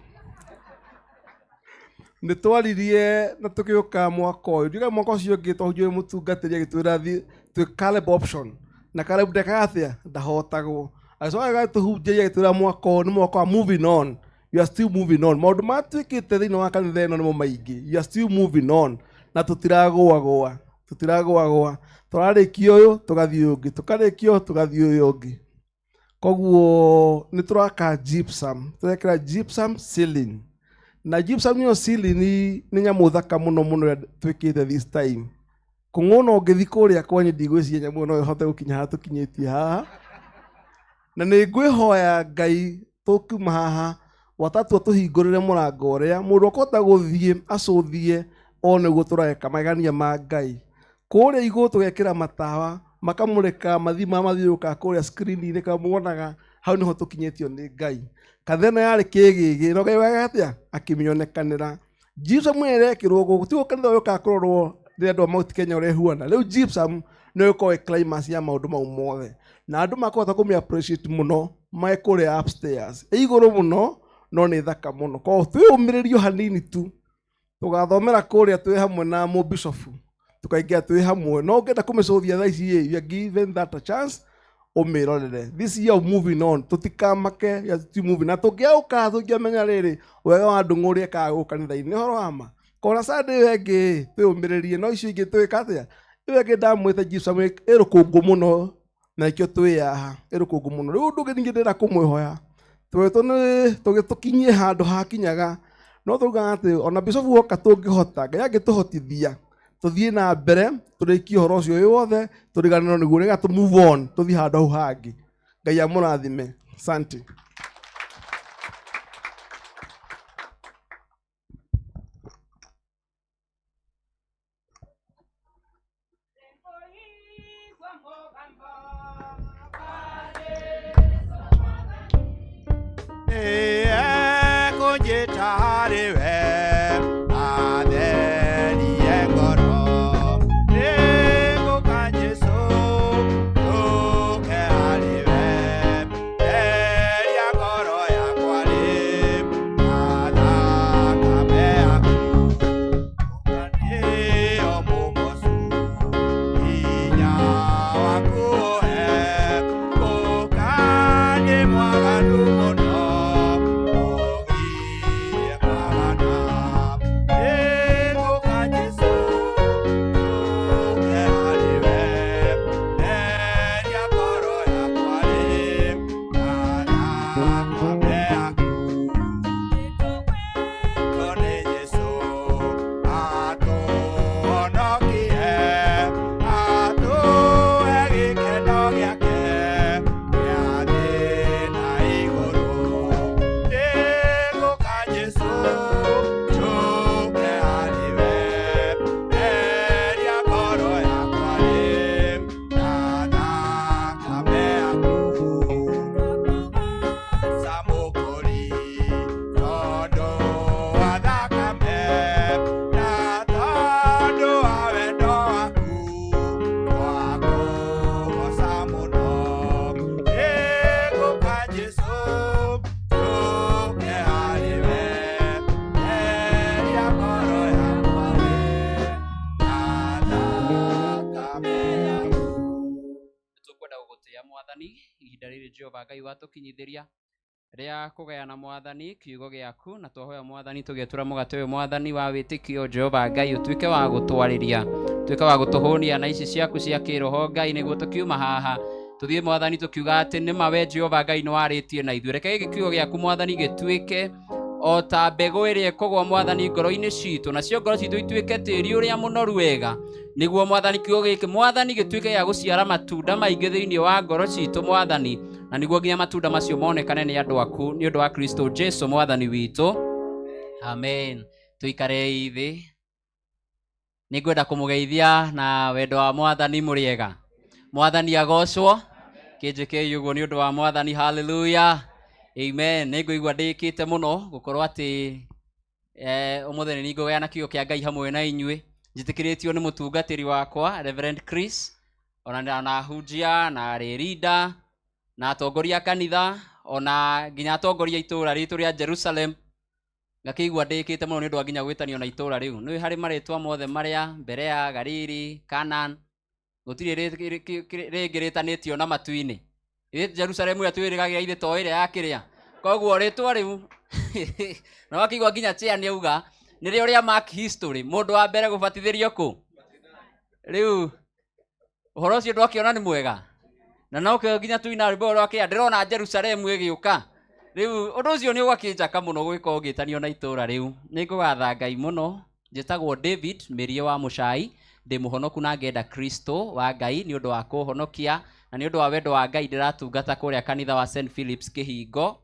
Nĩ twaririe na tũgĩũka mwaka ũyũ, ndiũĩ kana mwaka ũcio ũngĩ twahunjirie mũtungatĩri agĩtwĩra thiĩ twĩ Caleb option na Caleb ndekaga atĩa? Ndahotagwo. Agĩcoka agĩtũhunjĩria agĩtwĩra mwaka ũyũ nĩ mwaka wa moving on. You are still moving on. Maũndũ matuĩkĩte thĩinĩ wa kanitha ĩno nĩmo maingĩ. You are still moving on. Na tũtiragũagũa. Tũtiragũagũa. Tũrarĩkia ũyũ, tũgathiĩ ũyũ ũngĩ. Tũkarĩkia ũyũ, tũgathiĩ ũyũ ũngĩ. Koguo nĩ tũraka gypsum. Tũrekĩra gypsum ceiling. Na gypsum ĩyo ceiling nĩ nyamũ thaka mũno mũno ĩrĩa twĩkĩte this time. Kũng'ũna ũngĩthiĩ kũrĩa kwanyu ndigwĩciria nyamũ ĩyo no ĩhote gũkinya haha tũkinyĩtie haha. Na nĩ ngwĩhoya Ngai tũkiuma haha watatua tũhingũrĩre mũrango ũrĩa mũndũ akũhota gũthiĩ acũthie one ũguo tũreka magegania ma Ngai. Kũrĩa igũrũ tũgekĩra matawa makamũrĩka mathiĩ marĩa mathiũrũrũkaga kũrĩa screen-inĩ kana muonaga hau nĩho tũkinyĩtio nĩ Ngai. Kanitha ĩno yarĩ kĩgĩgĩ no Ngai wega atĩa akĩmĩonekanĩra. Gypsum ĩrĩa ĩrekĩrwo gũkũ tiguo kanitha ũyũ ũkaga kũrorwo nĩ andũ a Mount Kenya ũrĩa ĩhuana. Rĩu gypsum nĩyo ĩkoragwo ĩ climax ya maũndũ mau mothe. Na andũ makũhota kũmĩ appreciate mũno me kũrĩa upstairs. Ĩ igũrũ mũno no nĩ thaka mũno. Koguo twĩyũmĩrĩrie o hanini tu tũgathomera kũrĩa twĩ hamwe na mũbishofu tũkaingĩra twĩ hamwe. No ũngĩenda kũmĩcũthia thaa ici ĩ, you are given that a chance ũmĩrorere. This year of moving on tũtikamake, we are still moving. Na tũngĩaũka tũngĩamenya rĩrĩ wega wa Ndũng'ũ ũrĩa ekaga gũkũ kanitha-inĩ nĩ ũhoro wa ma. Kona Sunday ĩyo ĩngĩ ĩ, twĩyũmĩrĩrie no icio ingĩ twĩka atĩa? Ĩyo ĩngĩ ndamwĩte gypsum ĩ rũkũngũ mũno. Na nĩkĩo twĩ haha ĩ rũkũngũ mũno. Rĩu ũndũ ũngĩ ningĩ ndĩrenda kũmwĩhoya twetwo nĩ tũgĩtũkinyie handũ hakinyaga no tũrugaga atĩ ona bishop woka tũngĩhota Ngai angĩtũhotithia tũthiĩ na mbere tũrĩkie ũhoro ũcio wĩ wothe tũriganĩrwo nĩguo nĩgetha tũ move on tũthiĩ handũ hau hangĩ. Ngai amũrathime. Asante. Nĩekũnjĩta harĩ we atherie ngoro nĩngũka Jesũ njũke harĩ we theria ngoro yakwa rĩ na thakame yaku nĩyo mũmocu hinya waku ũhe gũka nĩ mwaganu mũno ũgirie kwagana nĩngũka Jesũ njũke harĩ we theria ngoro yakwa rĩ na thakame yaku nĩ Jesũ atũhonokie atũhe gĩkeno gĩake gĩa thĩ na igũrũ nĩngũka Jesũ njũke harĩ we theria ngoro yakwa rĩ na thakame yaku Samũkũri tondũ wa thakame na tondũ wa wendo waku twakũgoca mũno nĩngũka Jesũ njũke harĩ we theria ngoro yakwa rĩ na thakame yaku. Tũkwenda gũgũtĩa mwathani ihinda rĩrĩ Jehova Ngai watũkinyithĩria rĩa kũgayana mwathani kiugo gĩaku na twahoya mwathani tũgĩtura mũgate ũyũ mwathani wa wĩtĩkio Jehova Ngai ũtuĩke wa gũtwarĩria ũtuĩke wa gũtũhũnia na ici ciaku cia kĩroho Ngai nĩguo tũkiuma haha tũthiĩ mwathani tũkiuga atĩ nĩma we Jehova Ngai nĩwarĩtie na ithuĩ. Reke gĩkĩ kiugo gĩaku mwathani gĩtuĩke o ta mbegũ ĩrĩa ĩkũgwa mwathani ngoro-inĩ citũ nacio ngoro citũ ituĩke tĩri ũrĩa mũnoru wega nĩguo mwathani kiugo gĩkĩ mwathani gĩtuĩke gĩa gũciara matunda maingĩ thĩinĩ wa ngoro citũ mwathani na nĩguo nginya matunda macio monekane nĩ andũ aku nĩ ũndũ wa Kristo Jesu mwathani witũ. Amen. Tũikarei thĩ. Nĩngwenda kũmũgeithia na wendo wa mwathani mũrĩega. Mwathani agocwo. Kĩnjĩkei ũguo nĩ ũndũ wa mwathani. Hallelujah. Amen. Nĩngũigua ndĩkĩte mũno gũkorwo atĩ ũmũthĩ nĩ ngũgayana kiugo kĩa Ngai hamwe na inyuĩ. Njĩtĩkĩrĩtio nĩ mũtungatĩri wakwa Reverend Chris ona na ahunjia na arĩ leader na atongoria a kanitha ona nginya atongoria a itũra ritũ rĩa Jerusalem. Ngakĩigua ndĩkĩte mũno nĩ ũndũ wa nginya gwĩtanio na itũra rĩu. Nĩ harĩ marĩtwa mothe marĩa Berea, Galili, Canaan gũtirĩ rĩngĩ rĩtanĩtio na matu-inĩ. Ithuĩ Jerusalem ĩrĩa twĩrĩgagĩra ithuĩ to ĩrĩa ya kĩrĩa. Koguo rĩtwa rĩu na wakĩigua nginya chair nĩ auga nĩrĩo rĩa mark history mũndũ wa mbere gũbatithĩrio kũ. Rĩu ũhoro ũcio ndwakĩona nĩ mwega na nokĩo nginya tuina rwĩmbo rwa kĩa ndĩrona Jerusalem ĩgĩũka. Rĩu ũndũ ũcio nĩ ũgakĩnjaka mũno gwĩka ũgĩtanio na itũra rĩu. Nĩ ngũgatha Ngai mũno. Njĩtagwo David Mĩrie wa Mũcai, ndĩ mũhonoku na ngenda Kristo wa Ngai nĩ ũndũ wa kũhonokia na nĩ ũndũ wa wendo wa Ngai ndĩratungata kũrĩa kanitha wa St Philips Kĩhingo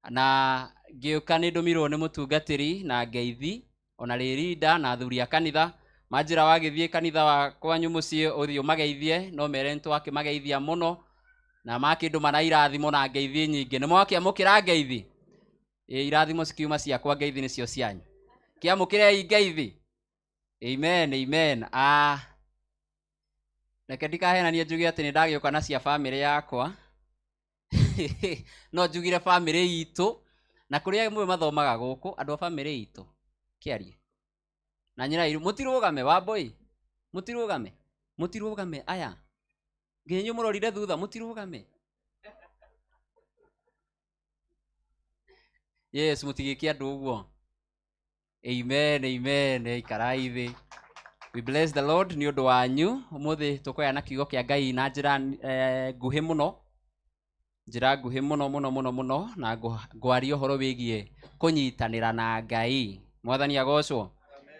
na ngĩũka nĩ ndũmirwo nĩ mũtungatĩri na ngeithi ona rĩrinda na athuri a kanitha manjĩra wagĩthiĩ kanitha wa kwanyu mũciĩ ũthiĩ ũmageithie no mere nĩ twakĩmageithia mũno na makĩndũma na irathimo na ngeithi nyingĩ. Nĩ mwakĩamũkĩra ngeithi? Ĩ irathimo cikiuma ciakwa ngeithi nĩcio cianyu. Kĩamũkĩrei ngeithi. Amen, amen. Reke ndikahenanie njuge atĩ nĩ ndagĩũka na cia bamĩrĩ yakwa no njugire bamĩrĩ itũ na kũrĩa amwe mathomaga gũkũ andũ a bamĩrĩ itũ kĩarie na nyina mũtirũgame Wambũi mũtirũgame mũtirũgame aya nginya inyuĩ mũrorire thutha mũtirũgame. Yes, mũtigĩke andũ ũguo. Amen, amen. Ikarai thĩ. We bless the Lord nĩ ũndũ wanyu. Ũmũthĩ tũkoyana kiugo kĩa Ngai na njĩra nguhĩ mũno, njĩra nguhĩ mũno mũno mũno mũno, na ngwaria ũhoro wĩgiĩ kũnyitanĩra na Ngai. Mwathani agocwo.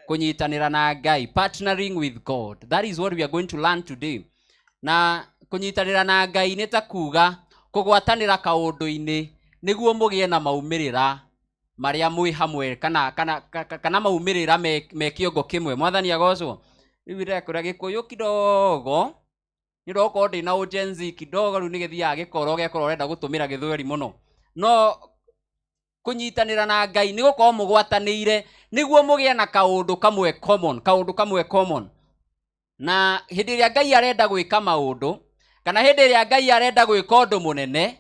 Kũnyitanĩra na Ngai, partnering with God. That is what we are going to learn today. Na kũnyitanĩra na Ngai nĩ ta kuga kũgwatanĩra kaũndũ-inĩ nĩguo mũgĩe na maumĩrĩra marĩa mwĩ hamwe, kana maumĩrĩra me kĩongo kĩmwe. Mwathani agocwo. Rĩu ndĩrekũra Gĩkũyũ kidogo, nĩ ũndũ okorwo ndĩna Gen Z kidogo, rĩu nĩgĩthiaga gĩkoro ũgekora ũrenda gũtũmĩra Gĩthweri mũno. No kũnyitanĩra na Ngai nĩ gũkorwo mũgwatanĩire nĩguo mũgĩe na kaũndũ kamwe common, kaũndũ kamwe common. Na hĩndĩ ĩrĩa Ngai arenda gwĩka maũndũ, kana hĩndĩ ĩrĩa Ngai arenda gwĩka ũndũ mũnene,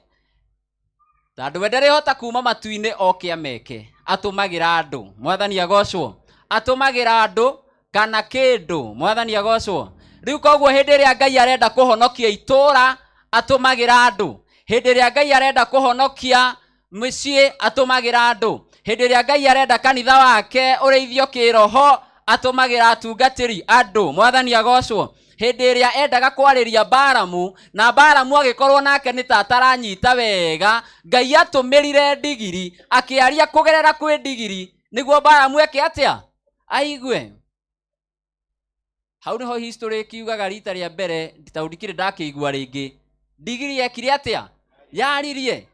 tondũ we ndarĩhota kuma matu-inĩ oke ameke, atũmagĩra andũ. Mwathani agocwo. Atũmagĩra andũ kana kĩndũ. Mwathani agocwo. Rĩu koguo hĩndĩ ĩrĩa Ngai arenda kũhonokia itũũra, atũmagĩra andũ. Hĩndĩ ĩrĩa Ngai arenda kũhonokia mĩciĩ, atũmagĩra andũ. Hĩndĩ ĩrĩa Ngai arenda kanitha wake ũrĩithio kĩroho, atũmagĩra atungatĩri andũ. Mwathani agocwo. Hĩndĩ ĩrĩa endaga kwarĩria Balamu, na Balamu agĩkorwo nake nĩ ta ataranyita wega, Ngai atũmĩrire ndigiri, akĩaria kũgerera kwĩ ndigiri, nĩguo Balamu eke atĩa? Aigue. Hau nĩho history ĩkiugaga rita rĩa mbere, tondũ ndikĩrĩ ndakĩigua rĩngĩ, ndigiri yekire atĩa? Yaririe.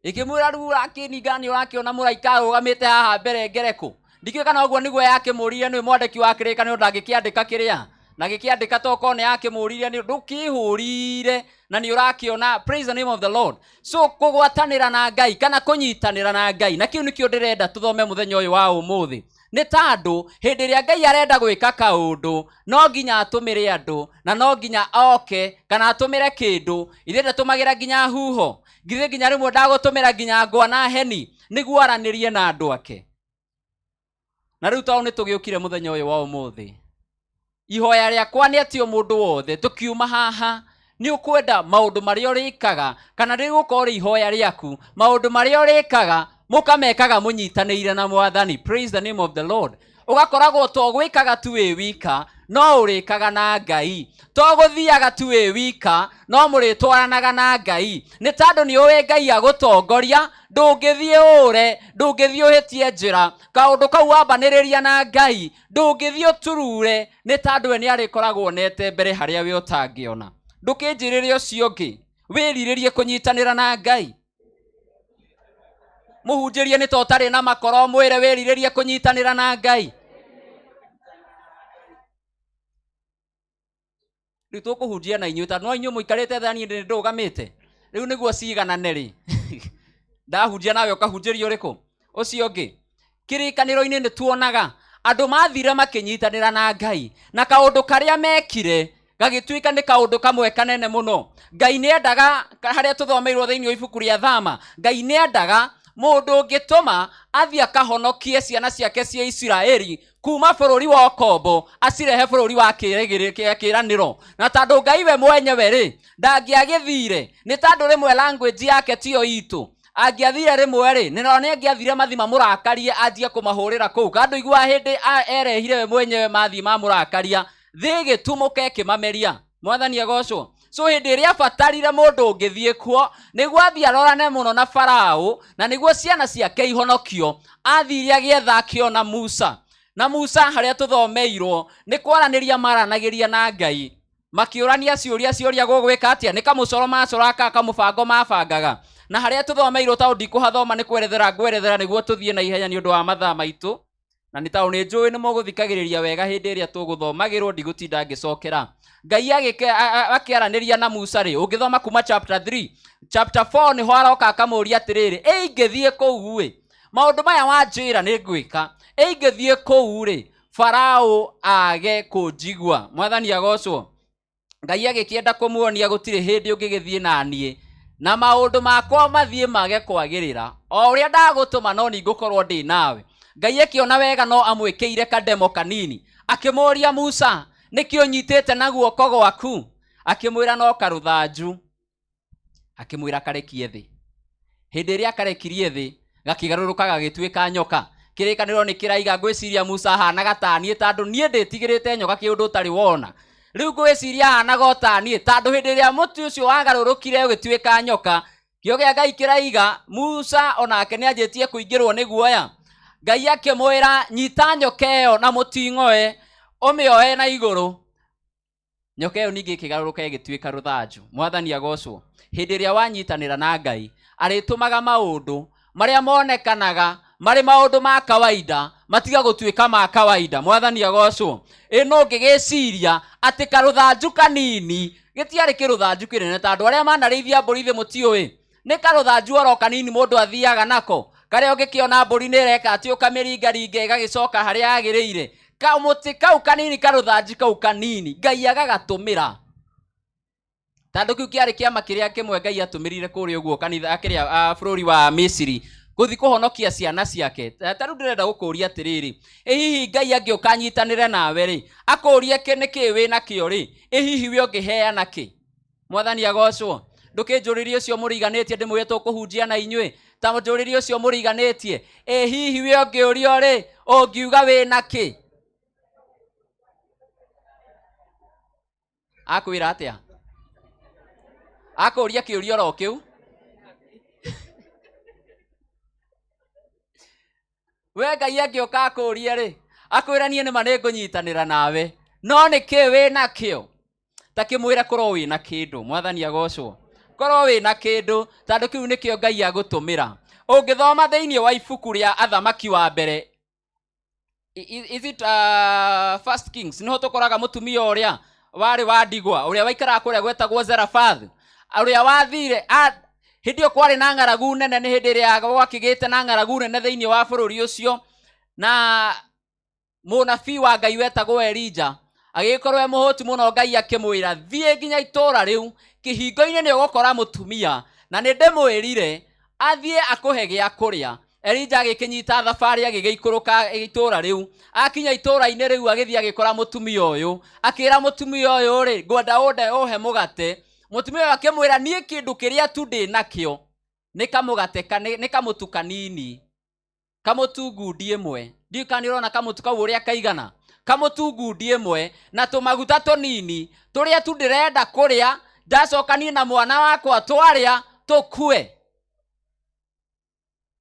Ĩkĩmwĩra rĩu ũrakĩninga nĩ ũrakĩona mũraika arũgamĩte haha mbere ngerekũ. Ndikĩũĩ kana ũguo nĩguo yakĩmũririe, nĩwe mwandĩki wa kĩrĩkanĩro ndangĩkĩandĩka kĩrĩa. Na gĩkĩandĩka tokorwo nĩ yakĩmũririe, nĩ ndũkĩhũrire na nĩ ũrakĩona. Praise the name of the Lord. So kũgwatanĩra na Ngai kana kũnyitanĩra na Ngai, na kĩu nĩkĩo ndĩrenda tũthome mũthenya ũyũ wa ũmũthĩ. Nĩ tondũ hĩndĩ ĩrĩa Ngai arenda gwĩka kaũndũ, no nginya atũmĩre andũ, na no nginya oke kana atũmĩre kĩndũ. Ithuĩ ndatũmagĩra nginya huho, githĩ nginya rĩmwe ndagũtũmĩra nginya ngwa na heni nĩguo aranĩrie na andũ ake. Na rĩu tondũ nĩ tũgĩũkire mũthenya ũyũ wa ũmũthĩ, ihoya rĩakwa nĩ atĩ o mũndũ wothe tũkiuma haha nĩ ũkwenda maũndũ marĩa ũrĩkaga, kana rĩgũkorwo rĩ ihoya rĩaku, maũndũ marĩa ũrĩkaga mũkamekaga mũnyitanĩire na Mwathani. Praise the name of the Lord. Ũgakoragwo to gwĩkaga tu wĩ wika, no ũrĩkaga na Ngai. To gũthiaga tu wĩ wika, no mũrĩtwaranaga na Ngai. Nĩ tondũ nĩ ũĩ Ngai agũtongoria, ndũngĩthiĩ ũre, ndũngĩthiĩ ũhĩtie njĩra. Kaũndũ kau wambanĩrĩria na Ngai, ndũngĩthiĩ ũturure, nĩ tondũ we nĩ arĩkoragwo onete mbere harĩa we ũtangĩona. Ndũkĩnjĩrĩre ũcio ũngĩ, wĩrirĩrie kũnyitanĩra na Ngai. Mũhunjĩrie nĩ ta ũtarĩ na makoro, mwĩre wĩrirĩrie kũnyitanĩra na Ngai. Rĩu tũkũhunjia na inyuĩ, tondũ no inyuĩ mũikarĩte thĩ, niĩ nĩ ndũgamĩte. Rĩu nĩguo ciganane rĩ. Ndahunjia nawe ũkahunjĩria ũrĩkũ? Ũcio ũngĩ. Kĩrĩkanĩro-inĩ nĩ tuonaga andũ mathire makĩnyitanĩra na Ngai, na kaũndũ karĩa mekire gagĩtuĩka nĩ kaũndũ kamwe kanene mũno. Ngai nĩ endaga, harĩa tũthomeirwo thĩinĩ wa ibuku rĩa Thama, Ngai nĩ endaga mũndũ ũngĩtũma athiĩ akahonokie ciana ciake cia Isiraeli kuma bũrũri wa ũkombo acirehe bũrũri wa kĩĩranĩro. Na tondũ Ngai we mwenyewe rĩ ndangĩagĩthire, nĩ tondũ rĩmwe language yake tiyo itũ. Angĩathire rĩmwe rĩ, nĩ nĩ angĩathire mathi mamũrakarie anjie kũmahũrĩra kũu. Kandũ igua hĩndĩ erehire we mwenyewe mathiĩ mamũrakaria, thĩ ĩgĩtumũka ĩkĩmameria. Mwathani agocwo. So hĩndĩ ĩrĩa abatarire mũndũ ũngĩthiĩ kuo nĩguo athiĩ arorane mũno na Farao, na nĩguo ciana ciake ihonokio, athire agĩetha akĩona Musa. Na Musa harĩa tũthomeirwo nĩ kwaranĩria maranagĩria na Ngai, makĩũrania ciũria ciũria gũgwĩka atĩa, nĩ kamũcoro macoraga kana kamũbango mabangaga. Na harĩa tũthomeirwo tondũ ndikũhathoma nĩ kwerethera ngwerethera nĩguo tũthiĩ na ihenya nĩ ũndũ wa mathaa maitũ, na nĩ tondũ nĩ njũĩ nĩ mũgũthikagĩrĩria wega hĩndĩ ĩrĩa tũgũthomagĩrwo, ndigũtinda ngĩcokera. Ngai akĩaranĩria na Musa rĩ, ũngĩthoma kuma chapter 3, chapter 4 nĩho aroka akamũria atĩrĩrĩ, ĩ ingĩthiĩ kũu ĩ, maũndũ maya wanjĩra nĩ ngwĩka, ĩ ingĩthiĩ kũu rĩ, Farao age kũnjigua. Mwathani agocwo. Ngai agĩkĩenda kũmuonia gũtirĩ hĩndĩ ũngĩgĩthiĩ na niĩ, na maũndũ makwa mathiĩ mage kwagĩrĩra, o ũrĩa ndagũtũma no ningũkorwo ndĩ nawe. Ngai akĩona wega no amwĩkĩire kademo kanini, akĩmũũria Musa, nĩkĩ ũnyitĩte na guoko gwaku? Akĩmwĩra no karũthanju. Akĩmwĩra karekie thĩ. Hĩndĩ ĩrĩa akarekirie thĩ, gakĩgarũrũka gagĩtuĩka nyoka. Kĩrĩkanĩro nĩ kĩraiga ngwĩciria Musa ahanaga ta niĩ tondũ niĩ ndĩtigĩrĩte nyoka kĩũndũ ũtarĩ wona. Rĩu ngwĩciria ahanaga o ta niĩ tondũ hĩndĩ ĩrĩa mũtĩ ũcio wagarũrũkire ũgĩtuĩka nyoka, kĩo kĩa Ngai kĩraiga Musa onake nĩ anjĩtie kũingĩrwo nĩ guoya. Ngai akĩmwĩra nyita nyoka ĩyo na mũting'oe ũmĩoe na igũrũ. Nyoka ĩyo ningĩ ĩkĩgarũrũka ĩgĩtuĩka rũthanju. Mwathani agocwo. Hĩndĩ ĩrĩa wanyitanĩra na Ngai, arĩtũmaga maũndũ marĩa monekanaga marĩ maũndũ ma kawaida matiga gũtuĩka ma kawaida. Mwathani agocwo. Ĩ no ũngĩgĩciria atĩ karũthanju kanini gĩtiarĩ kĩrũthanju kĩnene tondũ arĩa manarĩithia mbũri thĩ mũtiũĩ nĩ karũthanju oro kanini mũndũ athiaga nako karĩa ũngĩkĩona mbũri nĩ ĩreka atĩ ũkamĩringaringa ĩgagĩcoka harĩa yagĩrĩire. Kamũtĩ kau kanini karũthanju kau kanini Ngai agagatũmĩra tondũ kĩu kĩarĩ kĩama kĩrĩa kĩmwe Ngai atũmĩrire kũrĩa ũguo kanitha kĩrĩa bũrũri wa Misiri gũthiĩ kũhonokia ciana ciake. Ta rĩu ndĩrenda gũkũria atĩrĩrĩ, ĩ hihi Ngai angĩũka anyitanĩre nawe rĩ, akũrie kĩ nĩkĩ wĩ nakĩo rĩ, ĩ hihi we ũngĩheana kĩ? Mwathani agocwo. Ndũkĩnjũrĩrie ũcio mũriganĩtie ndĩmwĩre tũkũhunjia na inyuĩ ta njũrĩrie ũcio mũriganĩtie, ĩ hihi we ũngĩũrio rĩ, ũngiuga wĩ na kĩ? Akwĩra atĩa? Akũria kĩũria oro kĩu. We Ngai angĩũka akũrie rĩ, akwĩra niĩ nĩma nĩngũnyitanĩra nawe, no nĩ kĩ wĩ nakĩo? Ta kĩmwĩre korwo wĩ na kĩndũ. Mwathani agocwo. Korwo wĩ na kĩndũ tondũ kĩu nĩkĩo Ngai agũtũmĩra. Ũngĩthoma thĩinĩ wa ibuku rĩa Athamaki wa mbere, is it First Kings, nĩho tũkoraga mũtumia ũrĩa warĩ wa ndigwa ũrĩa waikaraga kũrĩa gwetagwo Zarephath, ũrĩa wathire hĩndĩ ĩyo kwarĩ na ng'aragu nene, nĩ hĩndĩ ĩrĩa gwakĩgĩte na ng'aragu nene thĩinĩ wa bũrũri ũcio, na mũnabii wa Ngai wetagwo Elija agĩgĩkorwo e mũhũtu mũno. Ngai akĩmwĩra thiĩ nginya itũũra rĩu kĩhingo-inĩ nĩ ũgũkora mũtumia, na nĩ ndĩmwĩrire athiĩ akũhe gĩa kũrĩa. Elija agĩkĩnyita thabarĩ agĩgĩikũrũka itũũra rĩu. Akinya itũũra-inĩ rĩu agĩthiĩ agĩkora mũtumia ũyũ, akĩra mũtumia ũyũ rĩ, ngwenda ũnde ũhe mũgate. Mũtumia ũyũ akĩmwĩra niĩ kĩndũ kĩrĩa tu ndĩ nakĩo nĩ kamũgate nĩ kamũtu kanini, kamũtu ngundi ĩmwe. Ndiũĩ kana nĩ ũrona kamũtu kau ũrĩa kaigana, kamũtu ngundi ĩmwe na tũmaguta tũnini tũrĩa tu ndĩrenda kũrĩa, ndacoka niĩ na mwana wakwa twarĩa tũkue.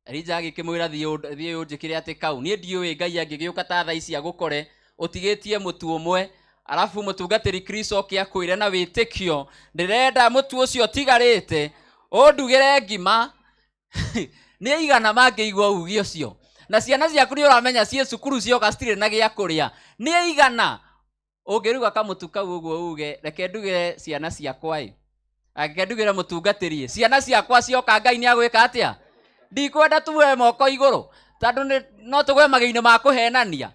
Elija agĩkĩmwĩra thiĩ ũnjĩkĩre atĩ kau niĩ ndiũĩ Ngai angĩgĩũka ta thaa ici agũkore ũtigĩtie mũtu ũmwe, arabu mũtungatĩri Chris oke akwĩre na wĩtĩkio ndĩrenda mũtu ũcio ũtigarĩte ũndugĩre ngima. Nĩ aigana mangĩigua uge ũcio? Na ciana ciaku nĩ ũramenya ciĩ cukuru cioka citirĩ na gĩa kũrĩa. Nĩ aigana ũngĩruga kamũtu kau ũguo uge reke ndugĩre ciana ciakwa ĩ, reke ndugĩre mũtungatĩri ĩ, ciana ciakwa cioka Ngai nĩ agwĩka atĩa? Ndikwenda tuoe moko igũrũ tondũ no tũgwe magĩinĩ ma kũhenania.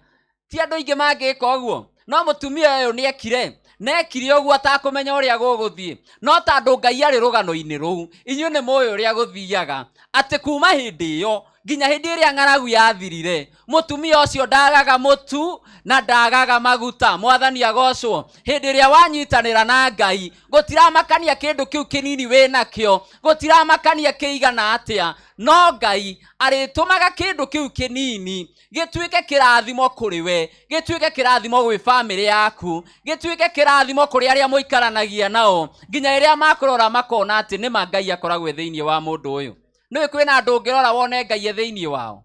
Ti andũ aingĩ mangĩka ũguo, no mũtumia ũyũ nĩ ekire, na ekire ũguo atakũmenya ũrĩa gũgũthiĩ, no tondũ Ngai arĩ rũgano-inĩ rũu, inyuĩ nĩ mũĩ ũrĩa gũthiaga, atĩ kuma hĩndĩ ĩyo nginya hĩndĩ ĩrĩa ng'aragu yathirire, mũtumia ũcio ndagaga mũtu na ndagaga maguta. Mwathani agocwo. Hĩndĩ ĩrĩa wanyitanĩra na Ngai, gũtiramakania kĩndũ kĩu kĩnini wĩ nakĩo, gũtiramakania kĩigana atĩa, no Ngai arĩtũmaga kĩndũ kĩu kĩnini gĩtuĩke kĩrathimo kũrĩ we, gĩtuĩke kĩrathimo gwĩ bamĩrĩ yaku, gĩtuĩke kĩrathimo kũrĩ arĩa mũikaranagia nao, nginya rĩrĩa makũrora makona atĩ nĩma Ngai akoragwo e thĩinĩ wa mũndũ ũyũ. Nĩũĩ kwĩna andũ ũngĩrora wone Ngai e thĩinĩ wao,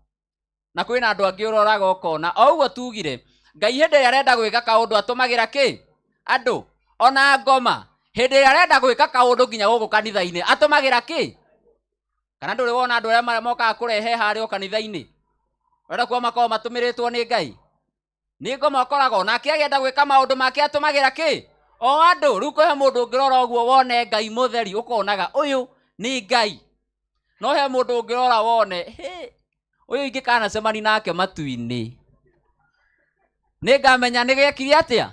na kwĩna andũ angĩ ũroraga ũkona o ũguo tugire Ngai hĩndĩ ĩrĩa arenda gwĩka kaũndũ atũmagĩra kĩ? Andũ. Ona ngoma hĩndĩ ĩrĩa arenda gwĩka kaũndũ nginya gũkũ kanitha-inĩ atũmagĩra kĩ? Kana ndũrĩ wona andũ arĩa mokaga kũrehe harĩa o kanitha-inĩ, ũrenda kuona makoragwo matũmĩrĩtwo nĩ Ngai? Nĩ ngoma ũkoragwo nake agĩenda gwĩka maũndũ make atũmagĩra kĩ? O andũ. Rĩu kwĩ mũndũ ũngĩrora ũguo wone Ngai mũtheri, ũkonaga ũyũ nĩ Ngai. No he mũndũ ũngĩrora wone hĩ, ũyũ ingĩkanacemania nake matu-inĩ nĩ ngamenya nĩ gĩekire atĩa,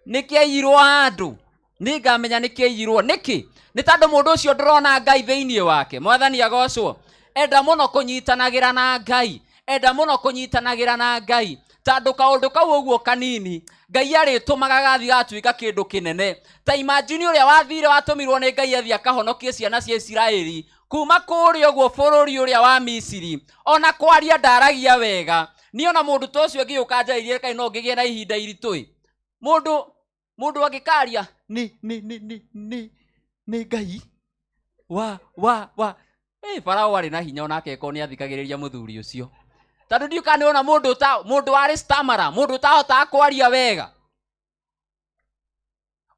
nĩ kĩaiyirwo handũ, nĩ ngamenya nĩ kĩaiyirwo. Nĩkĩ? Nĩ tondũ mũndũ ũcio ndũrona Ngai thĩinĩ wake. Mwathani agocwo. Enda mũno kũnyitanagĩra na Ngai, enda mũno kũnyitanagĩra na Ngai, tondũ kaũndũ kau ũguo kanini Ngai arĩtũmaga gathiĩ gatuĩka kĩndũ kĩnene. Ta imagine ũrĩa wathire watũmirwo nĩ Ngai athiĩ akahonokie ciana cia Isiraeli Kuma kũrĩa ũguo bũrũri ũrĩa wa Misiri, ona kwaria ndaragia wega. Niĩ ona mũndũ ta ũcio ngĩũka njarĩrie kaĩ no ngĩgĩe na ihinda iritũ ĩ. Mũndũ angĩkaria nĩ nĩ nĩ nĩ nĩ nĩ Ngai wa wa wa. Farao arĩ na hinya onake ko nĩ athikagĩrĩria mũthuri ũcio. Tondũ ndiũĩ kana nĩ wona mũndũ warĩ stammerer, mũndũ ũtahotaga kwaria wega.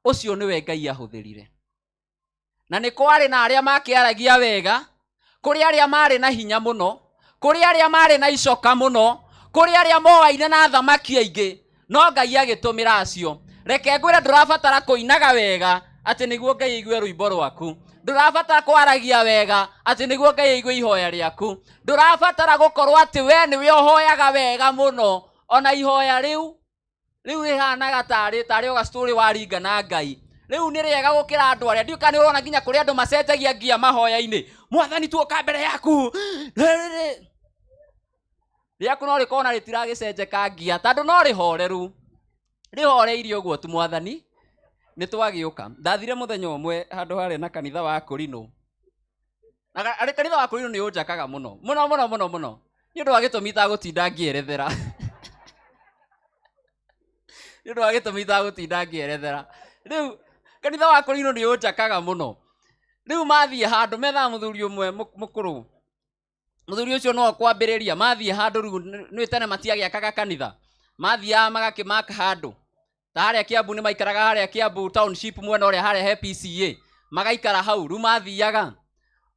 Ũcio nĩwe Ngai ahũthĩrire. Na nĩ kwarĩ na arĩa makĩaragia wega, kũrĩ arĩa marĩ na hinya mũno, kũrĩ arĩa marĩ na icoka mũno, kũrĩ arĩa moaine na thamaki aingĩ, no Ngai agĩtũmĩra acio. Reke ngwĩre ndũrabatara kũinaga wega atĩ nĩguo Ngai aigue rwĩmbo rwaku. Ndũrabatara kwaragia wega atĩ nĩguo Ngai aigue ihoya rĩaku. Ndũrabatara gũkorwo atĩ we nĩwe ũhoyaga wega mũno, ona ihoya rĩu rĩhanaga tarĩ o gacitũrĩ waringa na Ngai. Rĩu nĩ rĩega gũkĩra andũ arĩa. Ndiũĩ kana nĩ ũrona nginya kũrĩ andũ macenjagia ngia mahoya-inĩ. Mwathani tuoka mbere yaku. Rĩaku no rĩkorwo na rĩtiragĩcenjeka ngia, tondũ no rĩhoreru. Rĩhoreirie ũguo tu mwathani. Nĩ twagĩũka. Ndathire mũthenya ũmwe handũ harĩ na kanitha wa Kũrinũ. Na arĩ kanitha wa Kũrinũ nĩ ũnjakaga mũno. Mũno, mũno, mũno, mũno. Nĩ ũndũ wa gĩtũmi itagũtinda ngĩerethera. Nĩ ũndũ wa gĩtũmi itagũtinda ngĩerethera. Rĩu kanitha wa Kũrinũ nĩ ũnjakaga mũno. Rĩu mathiĩ handũ methaga mũthuri ũmwe mũkũrũ. Mũthuri ũcio no kwambĩrĩria mathiĩ handũ rĩu nĩ tene matiagĩakaga kanitha. Mathiaga magakĩmaka handũ. Ta harĩa Kiambu nĩ maikaraga harĩa Kiambu township mwena ũrĩa harĩa he PCA. Magaikara hau rĩu mathiaga.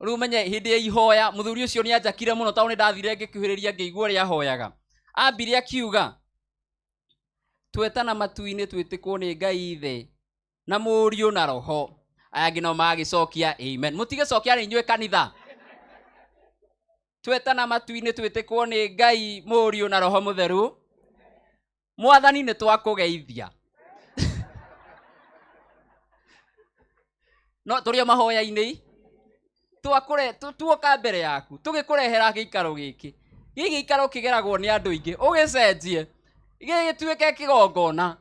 Rĩu menye hĩndĩ ya ihoya mũthuri ũcio nĩ anjakire mũno tondũ nĩ ndathire ngĩkuhĩrĩria ngĩigua ũrĩa ahoyaga. Ambire akiuga twetana matu-inĩ twĩtĩkwo nĩ Ngai Ithe na Mũriũ na Roho. Aya angĩ nao magĩcokia amen. Mũtigĩcokia nĩ inyuĩ kanitha. Twetana matu-inĩ twĩtĩkwo nĩ Ngai Mũriũ na Roho Mũtheru. Mwathani nĩ twakũgeithia. No tũrĩ o mahoya-inĩ. Tuoka mbere yaku tũgĩkũrehera gĩikaro gĩkĩ. Gĩkĩ gĩikaro kĩgeragwo nĩ andũ aingĩ, ũgĩcenjie gĩgĩtuĩke kĩgongona.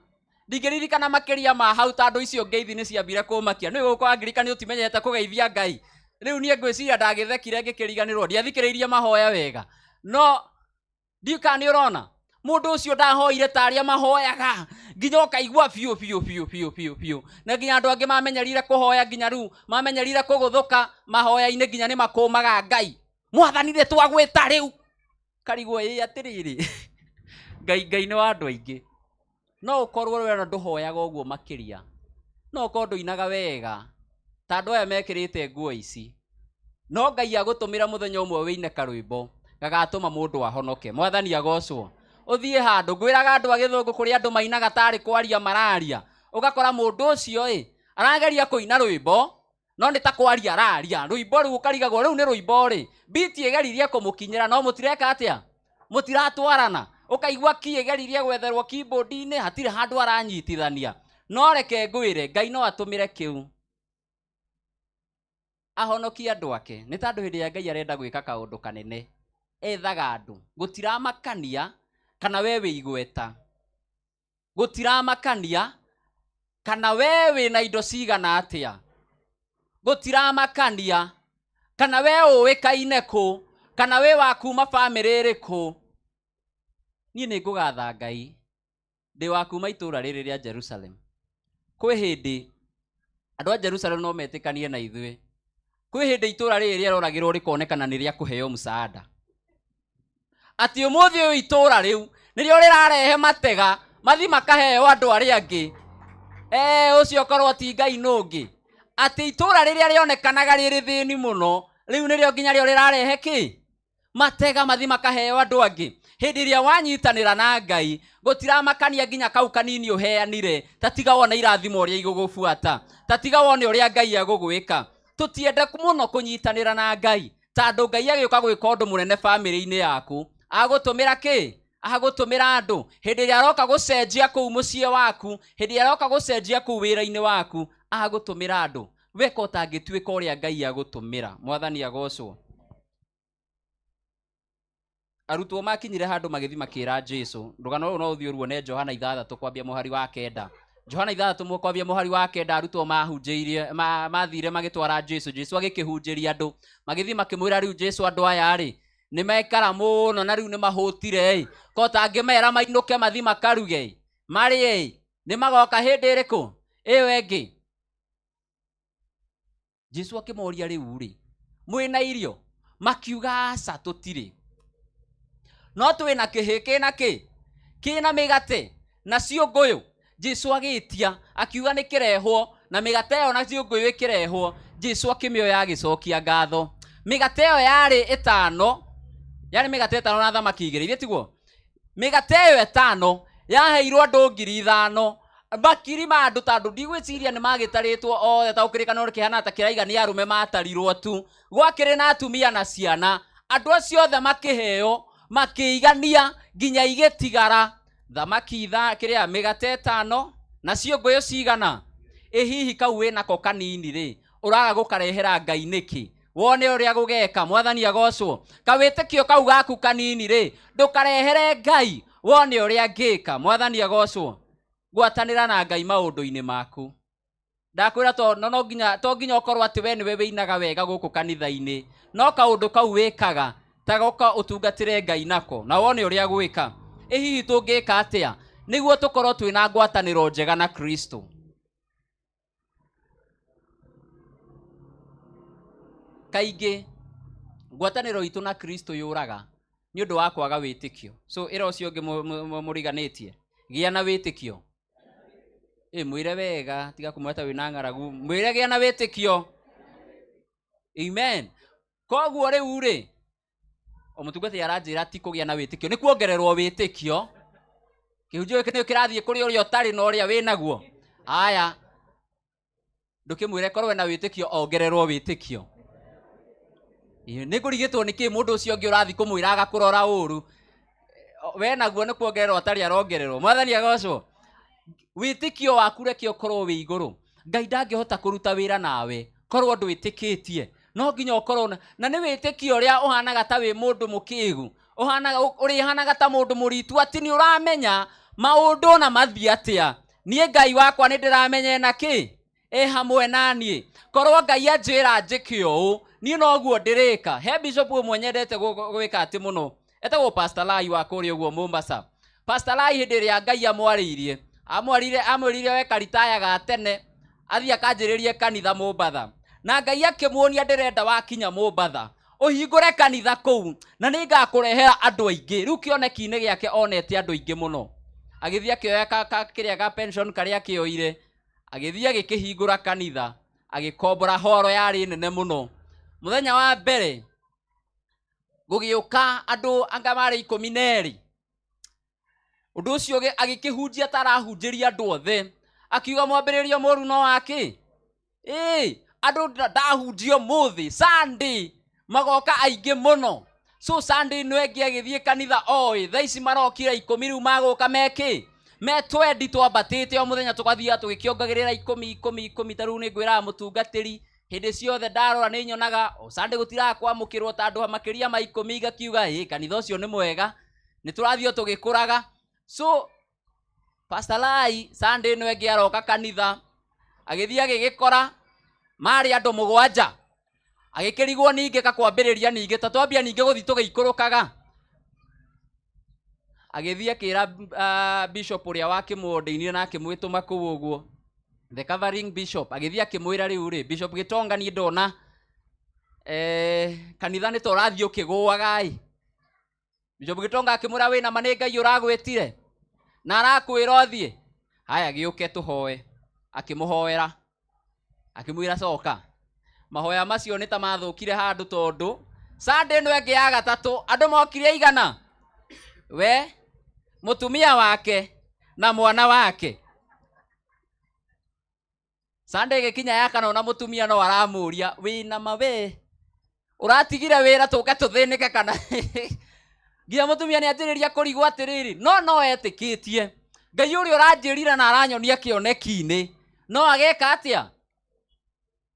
Ndingĩririkana makĩria ma hau tondũ icio ngeithi nĩ ciambire kũmakia. Nĩ gũkũ Angirikani ũtimenyete kũgeithia Ngai. Rĩu niĩ ngwĩciria ndagĩthekire ngĩkĩriganĩrwo, ndiathikĩrĩirie mahoya wega. No ndiũĩ kana nĩ ũrona mũndũ ũcio ndahoire ta arĩa mahoyaga nginya ũkaigua biũ biũ biũ biũ biũ biũ. Na nginya andũ angĩ mamenyerire kũhoya nginya rĩu mamenyerire kũgũthũka mahoya-inĩ nginya nĩ makũmaga Ngai. Mwathani nĩ twagwĩta rĩu. Karigwo ĩ atĩrĩrĩ. Ngai nĩ wa andũ aingĩ. No ũkorwo we ona ndũhoyaga ũguo makĩria. No ũkorwo ndũinaga wega ta andũ aya mekĩrĩte nguo ici. No Ngai agũtũmĩra mũthenya ũmwe wĩine karwĩmbo gagatũma mũndũ ahonoke. Mwathani agocwo. Ũthiĩ handũ ngwĩraga andũ a gĩthũngũ kũrĩa andũ mainaga tarĩ kwaria mararia. Ũgakora mũndũ ũcio ĩ arageria kũina rwĩmbo no nĩ ta kwaria araria. Rwĩmbo rũu ũkarigagwo rũu nĩ rwĩmbo rĩ. Biti ĩgeririe kũmũkinyĩra no mũtireka atĩa? Mũtiratwarana. Ũkaigua ki ĩgeririe gwetherwo keyboard-inĩ hatirĩ handũ aranyitithania. No reke ngwĩre Ngai no atũmĩre kĩu ahonokie andũ ake. Nĩ tondũ hĩndĩ ĩrĩa Ngai arenda gwĩka kaũndũ kanene ethaga andũ. Gũtiramakania kana we wĩ igweta. Gũtiramakania kana we wĩna indo cigana atĩa. Gũtiramakania kana we ũĩkaine kũ, kana wĩ wa kuma bamĩrĩ ĩrĩkũ. Niĩ nĩ ngũgatha Ngai ndĩ wa kuma itũũra rĩrĩ rĩa Jerusalem. Kwĩ hĩndĩ andũ a Jerusalem no metĩkanie na ithuĩ. Kwĩ hĩndĩ itũũra rĩrĩ rĩaroragĩrwo rĩkonekana nĩ rĩa kũheo msaada. Atĩ ũmũthĩ ũyũ itũũra rĩu nĩrĩo rĩrarehe matega mathi makaheo andũ arĩa angĩ. Ũcio korwo ti Ngai nũngĩ. Atĩ itũũra rĩrĩa rĩonekanaga rĩrĩ thĩni mũno rĩu nĩrĩo nginya rĩo rĩrarehe kĩ? Matega mathi makaheo andũ angĩ. Hĩndĩ ĩrĩa wanyitanĩra na Ngai gũtiramakania nginya kau kanini ũheanire, ta tiga wone irathimo ũrĩa igũgũbuata, ta tiga wone ũrĩa Ngai egũgwĩka. Tũtiende mũno kũnyitanĩra na Ngai tondũ Ngai agĩũka gwĩka ũndũ mũnene bamĩrĩ-inĩ yaku agũtũmĩra kĩ? Agũtũmĩra andũ. Hĩndĩ ĩrĩa aroka gũcenjia kũu mũciĩ waku, hĩndĩ ĩrĩa aroka gũcenjia kũu wĩra-inĩ waku, agũtũmĩra andũ. Weka ũtangĩtuĩka ũrĩa Ngai agũtũmĩra. Mwathani agocwo. Arutwo makinyire handũ magĩthiĩ makĩra Jesũ. Rũgano rũrũ no ũthiĩ ũruone Johana 6 kwambia mũhari wa 9. Johana 6 kwambia mũhari wa 9, arutwo mahunjĩirie, mathire magĩtwara Jesu. Jesu agĩkĩhunjĩria andũ, magĩthiĩ makĩmwĩra, rĩu Jesu, andũ aya rĩ nĩ mekara mũno na rĩu nĩ mahũtire ĩ, ko tangĩmera mainũke mathiĩ makaruge ĩ, marĩe ĩ, nĩ magoka hĩndĩ ĩrĩkũ ĩyo ĩngĩ? Jesu akĩmoria, rĩu rĩ mwĩna irio? Makiuga aca, tũtirĩ, no twĩna kĩhĩ kĩna kĩ kĩna mĩgate na ciũngũyũ. Jesu agĩtia akiuga nĩ kĩrehwo, na mĩgate ĩyo na ciũngũyũ ĩkĩrehwo. Jesu akĩmĩoya agĩcokia ngatho. Mĩgate ĩyo yarĩ 5, yarĩ mĩgate 5 na thamaki 2, ithe tiguo? Mĩgate ĩyo 5 yaheirwo andũ 5,000, makiri ma andũ, tondũ ndigwĩciria nĩ magĩtarĩtwo othe, ta ũkĩrĩkanĩro kĩhana ta kĩraiga nĩ arũme matarirwo tu, gwakĩrĩ na atumia na ciana. Andũ acio othe makĩheo makĩigania nginya igĩtigara. Thamaki itha kĩrĩa mĩgate 5 na ciũngũyũ cigana? Ĩ hihi kau wĩnako kanini rĩ, ũraga gũkarehera Ngai nĩkĩ? Wone ũrĩa gũgeka. Mwathani agocwo. Kawĩtĩkio kau gaku kanini rĩ, ndũkarehere Ngai, wone ũrĩa angĩka. Mwathani agocwo. Gwatanĩra na Ngai maũndũ-inĩ maku. Ndakwĩra to no, no nginya, to nginya ũkorwo atĩ we nĩwe wĩinaga wega gũkũ kanitha-inĩ, no kaũndũ kau wĩkaga ta goka ũtungatĩre Ngai nako na wone ũrĩa gwĩka. Ĩ hihi tũngĩka atĩa nĩguo tũkorwo twĩna ngwatanĩro njega na Kristo? Kaingĩ ngwatanĩro itũ na Kristo yũraga nĩ ũndũ wa kwaga wĩtĩkio. So ĩra ũcio ũngĩ mũriganĩtie, gĩa na wĩtĩkio. Ĩ mwĩre wega, tiga kũmwĩra wĩna ng'aragu, mwĩre gĩa na wĩtĩkio. Amen. Koguo rĩu rĩ, o mũtungatĩri aranjĩra ti kũgĩa na wĩtĩkio, nĩ kuongererwo wĩtĩkio. Kĩhunjio gĩkĩ nĩ kĩrathiĩ kũrĩ ũrĩa ũtarĩ na ũrĩa wĩnaguo. Aya, ndũkĩmwĩre korwo ena wĩtĩkio, ongererwo wĩtĩkio. Ĩĩ, nĩ ngũrigĩtwo nĩ kĩ mũndũ ũcio ũngĩ ũrathiĩ kũmwĩra agakũrora ũru. We naguo nĩ kuongererwo atarĩ arongererwo. Mwathani agocwo. Wĩtĩkio waku reke ũkorwo wĩ igũrũ. Ngai ndangĩhota kũruta wĩra nawe korwo ndwĩtĩkĩtie. No nginya ũkorwo na nĩ wĩtĩkio ũrĩa ũhanaga ta wĩ mũndũ mũkĩgu, ũrĩhanaga ta mũndũ mũritu, atĩ nĩ ũramenya maũndũ na mathiĩ atĩa. Niĩ Ngai wakwa nĩ ndĩramenya ena kĩ ĩ hamwe na niĩ. Korwo Ngai anjĩra njĩke ũũ, niĩ noguo ndĩrĩka. He bishop ũmwe nyendete gwĩka atĩ mũno, etagwo Pastor Lai wa kũrĩa ũguo Mombasa. Pastor Lai hĩndĩ ĩrĩa Ngai amwarĩirie, amwĩrire we karitaya ga tene athiĩ akanjĩrĩrie kanitha Mombatha. Na Ngai akĩmuonia ndĩrenda wakinya Mombatha ũhingũre kanitha kũu na nĩngakũrehera andũ aingĩ. Rĩu kĩoneki-inĩ gĩake onete andũ aingĩ mũno. Agĩthiĩ akĩoya kĩrĩa ga pension karĩa akĩoire, agĩthiĩ agĩkĩhingũra kanitha, agĩkombora horo yarĩ nene mũno. Mũthenya wa mbere gũgĩũka andũ anga marĩ 12. Ũndũ ũcio agĩkĩhunjia ta arahunjĩria andũ othe, akiuga mwambĩrĩrio mũru no wake. Ĩ, andũ ndahunjia ũmũthĩ Sunday magoka aingĩ mũno. So Sunday ĩno ĩngĩ agĩthiĩ kanitha oĩ, thaa ici marokire 10, rĩu magũka mekĩ me 20. Twambatĩte o mũthenya tũgathiaga tũgĩkĩongagĩrĩra 10 10 10. Ta rĩu nĩ ngwĩraga mũtungatĩri hĩndĩ ciothe ndarora nĩ nyonaga o Sunday gũtiraga kwamũkĩrwo ta andũ makĩria ma 10, igakiuga ĩ kanitha ũcio nĩ mwega, nĩ tũrathiĩ o tũgĩkũraga. So Pastor Lai Sunday ĩno ĩngĩ aroka kanitha, agĩthiĩ agĩgĩkora marĩ andũ 7. Agĩkĩrigwo ningĩ kakwambĩrĩria ningĩ ta twambia ningĩ gũthiĩ tũgĩikũrũkaga. Agĩthiĩ akĩra bishop ũrĩa wakĩmũordainire na akĩmwĩtũma kũu ũguo, the covering bishop, agĩthiĩ akĩmwĩra rĩu rĩ, Bishop Gĩtonga, niĩ ndona kanitha nĩ ta ũrathiĩ ũkĩgũaga ĩ. Bishop Gĩtonga akĩmwĩra wĩna ma nĩ Ngai ũragwĩtire na arakwĩra ũthiĩ, haya gĩũke tũhoe. Akĩmũhoera akĩmwĩra coka. Mahoya macio nĩ ta mathũkire handũ, tondũ Sunday ĩno ĩngĩ ya gatatũ andũ mokire 100, we mũtumia wake na mwana wake. Sunday ĩgĩkinya ya kana ona mũtumia no aramũria wĩna ma we ũratigire wĩra tũke tũthĩnĩke kana nginya mũtumia nĩ anjĩrĩria kũrigwo atĩrĩrĩ, no etĩkĩtie Ngai ũrĩa ũranjĩrire na aranyonia kĩoneki-inĩ no ageka atĩa?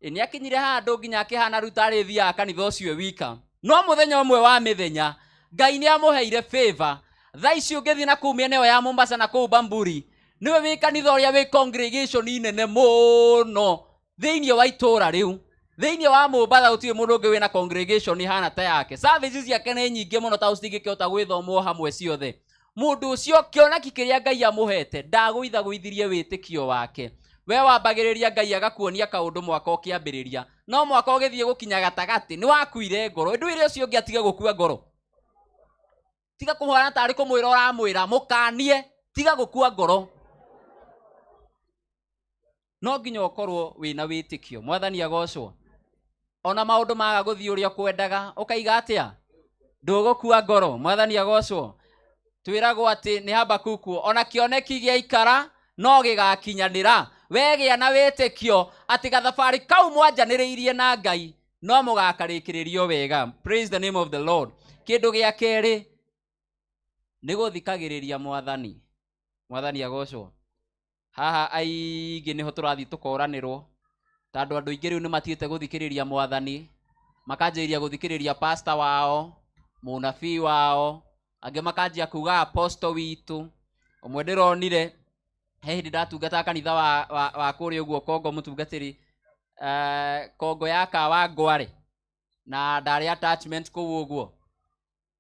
Ĩ, nĩ akinyire handũ nginya akĩhana rĩu tarĩ thiaga kanitha ũcio wika. No mũthenya ũmwe wa mĩthenya Ngai nĩ amũheire favor. Thaa ici ũngĩthiĩ na kũu mĩena ĩyo ya Mombasa na kũu Bamburi, Nĩwe wĩ kanitha ũrĩa wĩ congregation nene mũno thĩinĩ wa itũra rĩu. Thĩinĩ wa Mombatha gũtirĩ mũndũ ũngĩ wĩna congregation ihana ta yake. Services ciake nĩ nyingĩ mũno ta citingĩkĩhota gwĩthomwo hamwe ciothe. Mũndũ ũcio kĩoneki kĩrĩa Ngai amũhete ndagũithagũithirie wĩtĩkio wake. We wambagĩrĩria Ngai agakuonia kaũndũ mwaka ũkĩambĩrĩria, no mwaka ũgĩthiĩ gũkinya gatagatĩ nĩ wakuire ngoro. Ndwĩre ũcio ũngĩ atige gũkua ngoro. Tiga kũhana tarĩ kũmwĩra ũramwĩra, mũkanie, tiga gũkua ngoro. No nginya ũkorwo wĩna wĩtĩkio. Mwathani agocwo. Ona maũndũ maga gũthiĩ ũrĩa ũkwendaga, ũkaiga atĩa? Ndũgũkua ngoro. Mwathani agocwo. Twĩragwo atĩ nĩ Habakuku, ona kĩoneki gĩaikara no gĩgakinyanĩra. Wegĩa na wĩtĩkio atĩ gathabarĩ kau mwanjanĩrĩirie na Ngai no mũgakarĩkĩrĩrio wega. Praise the name of the Lord. Kĩndũ gĩa kerĩ nĩ gũthikagĩrĩria Mwathani. Mwathani agocwo. Haha aingĩ nĩho tũrathiĩ tũkoranĩrwo, tondũ andũ aingĩ rĩu nĩ matigĩte gũthikĩrĩria Mwathani, makanjĩrĩria gũthikĩrĩria pastor wao, mũnabii wao, angĩ makanjia kuga apostle witũ. Ũmwe ndĩronire he hĩndĩ ndatungataga kanitha wa kũrĩa ũguo Kongo, mũtungatĩri, Kongo ya Kawangware, na ndarĩ attachment kũu ũguo.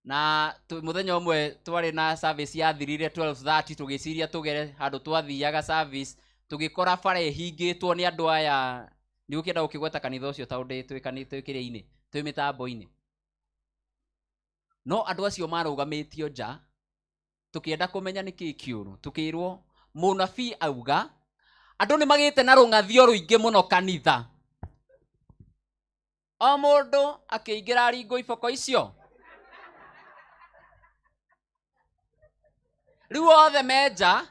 Na mũthenya ũmwe twarĩ na service yathirire 12:30, tũgĩciria tũgere handũ twathiaga service, tũgĩkora bara ĩhingĩtwo nĩ andũ aya. Ndigũkĩenda gũkĩgweta kanitha ũcio tondũ twĩ kĩrĩa-inĩ, twĩ mĩtambo-inĩ. No andũ acio marũgamĩtio nja, tũkĩenda kũmenya nĩkĩ kĩũru, tũkĩrwo mũnabii auga andũ nĩ magĩte na rũng'athio rũingĩ mũno kanitha. O mũndũ akĩingĩra aringwo iboko icio. Rĩu othe menja,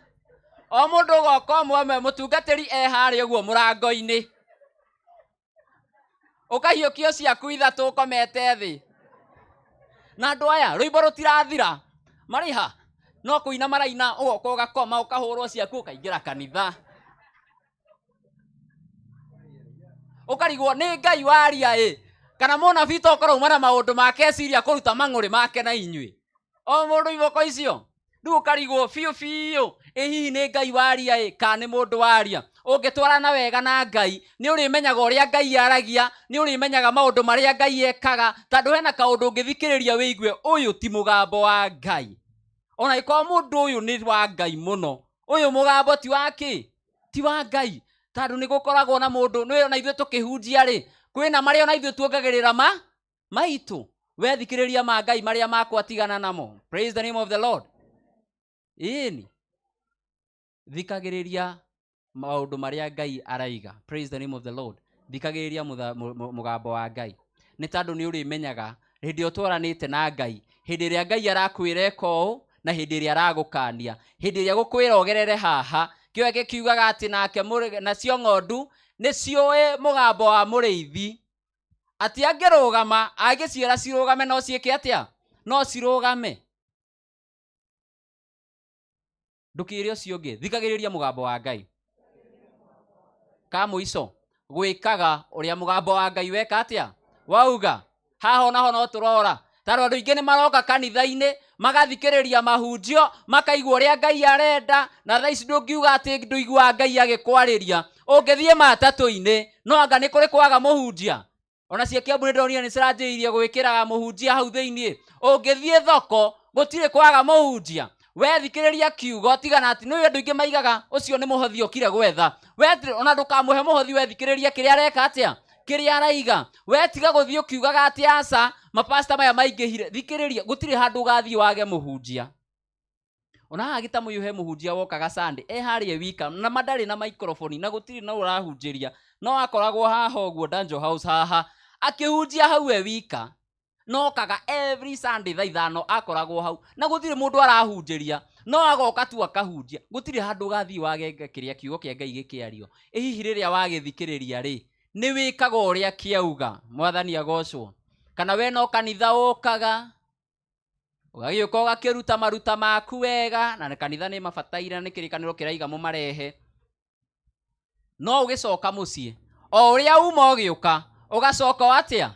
o mũndũ ũgoka ũmwe ũmwe, mũtungatĩri e harĩa ũguo mũrango-inĩ. Ũkahiũkio ciaku ithatũ ũkomete thĩ. Na andũ aya rwĩmbo rũtirathira, marĩ ha? No kũina maraina, ũgoka ũgakoma, ũkahũrwo ciaku, ũkaingĩra kanitha. Ũkarigwo nĩ Ngai waria ĩ, kana mũnabii to ũkorwo auma na maũndũ make eciria kũruta mang'ũrĩ make na inyuĩ. O mũndũ iboko icio. Rĩu ũkarigwo biũ biũ, ĩ hihi nĩ Ngai waria ĩ, kana nĩ mũndũ waria. Ũngĩtwarana wega na Ngai, nĩ ũrĩmenyaga ũrĩa Ngai aragia, nĩ ũrĩmenyaga maũndũ marĩa Ngai ekaga, tondũ hena kaũndũ ũngĩthikĩrĩria wĩigue ũyũ ti mũgambo wa Ngai. Ona angĩkorwo mũndũ ũyũ nĩ wa Ngai mũno, ũyũ mũgambo ti wa kĩ? Ti wa Ngai. Tondũ nĩ gũkoragwo na mũndũ, nĩ ona ithuĩ tũkĩhunjia rĩ, kwĩna marĩa ona ithuĩ tuongagĩrĩra ma maitũ. Wethikĩrĩria ma Ngai marĩa makwa tigana namo. Praise the name of the Lord. Ĩni. Thikagĩrĩria maũndũ marĩa Ngai araiga. Praise the name of the Lord. Thikagĩrĩria mũgambo wa Ngai. Nĩ tondũ nĩ ũrĩmenyaga hĩndĩ ĩrĩa ũtwaranĩte na Ngai, hĩndĩ ĩrĩa Ngai arakwĩra ĩka ũũ, na hĩndĩ ĩrĩa aragũkania, hĩndĩ ĩrĩa gũkwĩra ũgerere haha, kĩo gĩkiugaga atĩ nake nacio ng'ondu nĩ ciũĩ mũgambo wa mũrĩithi. Atĩ angĩrũgama, angĩciĩra cirũgame no ciĩke atĩa? No cirũgame. Ndũkĩre ũcio ũngĩ, thikagĩrĩria mũgambo wa Ngai. Ka mũico, gwĩkaga ũrĩa mũgambo wa Ngai weka atĩa? Wauga. Haha onaho no tũrora. Tondũ andũ aingĩ nĩ maroka kanitha-inĩ, magathikĩrĩria mahunjio, makaigua ũrĩa Ngai arenda, na thaa ici ndũngiuga atĩ ndũiguaga Ngai agĩkwarĩria. Ũngĩthiĩ matatũ-inĩ, no anga nĩ kũrĩ kwaga mũhunjia. Ona cia Kiambu nĩ ndonire nĩ ciranjĩrĩirie gwĩkĩra mũhunjia hau thĩiniĩ. Ũngĩthiĩ thoko, gũtirĩ kwaga mũhunjia. Wethikĩrĩria kiugo, tigana atĩ nĩ andũ aingĩ maigaga ũcio nĩ mũhothi okire gwetha. We ona ndũkamũhe mũhothi, wethikĩrĩria kĩrĩa areka atĩa? Kĩrĩa araiga. We tiga gũthiĩ ũkiugaga atĩ aca, mapasta maya maingĩhire. Thikĩrĩria, gũtirĩ handũ ũgathiĩ wage mũhunjia. Ona haha Gĩtamũyũ he mũhunjia wokaga Sunday, e harĩa wika, na ma ndarĩ na microphone, na gũtirĩ na ũrahunjĩria. No akoragwo haha ũguo Dungeon House haha, akĩhunjia hau e wika. No okaga every Sunday thaa ithano akoragwo hau, na gũtirĩ mũndũ arahunjĩria, no agoka tu akahunjia. Gũtirĩ handũ ũgathiĩ wage kĩrĩa kiugo kĩa Ngai gĩkĩario. Ĩ hihi rĩrĩa wagĩthikĩrĩria rĩ, nĩ wĩkaga ũrĩa kĩauga? Mwathani agocwo. Kana we no kanitha ũkaga, ũgagĩũka ũgakĩruta maruta maku wega, na kanitha nĩ mabataire na nĩ kĩrĩkanĩro kĩraiga mũmarehe. No ũgĩcoka mũciĩ, o ũrĩa uma ũgĩũka, ũgacoka o atĩa?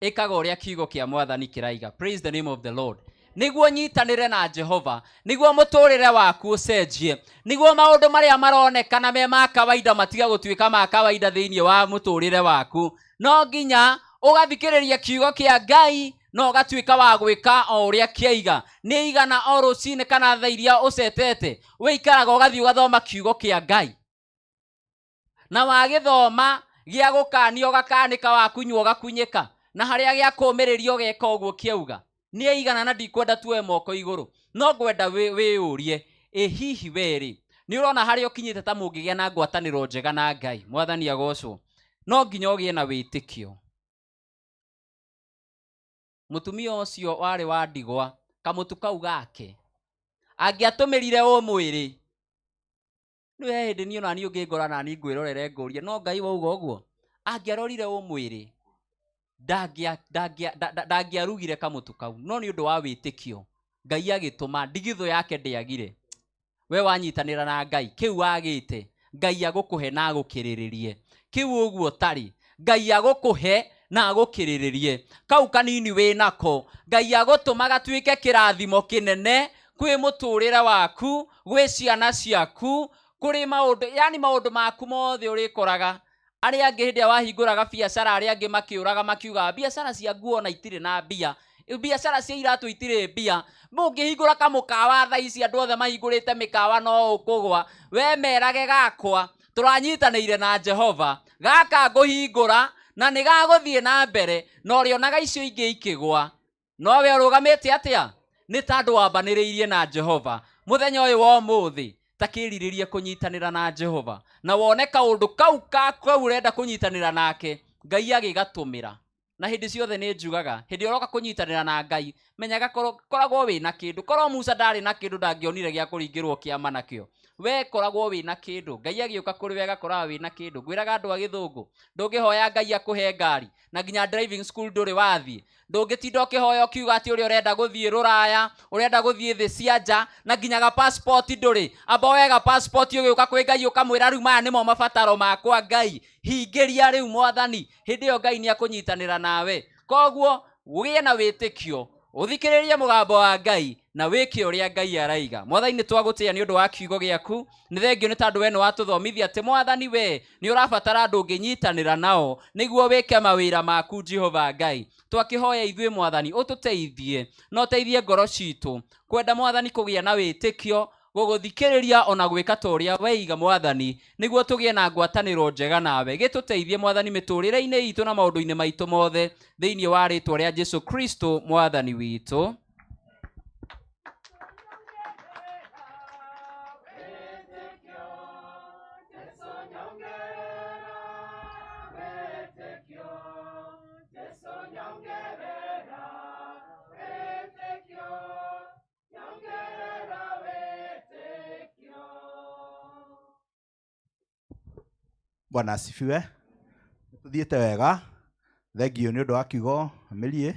Ĩkaga ũrĩa kiugo kĩa Mwathani kĩraiga. Praise the name of the Lord. Nĩguo nyitanĩre na Jehova, nĩguo mũtũrĩre waku ũcenjie, nĩguo maũndũ marĩa maronekana me ma kawaida matige gũtuĩka ma kawaida thĩinĩ wa mũtũrĩre waku, no nginya ũgathikĩrĩria kiugo kĩa Ngai na ũgatuĩka wa gwĩka o ũrĩa kĩaiga. Nĩ igana o rũcinĩ kana thaa iria ũcetete, wĩikaraga ũgathiĩ ũgathoma kiugo kĩa Ngai, na wagĩthoma gĩa gũkania ũgakanĩka, wakunyua ũgakunyĩka, na harĩa gĩa kũũmĩrĩria ũgeka ũguo kĩauga. Nĩ igana na ndikwenda tuoe moko igũrũ, no ngwenda wĩyũrie, ĩ hihi werĩ nĩ ũrona harĩa ũkinyĩte ta mũngĩgĩa na ngwatanĩro njega na Ngai? Mwathani agocwo. No nginya ũgĩe na wĩtĩkio. Mũtumia ũcio warĩ wa ndigwa, kamũtu kau gake angĩatũmĩrire ũmwĩrĩ, nĩ he hĩndĩ niĩ ona niĩ ũngĩngora na niĩ ngwĩrorere ngũrie, no Ngai wauga ũguo, angĩarorire ũmwĩrĩ ndangĩarugire kamũtu kau, no nĩ ũndũ wa wĩtĩkio Ngai agĩtũma ndigithũ yake ndĩagire. We wanyitanĩra na Ngai, kĩu wagĩte Ngai agũkũhe na agũkĩrĩrĩrie, kĩu ũguo ũtarĩ Ngai agũkũhe na agũkĩrĩrĩrie, kau kanini wĩ nako Ngai agũtũma gatuĩke kĩrathimo kĩnene kwĩ mũtũrĩre waku, gwĩ ciana ciaku, kũrĩ maũndũ, yani maũndũ maku mothe ũrĩkoraga. Arĩa angĩ hĩndĩ ĩrĩa wahingũraga biacara, arĩa angĩ makĩũraga makiugaga biacara cia nguo na itirĩ na mbia, biacara cia iratũ itirĩ mbia, mũngĩhingũra kamũkawa thaa ici andũ othe mahingũrĩte mĩkawa no ũkũgwa. We merage gakwa tũranyitanĩire na Jehova, gaka ngũhingũra na nĩ gagũthiĩ na mbere, na ũrĩonaga icio ingĩ ikĩgwa. No we ũrũgamĩte atĩa? Nĩ tondũ wambanĩrĩirie na Jehova. Mũthenya ũyũ wa ũmũthĩ ta kĩrirĩrie kũnyitanĩra na Jehova, na wone kaũndũ kau kau ũrenda kũnyitanĩra nake Ngai agĩgatũmĩra. Na hĩndĩ ciothe nĩ njugaga, hĩndĩ ĩrĩa ũroka kũnyitanĩra na Ngai, menyaga koragwo wĩna kĩndũ. Korwo Musa ndarĩ na kĩndũ, ndangĩonire gĩa kũringĩrwo kĩama nakĩo. We koragwo wĩna kĩndũ, Ngai agĩũka kũrĩ we agakoraga wĩna kĩndũ. Ngwĩraga andũ a gĩthũngũ, ndũngĩhoya Ngai akũhe ngari, na nginya driving school ndũrĩ wathiĩ. Ndũngĩtinda ũkĩhoya ũkiuga atĩ ũrĩa ũrenda gũthiĩ rũraya, ũrenda gũthiĩ thĩ cia nja, na nginya ga passport ndũrĩ. Amba woe ga passport ũgĩũka kwĩ Ngai ũkamwĩra rĩu maya nĩmo mabataro makwa Ngai, hingĩria rĩu Mwathani. Hĩndĩ ĩyo Ngai nĩakũnyitanĩra nawe. Koguo ũgĩe na wĩtĩkio, ũthikĩrĩrie mũgambo wa Ngai na wĩke ũrĩa Ngai araiga. Mwathani, nĩ twagũtĩĩa nĩ ũndũ wa kiugo gĩaku. Nĩ thengio nĩ tondũ we nĩ watũthomithia atĩ Mwathani we nĩ ũrabatara andũ ũngĩnyitanĩra nao nĩguo wĩke mawĩra maku Jehova Ngai. Twakĩhoya ithuĩ Mwathani ũtũteithie na ũteithie ngoro citũ kwenda Mwathani kũgĩa na wĩtĩkio, gũgũthikĩrĩria ona gwĩka ta ũrĩa weiga Mwathani, nĩguo tũgĩe na ngwatanĩro njega nawe. Gĩtũteithie Mwathani mĩtũrĩre-inĩ itũ na maũndũ-inĩ maitũ mothe, thĩinĩ wa rĩtwa rĩa Jesu Kristo Mwathani witũ. Bwana asifiwe. Tuthiĩte wega, thengio nĩ ũndũ wa kiugo mĩriĩ.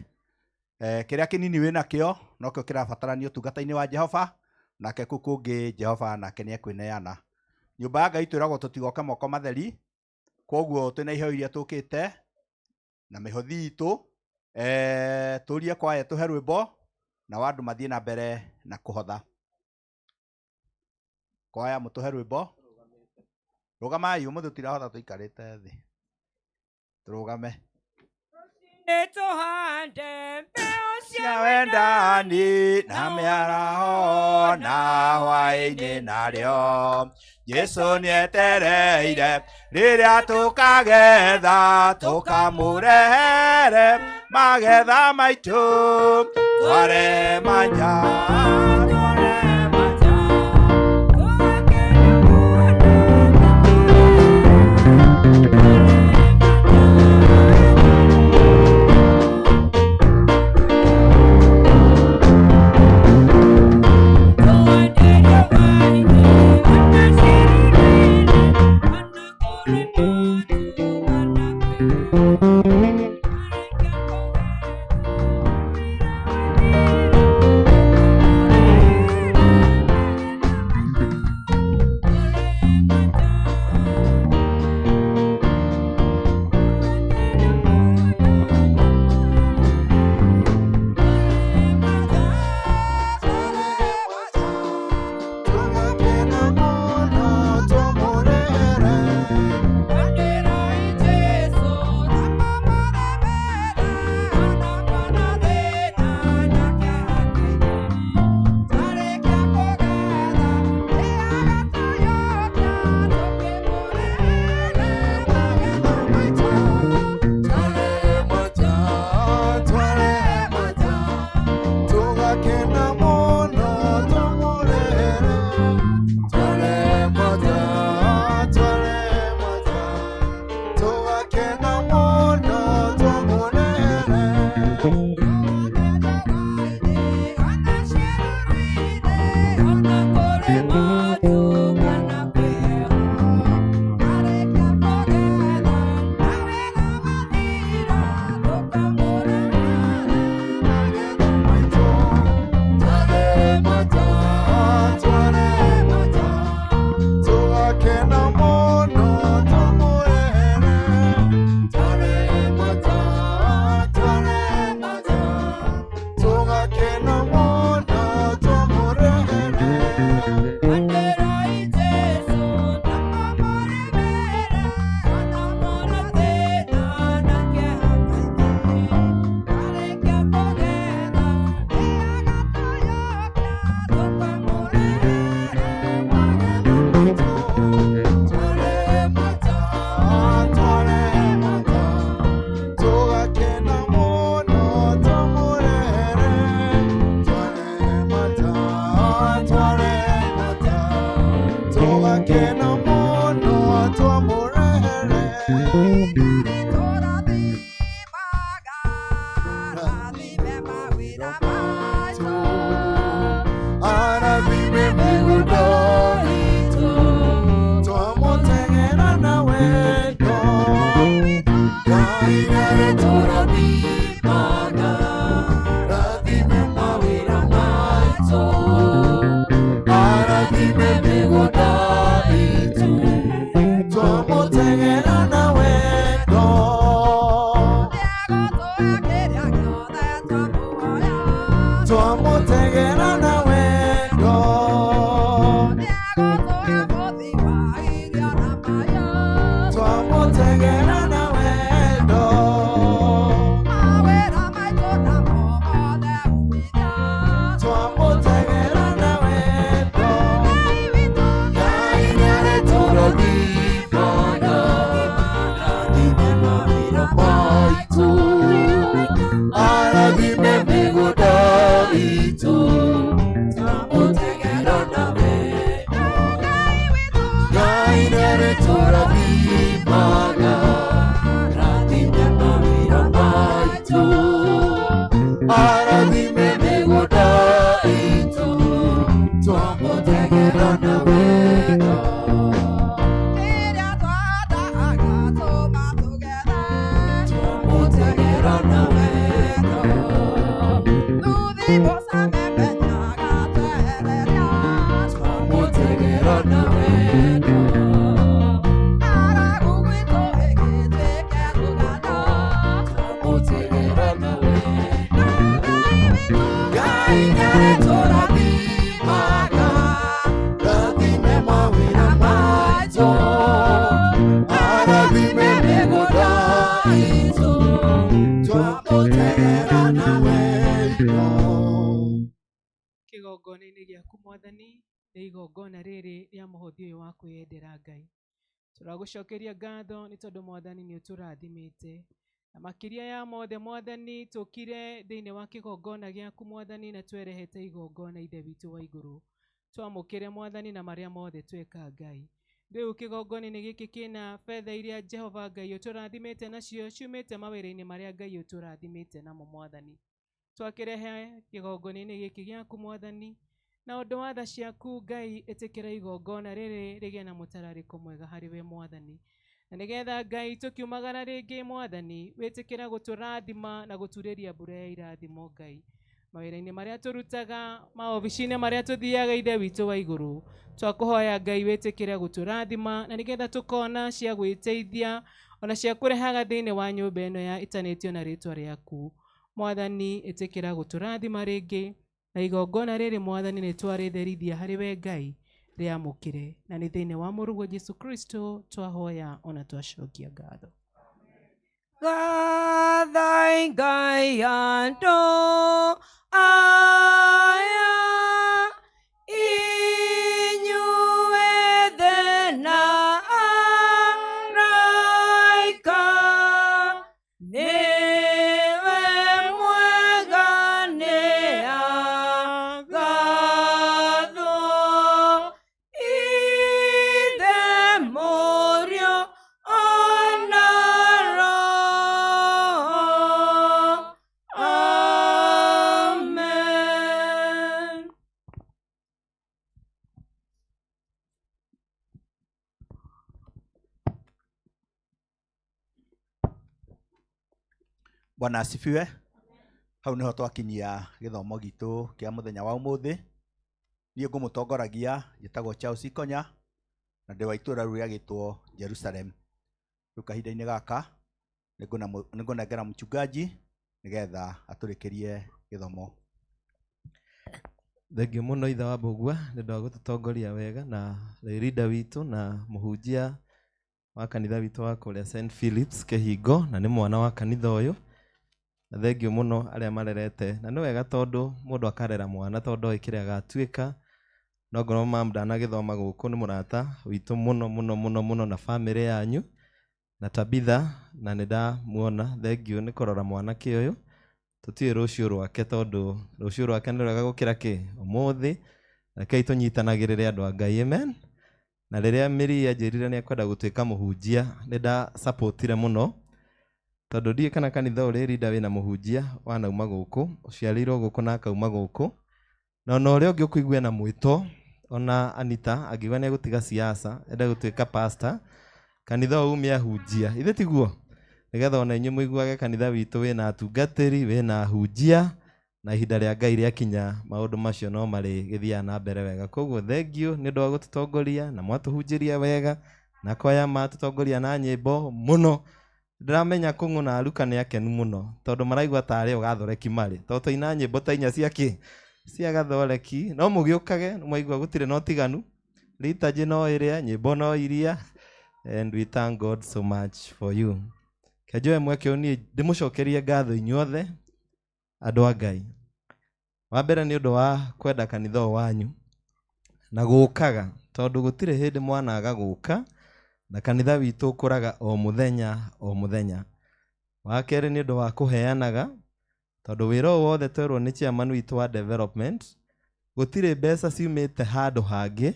Kĩrĩa kĩnini wĩ nakĩo nokĩo kĩrabatarania ũtungata-inĩ wa Jehova, nake kũu kũngĩ Jehova nake nĩekwĩneana. Nyũmba ya Ngai twĩragwo tũtigoke moko matheri, koguo twĩna iheo iria tũkĩte na mĩhothi itũ. Tũrie kwaya tũhe rwĩmbo na andũ mathiĩ na mbere na kũhotha. Kwaya mũtũhe rwĩmbo. Rũgamai, ũmũthĩ tũtirahotha tũikarĩte thĩ. Tũrũgame. Nĩtũhande mbeũ cia wendani na mĩaraho na hwaĩ-inĩ narĩo. Jesu nĩetereire rĩrĩa tũkagetha, tũkamũrehere magetha maitũ. Tware manja, tware manja. Kĩgongona-inĩ gĩaku mwathani nĩ igongona rĩrĩ rĩa mũhothi ũyũ wa kwĩyendera Ngai. Tũragũcokeria ngatho nĩ tondũ mwathani nĩ ũtũrathimĩte. Na makĩria ya mothe mwathani tũkire thĩinĩ wa kĩgongona gĩaku mwathani na twerehete igongona ithe witũ wa igũrũ. Twamũkĩre mwathani na marĩa mothe tweka Ngai. Rĩu kĩgongona-inĩ gĩkĩ kĩna betha iria Jehova Ngai ũtũrathimĩte nacio ciumĩte mawĩra-inĩ marĩa Ngai ũtũrathimĩte namo mwathani. Twakĩrehe kĩgongona-inĩ gĩkĩ gĩaku mwathani na ũndũ wa tha ciaku Ngai ĩtĩkĩra igongona rĩrĩ rĩgĩe na mũtararĩko mwega harĩ we mwathani. Na nĩgetha Ngai tũkiumagara rĩngĩ mwathani wĩtĩkĩra gũtũrathima na gũturĩria mbura ya irathimo Ngai. Mawĩra-inĩ marĩa tũrutaga, maobici-inĩ marĩa tũthiaga ithe witũ wa igũrũ, twakũhoya Ngai wĩtĩkĩre gũtũrathima na nĩgetha tũkona cia gwĩteithia ona cia kũrehaga thĩinĩ wa nyũmba ĩno ya ĩtanĩtio na rĩtwa rĩaku. Mwathani ĩtĩkĩra gũtũrathima rĩngĩ na igongona rĩrĩ mwathani nĩ twarĩtherithia harĩ we Ngai rĩamũkĩre na nĩ thĩinĩ wa mũrũguo Jesu Kristo twahoya ona twacokia ngatho. Gathai Ngai andũ aya inyuĩ thĩ na araika nĩwe mwega nĩ agathwo Ithe Mũriũ ona Roho. Amen. Bwana asifiwe. Hau niho twakinyia gĩthomo gitũ kĩa mũthenya wa ũmũthĩ. Niĩ ngũmũtongoragia njĩtagwo Charles Ikonya na ndĩ wa itũũra rĩu rĩagĩtwo Jerusalem. Rĩu kahinda-inĩ gaka nĩngũnengera mchungaji nĩgetha atũrĩkĩrie gĩthomo. Thengiũ mũno ithe wa Mbũgua nĩ ũndũ wa gũtũtongoria wega na leader witũ na mũhunjia wa kanitha witũ wa kũrĩa St Philips Kĩhingo na nĩ mwana wa kanitha ũyũ. Na thengiũ mũno arĩa marerete na nĩ wega tondũ mũndũ akarera mwana tondũ ndoĩ kĩrĩa agatuĩka. No ngorwo mam ndanagĩthoma gũkũ nĩ mũrata witũ mũno mũno mũno mũno na bamĩrĩ yanyu na Tabitha na nĩ ndamuona. Thengiũ nĩ kũrora mwanake ũyũ tũtiũĩ rũciũ rwake tondũ rũciũ rwake nĩ rwega gũkĩra kĩ ũmũthĩ. Rekei tũnyitanagĩrĩre andũ a Ngai, amen. Na rĩrĩa Mĩri anjĩrire nĩ ekwenda gũtuĩka mũhunjia nĩ ndasapotire mũno tondũ ndiũĩ kana kanitha ũrĩ rinda wĩna mũhunjia wanauma gũkũ ũciarĩirwo gũkũ na akauma gũkũ na ona ũrĩa ũngĩ ũkũigua ena mwĩto ona Anita angiuga nĩ egũtiga siasa ende gũtuĩka pastor kanitha ũyũ ume ahunjia ithe tiguo nĩgetha ona inyuĩ mũiguage kanitha witũ wĩna atungatĩri wĩna ahunjia na ihinda rĩa Ngai rĩakinya maũndũ macio no marĩgĩthiaga na mbere wega. Koguo thengiũ nĩ ũndũ wa gũtũtongoria na mwatũhunjĩria wega na kwaya matũtongoria na nyĩmbo mũno. Ndĩramenya Kũng'ũ na Aruka nĩ akenu mũno tondũ maraigua tarĩ o gathoreki marĩ tondũ twaina nyĩmbo ta inya cia kĩ cia gathoreki no mũgĩũkage mwaigua gũtirĩ na ũtiganu liturgy no ĩrĩa nyĩmbo no iria and we thank God so much for you. Ke njoe mweke ũyũ niĩ ndĩmũcokerie ngatho inyuothe andũ a Ngai. Wa mbere nĩ ũndũ wa kwenda kanitha ũyũ wanyu na gũkaga tondũ gũtirĩ hĩndĩ mwanaga gũka na kanitha witũ ũkũraga o mũthenya o mũthenya. Wa kerĩ nĩ ũndũ wa kũheanaga tondũ wĩra ũyũ wothe twerwo nĩ chairman witũ wa development gũtirĩ mbeca ciumĩte handũ hangĩ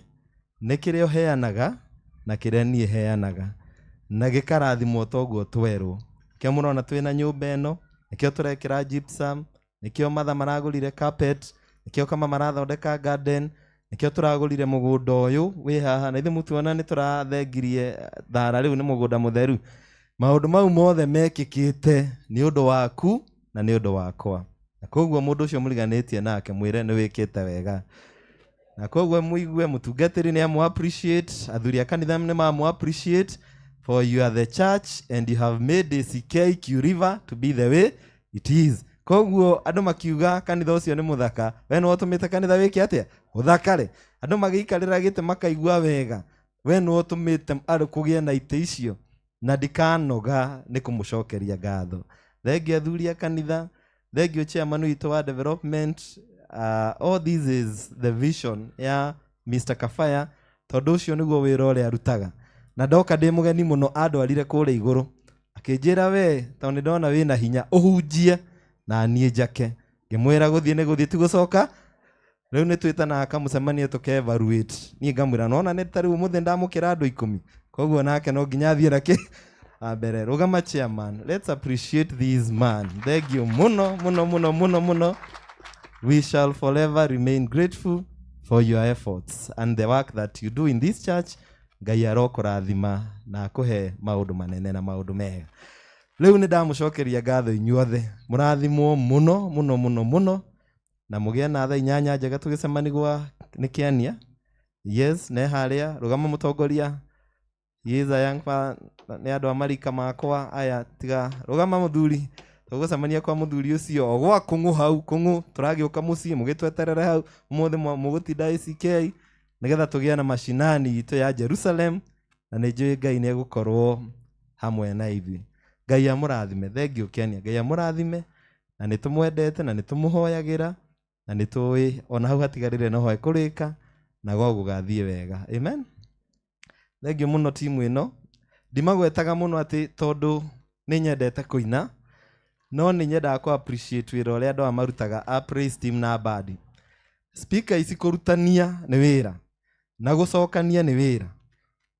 nĩ kĩrĩa ũheanaga na kĩrĩa niĩ heanaga na gĩkarathimwo toguo twerwo. Nĩkĩo mũrona twĩna nyũmba ĩno, nĩkĩo tũrekĩra gypsum, nĩkĩo matha maragũrire carpet, nĩkĩo kama marathondeka garden, nĩkĩo tũragũrire mũgũnda ũyũ wĩ haha na ithuĩ mũtuona nĩ tũrathengirie thara rĩu nĩ mũgũnda mũtheru. Maũndũ mau mothe mekĩkĩte nĩ ũndũ waku na nĩ ũndũ wakwa. Na koguo mũndũ ũcio mũriganĩtie nake mwĩre nĩ wĩkĩte wega. Na koguo mũigue mũtungatĩri nĩ amũ appreciate, athuri a kanitha nĩ mamũ appreciate for you are the church and you have made ACK Q River to be the way it is. Koguo andũ makiuga kanitha ũcio nĩ mũthaka, we nĩwe ũtũmĩte kanitha wĩke atĩa? Ũthakare. Andũ magĩikarĩra gĩtĩ makaigua wega, we nĩwe ũtũmĩte andũ kũgĩe na itĩ icio na ndikanoga nĩ kũmũcokeria ngatho. Thengiũ athuri a kanitha, thengiũ chairman witũ wa development All this is the vision ya Mr. Kafaya tondũ ũcio nĩguo wĩra ũrĩa arutaga na ndoka ndĩ mũgeni mũno andwarire kũrĩa igũrũ akĩnjĩra we tondũ nĩ ndona wĩna hinya ũhunjie na niĩ njake ngĩmwĩra gũthiĩ nĩ gũthiĩ ti gũcoka rĩu nĩ twĩtanaga kamũcemanio tũke evaluate niĩ ngamwĩra nona nĩ ta rĩu ũmũthĩ ndamũkĩra andũ ikũmi koguo nake no nginya athiĩ na kĩ mbere rũgama chairman let's appreciate this man thank you mũno mũno mũno mũno mũno we shall forever remain grateful for your efforts and the work that you do in this church ngai arokũrathima na akũhe maũndũ manene na maũndũ mega rĩu nĩ ndamũcokeria ngatho inyuothe mũrathimwo mũno mũno mũno mũno na mũgĩe na thaa inyanya njega tũgĩcemani gwa nĩ kĩania yes ne harĩa rũgama mũtongoria He is a young fa nĩ andũ a marika makwa aya tiga rũgama mũthuri tũgũcemania kwa mũthuri ũcio o gwa kũng'ũ hau kũng'ũ tũragĩũka mũciĩ mũgĩtweterere hau ũmũthĩ mũgũtinda ACK nĩgetha tũgĩe na macinani itũ ya Jerusalem na nĩ njũĩ Ngai nĩ egũkorwo hamwe na ithuĩ Ngai amũrathime thengiũ Kenia Ngai amũrathime na nĩ tũmwendete na nĩ tũmũhoyagĩra na nĩ tũĩ ona hau hatigarĩre no hekũrĩka na gwa gũgathiĩ wega amen thengiũ mũno timu ĩno ndimagwetaga mũno atĩ tondũ nĩ nyendete kũina no nĩ nyendaga kũ appreciate wĩra ũrĩa andũ aya marutaga a praise team na band speaker ici kũrutania nĩ wĩra na gũcokania nĩ wĩra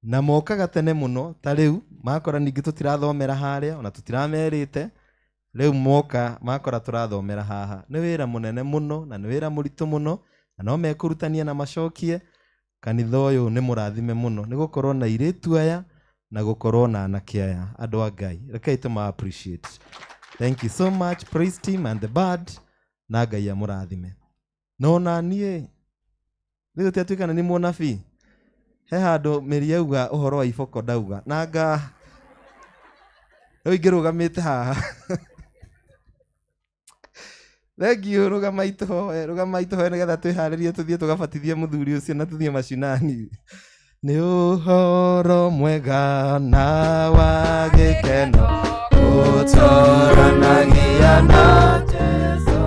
na mokaga tene mũno ta rĩu makora ningĩ tũtirathomera harĩa ona tũtiramerĩte rĩu moka makora tũrathomera haha nĩ wĩra mũnene mũno na nĩ wĩra mũritũ mũno na no mekũrutania na macokie kanitha ũyũ nĩ mũrathime mũno nĩ gũkorwo na airĩtu aya na gũkorwo na anake aya andũ a Ngai rekei tũma appreciate thank you so much praise team and the band na Ngai amũrathime no na niĩ rĩu tiatuĩka nĩ mũnabii he handũ mĩri yauga ũhoro wa iboko ndauga na nga rĩu ingĩrũgamĩte haha thengiũ rũgamai tũhoe rũgamai tũhoe nĩgetha twĩharĩrie tũthiĩ tũgabatithie mũthuri ũcio na tũthiĩ macinani nĩ ũhoro mwega na wa gĩkeno gũtũranagia na Jesũ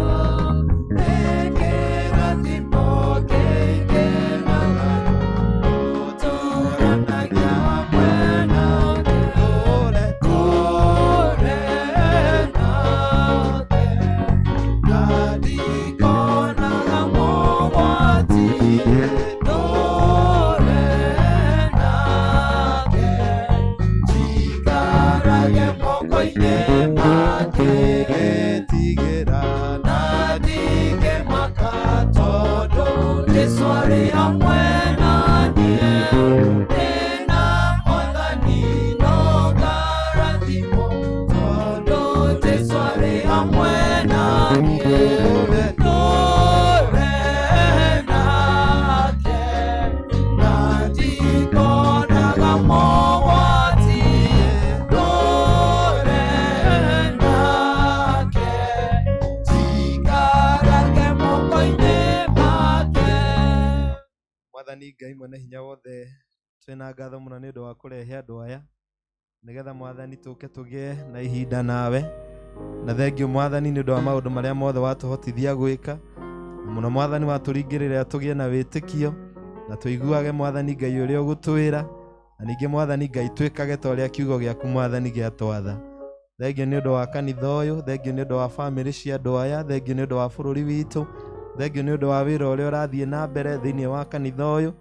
mwathani ngai mwene hinya wothe twĩna ngatho mũno nĩ ũndũ wa kũrehe andũ aya nĩgetha mwathani tũke tũgĩe na ihinda nawe na thengiũ mwathani nĩ ũndũ wa maũndũ marĩa mothe watũhotithia gwĩka na mũno mwathani watũringĩrĩria tũgĩe na wĩtĩkio na tũiguage mwathani ngai ũrĩa ũgũtwĩra na ningĩ mwathani ngai twĩkage ta ũrĩa kiugo gĩaku mwathani gĩatwatha thengiũ nĩ ũndũ wa kanitha ũyũ thengiũ nĩ ũndũ wa bamĩrĩ cia andũ aya thengiũ nĩ ũndũ wa bũrũri witũ thengiũ nĩ ũndũ wa wĩra ũrĩa ũrathiĩ na mbere thĩinĩ wa kanitha ũyũ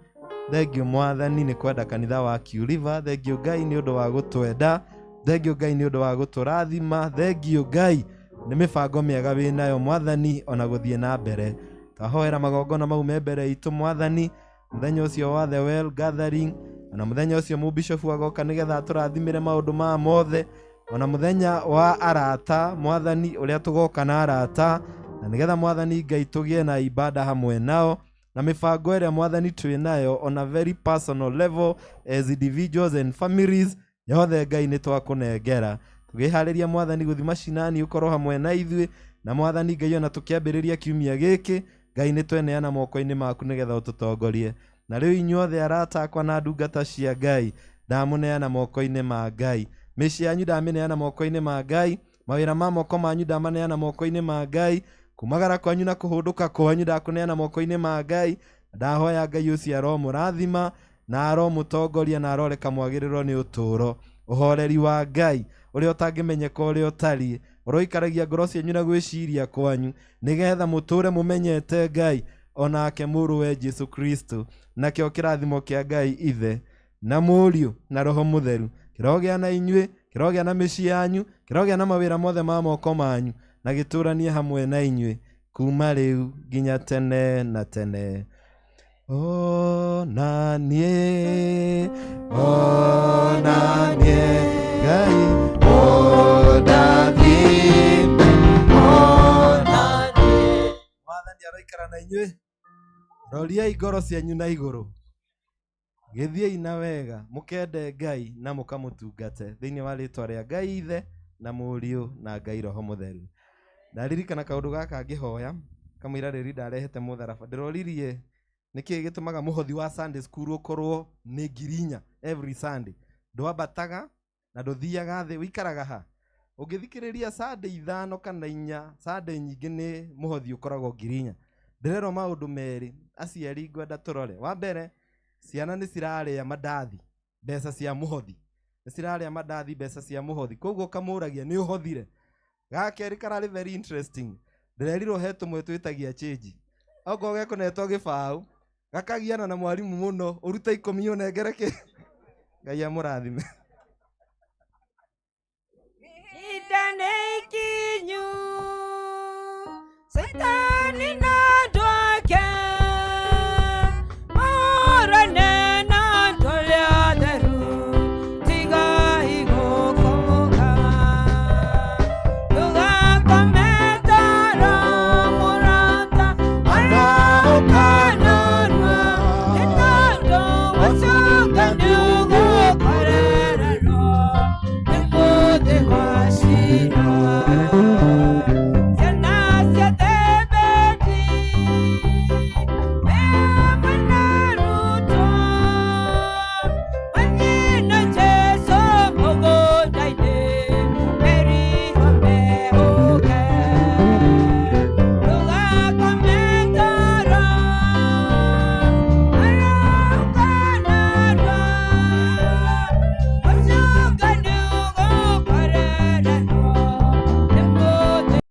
thengiũ mwathani nĩ kwenda kanitha wa Q River thengiũ ngai nĩ ũndũ wa gũtwenda thengiũ ngai nĩ ũndũ wa gũtũrathima thengiũ ngai nĩ mĩbango mĩega wĩnayo mwathani ona gũthiĩ na mbere twahoera magongona mau me mbere itũ mwathani mũthenya ũcio wa the well gathering ona mũthenya ũcio mũbishofu agoka nĩgetha atũrathimĩre maũndũ maya mothe ona mũthenya wa arata mwathani ũrĩa tũgoka na arata na nĩgetha mwathani ngai tũgĩe na ibada hamwe nao na mĩbango ĩrĩa mwathani twĩ nayo on a very personal level as individuals and families yothe ngai nĩ twakũnengera tũgĩharĩria mwathani gũthiĩ macinani ũkorwo hamwe na ithuĩ na mwathani ngai ona tũkĩambĩrĩria kiumia gĩkĩ ngai nĩ tweneana moko-inĩ maku nĩgetha ũtũtongorie na rĩu inyuothe arata akwa na ndungata cia ngai ndamũneana moko-inĩ ma ngai mĩciĩ yanyu ndamĩneana moko-inĩ ma ngai mawĩra ma moko manyu ndamaneana moko-inĩ ma ngai Kumagara kwanyu na kũhũndũka kwanyu ndakũneana moko-inĩ ma Ngai. Ndahoya Ngai ũcio aromũrathima na aromũtongoria na aroreka mwagĩrĩrwo nĩ ũtũũro. Ũhoreri wa Ngai ũrĩa ũtangĩmenyeka ũrĩa ũtariĩ ũroikaragia ngoro cianyu na gwĩciria kwanyu nĩgetha mũtũũre mũmenyete Ngai onake mũrũwe Jesu Kristo. Nakĩo kĩrathimo kĩa Ngai Ithe na Mũriũ na Roho Mũtheru kĩrogĩa na inyuĩ, kĩrogĩa na mĩciĩ yanyu, kĩrogĩa na mawĩra mothe ma moko manyu, na gĩtũũranie hamwe na inyuĩ kuma rĩu nginya tene na tene. Ona niĩ, ona niĩ, Ngai ũndathime, ona niĩ. Mwathani aroikara na inyuĩ. Roriai ngoro cianyu na igũrũ, gĩthiĩi na wega, mũkende Ngai na mũkamũtungate thĩinĩ wa rĩtwa rĩa Ngai Ithe na Mũriũ na Ngai Roho Mũtheru. Ndaririkana kaũndũ gaka ngĩhoya kamũira rĩri ndarehete mũtharaba, ndĩroririe nĩkĩĩ gĩtũmaga mũhothi wa Sunday school ũkorwo nĩ 4,000 every Sunday. Ndwambataga na ndũthiaga thĩ, ũikaraga ha? Ũngĩthikĩrĩria Sunday 5 kana 4, Sunday nyingĩ nĩ mũhothi ũkoragwo 4,000. Ndĩrerwo maũndũ merĩ aciari ngwenda tũrore. Wa mbere, ciana nĩ cirarĩa mandathi mbeca cia mũhothi, nĩ cirarĩa mandathi mbeca cia mũhothi, koguo ũkamũragia nĩ ũhothire. Ga kerĩ kararĩ very interesting, ndĩrerirwo he tũmwe twĩtagia change, okorwo gekũnetwo gĩbaũ gakagiana na mwarimũ mũno, ũrute 10 ũnengere kĩ. Ngai amũrathime. Ihinda nĩ ikinyu, Caitani